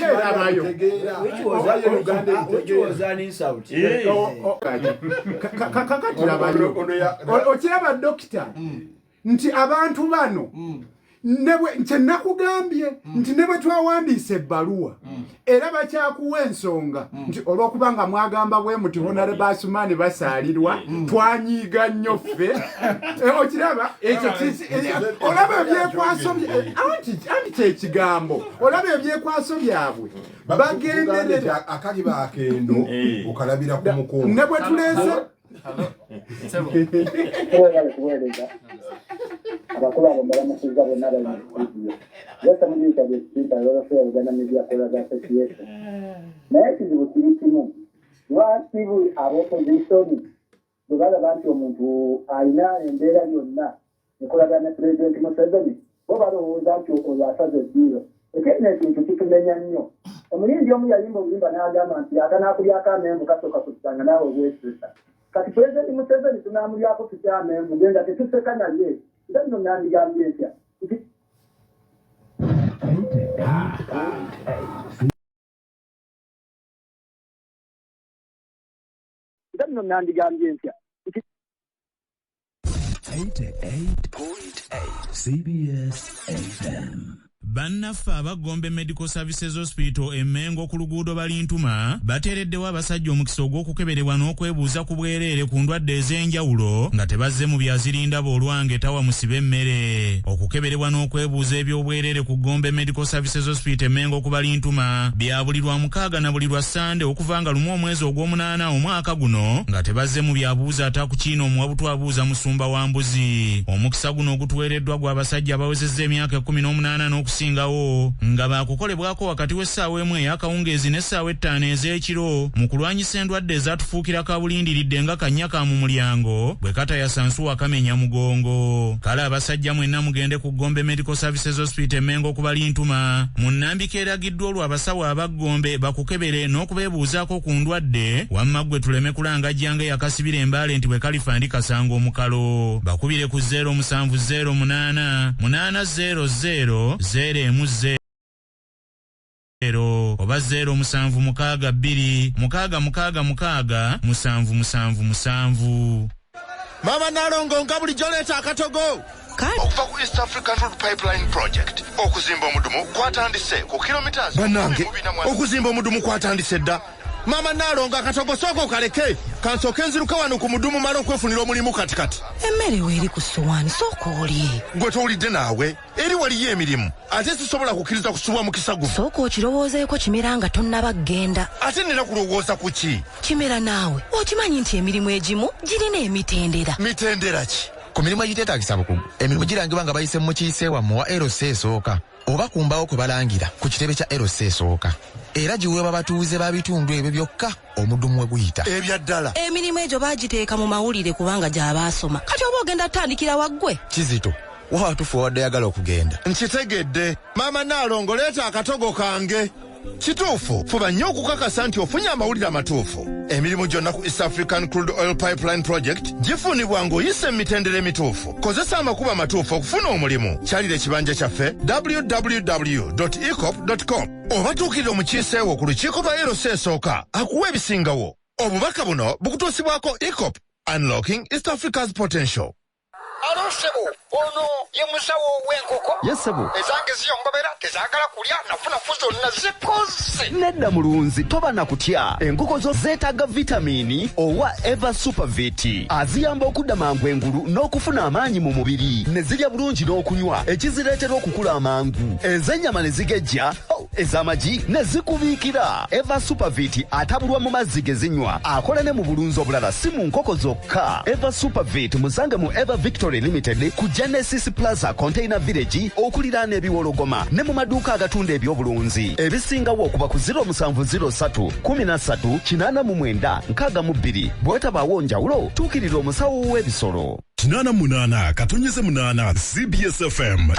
erabayo. Which was an insult. Kakati labayo, okiraba dokita nti abantu bano kye nakugambye nti ne bwe twawandiisa ebbaluwa era bakyakuwa ensonga nti olw'okuba nga mwagamba bwe muti Honorable Asumaani Basaalirwa, twanyiiga nnyo ffe. Okiraba ekyo olaba ebyekwaso anti kyekigambo, olaba ebyekwaso byabwe bagenderera. Akaliba akendo okalabira ku mukono. Ne bwe tuleese Webale kuweereza. Abakulu abo mbalamusizza bonna abali mu studio. Yasamuyita bwekitimpa lwabafeya Uganda Media Callers Association. Naye ekizibu kiri kimu, lwaki buli ab'opposition bwe balaba nti omuntu alina embeera yonna ekolagana ne Pulezidenti Museveni, bo balowooza nti oyo asaze eddiiro? Ekyo nno ekintu kitumenya nnyo. Omuyimbi omu yayimba oluyimba n'agamba nti akanaakulyako amenvu kasooka kusanga naawe obwesusa. Kati Pulezidenti Museveni tunaamulyako tutya amenvu ge nga tetuseka naye? Nze nno nandigambye ntya nti nze nno nandigambye ntya nti 88.8 CBS FM. Bannaffe abagombe Medical Services Hospital Emmengo ku luguudo Balintuma bateereddewo abasajja omukisa ogw'okukeberebwa n'okwebuuza ku bwereere ku ndwadde ez'enjawulo nga tebazze mu byazirindaba olwange tawa musibe emmere. Okukeberebwa n'okwebuuza eby'obwereere ku Gombe Medical Services Hospital Emmengo ku Balintuma bya buli lwa mukaaga na buli lwa Ssande okuva nga 1 omwezi ogw'omunaana omwaka guno nga tebazze mu byabuuza atakukiina omuwabutu abuuza musumba wa mbuzi. Omukisa guno ogutuweereddwa gwa basajja abawezezza emyaka 18 n'okusingawo nga baakukolebwako wakati w'essaawa 1 ey'akawungeezi n'essaawa 5 ez'ekiro mu kulwanyisa endwadde ezatufuukira kabulindiridde nga kannya ka mu mulyango bwe katayasa nsuwa kamenya mugongo. Kale abasajja mwenna mugende ku Gombe Medical Services Hospital Emmengo ku Balintuma mu nnambika eragiddwa olwo abasawo abaggombe bakukebere n'okubeebuuzaako ku ndwadde. Wamma ggwe tuleme kulangajja nga eyakasibira embaale nti bwe kalifa ndi kasanga omukalo. Bakubire ku 0708 800 010. Oba 0762 666 777. Mama Nalongo, nga bulijjo leeta akatogo. Okuva ku East African Road Pipeline Project, okuzimba omudumu kwatandise ku kilometers. Bannange, okuzimba omudumu kwatandise dda. Mama Nalongo, akatogo sooka okaleke, kansooke nziruka wano ku mudumu mala okwefunira omulimu katikati. Emmere weeri ku ssowaani, sooka olye. Gwe towulidde naawe, eri waliyo emirimu, ate sisobola kukkiriza kusubwa mukisa guno. Sooka okirowoozeeko Kimera nga tonnaba kugenda. Ate nina kulowooza ku ki? Kimera naawe okimanyi nti emirimu egimu girina emitendera. Mitendera ki? Ku mirimu egiteetaagisa bukugu, emirimu girangibwa nga bayise mu mukiise wammwe wa LC esooka oba ku mbaawo kwe balangira ku kitebe kya LC esooka, era giweebwa batuuze ba bitundu ebyo byokka omudumu we guyita. Ebya ddala. Emirimu egyo baagiteeka mu mawulire kubanga gy'abaasoma. Kati oba ogenda kutandikira waggwe? Kizito, wa watuufu wawadde oyagala okugenda. Nkitegedde. Maama Nalongo, leeta akatogo kange. Kituufu, fuba nnyo okukakasa nti ofunye amawulire amatuufu. Emirimu gyonna ku East African Crude Oil Pipeline Project gifunibwa ng'oyise mu mitendera emituufu. Kozesa amakubo amatuufu okufuna omulimu. Kyalira ekibanja kyaffe www.ecop.com oba tuukirira omukiiseewo ku lukiiko lwa LC esooka akuwa ebisingawo. Obubaka buno bukutuusibwako EACOP, Unlocking East Africa's Potential. Alo ssebo, ono ye musawo w'enkoko? Yes ssebo. Ezange ziyongobera, tezaagala kulya, nafunafu zonna zikoze. Nedda mulunzi, toba na kutya. Enkoko zo zeetaaga vitamiini owa Eva Supervit, aziyamba okudda mangu engulu n'okufuna amaanyi mu mubiri, ne zirya bulungi n'okunywa, ekizireetera okukula amangu, ez'ennyama ne zigejja, ez'amagi ne zikubiikira. Eva Supervit atabulwa mu mazzi ge zinywa, akola ne mu bulunzi obulala, si mu nkoko zokka. Eva Supervit musange mu Eva Victory Limited ku Genesis Plaza, Container Village, okuliraana ebiwologoma, ne mu maduuka agatunda ebyobulunzi. Ebisingawo okuba ku 0703 13 89 62. Bw'otabaawo njawulo, tuukirira omusawo w'ebisolo. 88.8 CBS FM.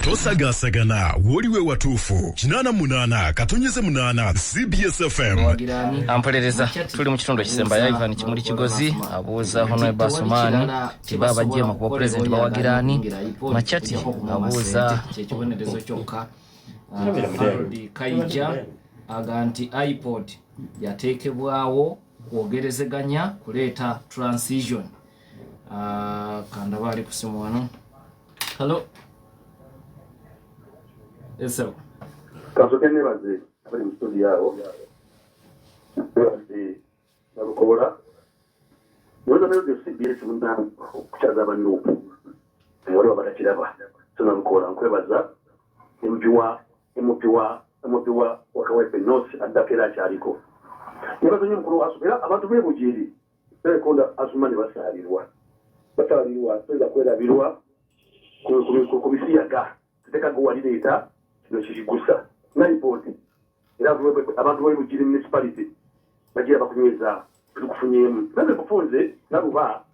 Tosagasagana woliwe watuufu. 88.8 CBS FM. Ampolereza, tuli mu kitundu ekisembayo. Ivan Kimuli Kigozi abuuza Honorable Asumani tiba abajema kuba president bawagirani. Machati abuuza kyekibonerezo kyokka. Harold Kaija aga nti iPod yateekebwawo kwogerezeganya kuleeta transition. Kandaba ali ku simu wano. Hello. Yes, Kasoke nebaze abali mu studio awo. Nebaze Nalukola. Nyoza nayo CBS munda okukyaza abanupu. Waliwo abatakiraba. So Nalukola nkwebaza MP wa Wakawempe North addako era akyaliko. Nebaza nnyo mukulu wa era abantu b'e Bugiri. Beekonda Asumani basaalirwa. Basaalirwa, toyinza kwerabirwa ku bisiyaga. Teeka gwe walireeta kino kikigusa. Nayipoti era abantu b'e Bugiri municipality bagira bakunyweza tukufunyeemu. Naze kufunze naluba.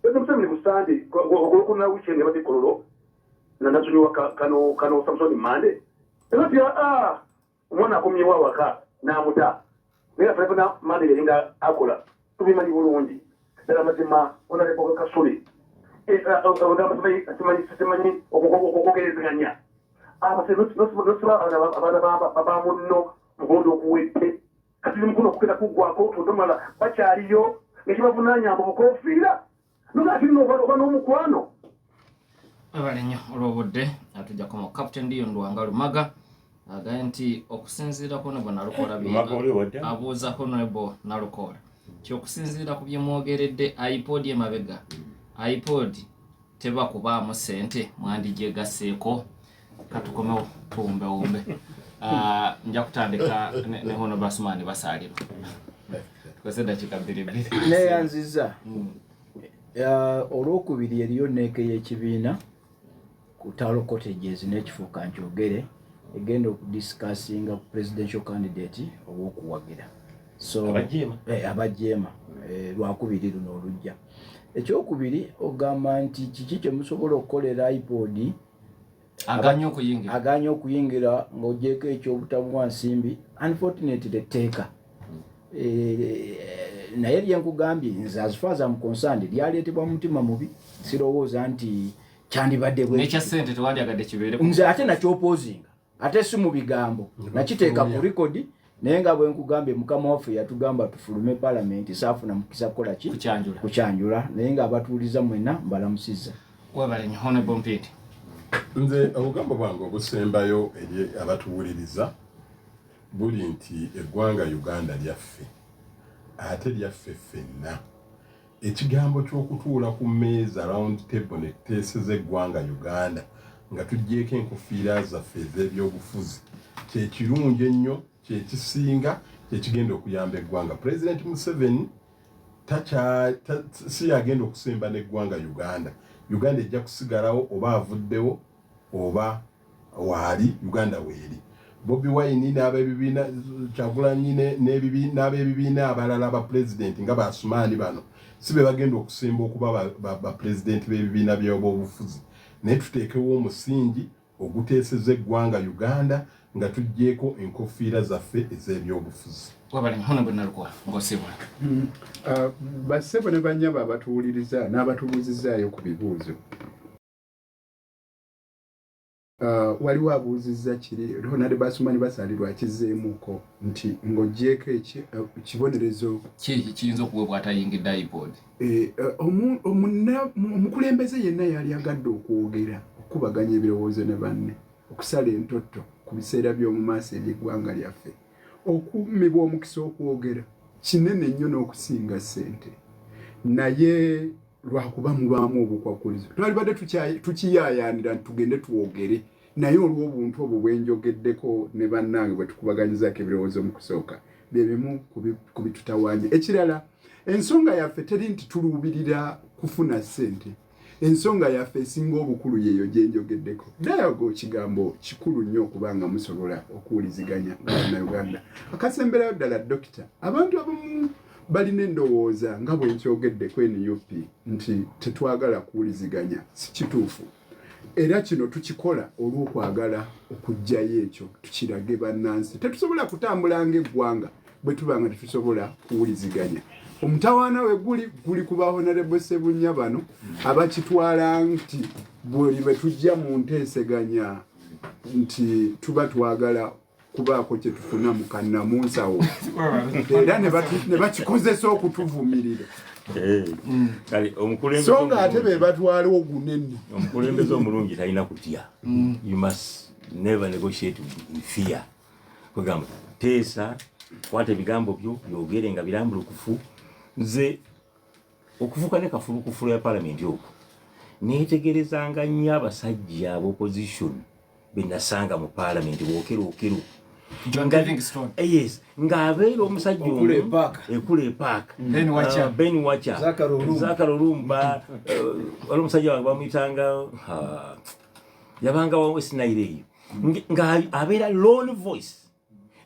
President Museveni ku Sunday olwokuna weekend yabadde Kololo na nasonyiwa kano Samson Mande. Era tya omwana akomyewo awaka n'amuta. Naye afuna Mande yalinga akola tubimanyi bulungi. Ddala mazima Honorable Kasule simanyi okwogerezeganya. Nosiba abaana ba munno mugundi okuwedde. Kati mukuno okugenda kuggwako otomala bakyaliyo nekibavunaanya mbu bukofiira. Nogati nno oba n'omukwano. Webale nnyo olw'obudde. Atujja koma. Captain Dio Ndwanga Lumaga agambye nti okusinziira ku Honorable Nalukola Lumaga oli wadde? Abuuza Honorable Nalukola nti okusinziira ku bye mwogeredde iPod emabega, iPod teba kubaamu ssente, mwandigyegasseeko. Katukomewo tuwumbewumbe. Nja kutandika ne Honorable Asumani Basaalirwa. Tukozese eddakiika bbiri bbiri. Neeyanziza. Olwokubiri eriyo NEC y'ekibiina ku Taro Cottages n'ekifo kankyogere, egenda okudiscussinga presidential candidate ow'okuwagira. So Abajeema? Abajeema, lwakubiri luno olujja. Ekyokubiri ogamba nti kiki kye musobola okukolera iPod Aganye okuyingira. Aganye okuyingira ng'ogyeko ekyobutabuwa nsimbi. Unfortunately etteeka, naye lyenkugambye nze, as far as I'm concerned, lyaleetebwa mutima mubi. Sirowooza nti kyandibadde bwe N'ekya ssente tewandyagadde kibeere. Nze ate nakyopposinga. Ate si mu bigambo, nakiteeka ku rekodi, naye nga bwe nkugambye mukama waffe yatugamba tufulume palamenti, saafuna mukisa kukola ki? Kukyanjula. Naye nga abatuuliza mwenna mbalamusizza. Webale nnyo, Honorable Mpindi. Nze obugambo bwange obusembayo eri abatuwuliriza buli nti eggwanga Uganda lyaffe, ate lyaffe ffenna. Ekigambo ky'okutuula ku mmeeza, round table, ne tuteeseza eggwanga Uganda nga tuggyeeko enkofiira zaffe ez'ebyobufuzi kyekirungi ennyo, kyekisinga, kyekigenda okuyamba eggwanga. Pulezidenti Museveni si yagenda okusemba n'eggwanga Uganda. Uganda ejja kusigalawo oba avuddewo oba waali, Uganda weeri. Bobi Wine n'abebibiina, Kyagulanyi n'abebibiina abalala, bapulezidenti nga Basumaani bano si be bagenda okusemba okuba bapulezidenti b'ebibiina by'obwobufuzi, naye tuteekewo omusingi oguteeseza eggwanga Uganda nga tuggyeeko enkofiira zaffe ez'ebyobufuzi. Webale nnyo, Honorable Nalukoola, ng'osiibula. Bassebo ne bannyabo abatuwuliriza n'abatubuuzizaayo ku bibuuzo, waliwo abuuzizza kiri Ronald Basumani Basalirwa akizzeemuko nti ng'oggyeeko ekibonerezo ki kiyinza okuweebwa atayingidde IPOD? Omukulembeze yenna yali agadde okwogera, okukubaganya ebirowoozo ne banne, okusala entotto ku biseera by'omu maaso eby'eggwanga lyaffe, okummibwa omukisa okwogera kinene nnyo n'okusinga ssente, naye lwakuba mubaamu obukwakulizo twalibadde tukiyaayaanira nti tugende twogere, naye olw'obuntu obwo bwenjogeddeko ne bannange bwe tukubaganyizaako ebirowoozo mu kusooka, bye bimu ku bitutawaanya. Ekirala, ensonga yaffe teri nti tuluubirira kufuna ssente. Ensonga yaffe esinga obukulu yeeyo gyenjogeddeko. Dialogue kigambo kikulu nnyo okubanga musobola okuwuliziganya Bannayuganda. Akasemberayo ddala, dokita, abantu abamu balina endowooza nga bwe nkyogeddeko NUP nti tetwagala kuwuliziganya. Si kituufu, era kino tukikola olw'okwagala okuggyayo ekyo tukirage bannansi. Tetusobola kutambula ng'eggwanga bwe tuba nga tetusobola kuwuliziganya. Omutawaana we guli guli ku ba Honorable Sebunya bano abakitwala nti buli bwe tujja mu nteeseganya nti tuba twagala kubaako kye tufuna mu kannamunsawo, era ne bakikozesa okutuvumirira. Kale omukulembeze So nga ate be batwala ogunene. Omukulembeze omulungi talina kutya. You must never negotiate in fear. Kwegamba teesa, kwata ebigambo byo, byogere nga birambulukufu. Nze okufuuka ne kafulukufulu ya palamenti okwo neetegerezanga nnyo abasajja ab'opposition benasanga mu palamenti, bwokerokero. John Livingstone. Yes, ng'abeera omusajja omu Ekula Epaaka. Ekula Epaaka. Ben Wacha. Ben Wacha. Zakari Olumba. Zakari Olumba. Wali omusajja wange bamuyitanga, yabanga wa West Nile eyo, nga abeera lone voice,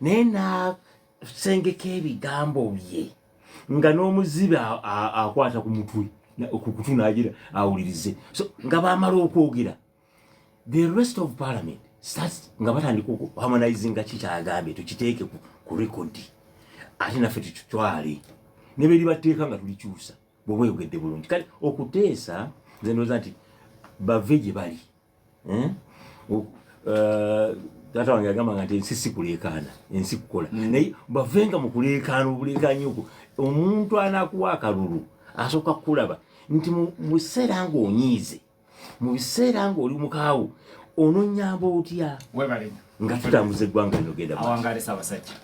naye nasengeka ebigambo bye nga n'omuzibe akwata ku mutwe, ku kutu n'agira awulirize. So nga bamala okwogera, the rest of parliament starts nga batandika okuharmonizinga kikyagambye, tukiteeke ku record, ate naffe tukitwale ne beri bateeka nga tulikyusa bw'oba oyogedde bulungi. Kale okuteesa, nze ndowooza nti bave gye bali. Eh? Taata wange yagambanga nti ensi si kuleekaana, ensi kukola. Naye bavenga mu kuleekaana obuleekaanyi okwo. Omuntu anaakuwa akalulu asooka kukulaba nti mu biseera ng'onyiize, mu biseera ng'oli mukaawu, ononyamba otya Webale nnyo. nga tutambuza eggwanga lino genda maaso. Awangaale Ssaabasajja.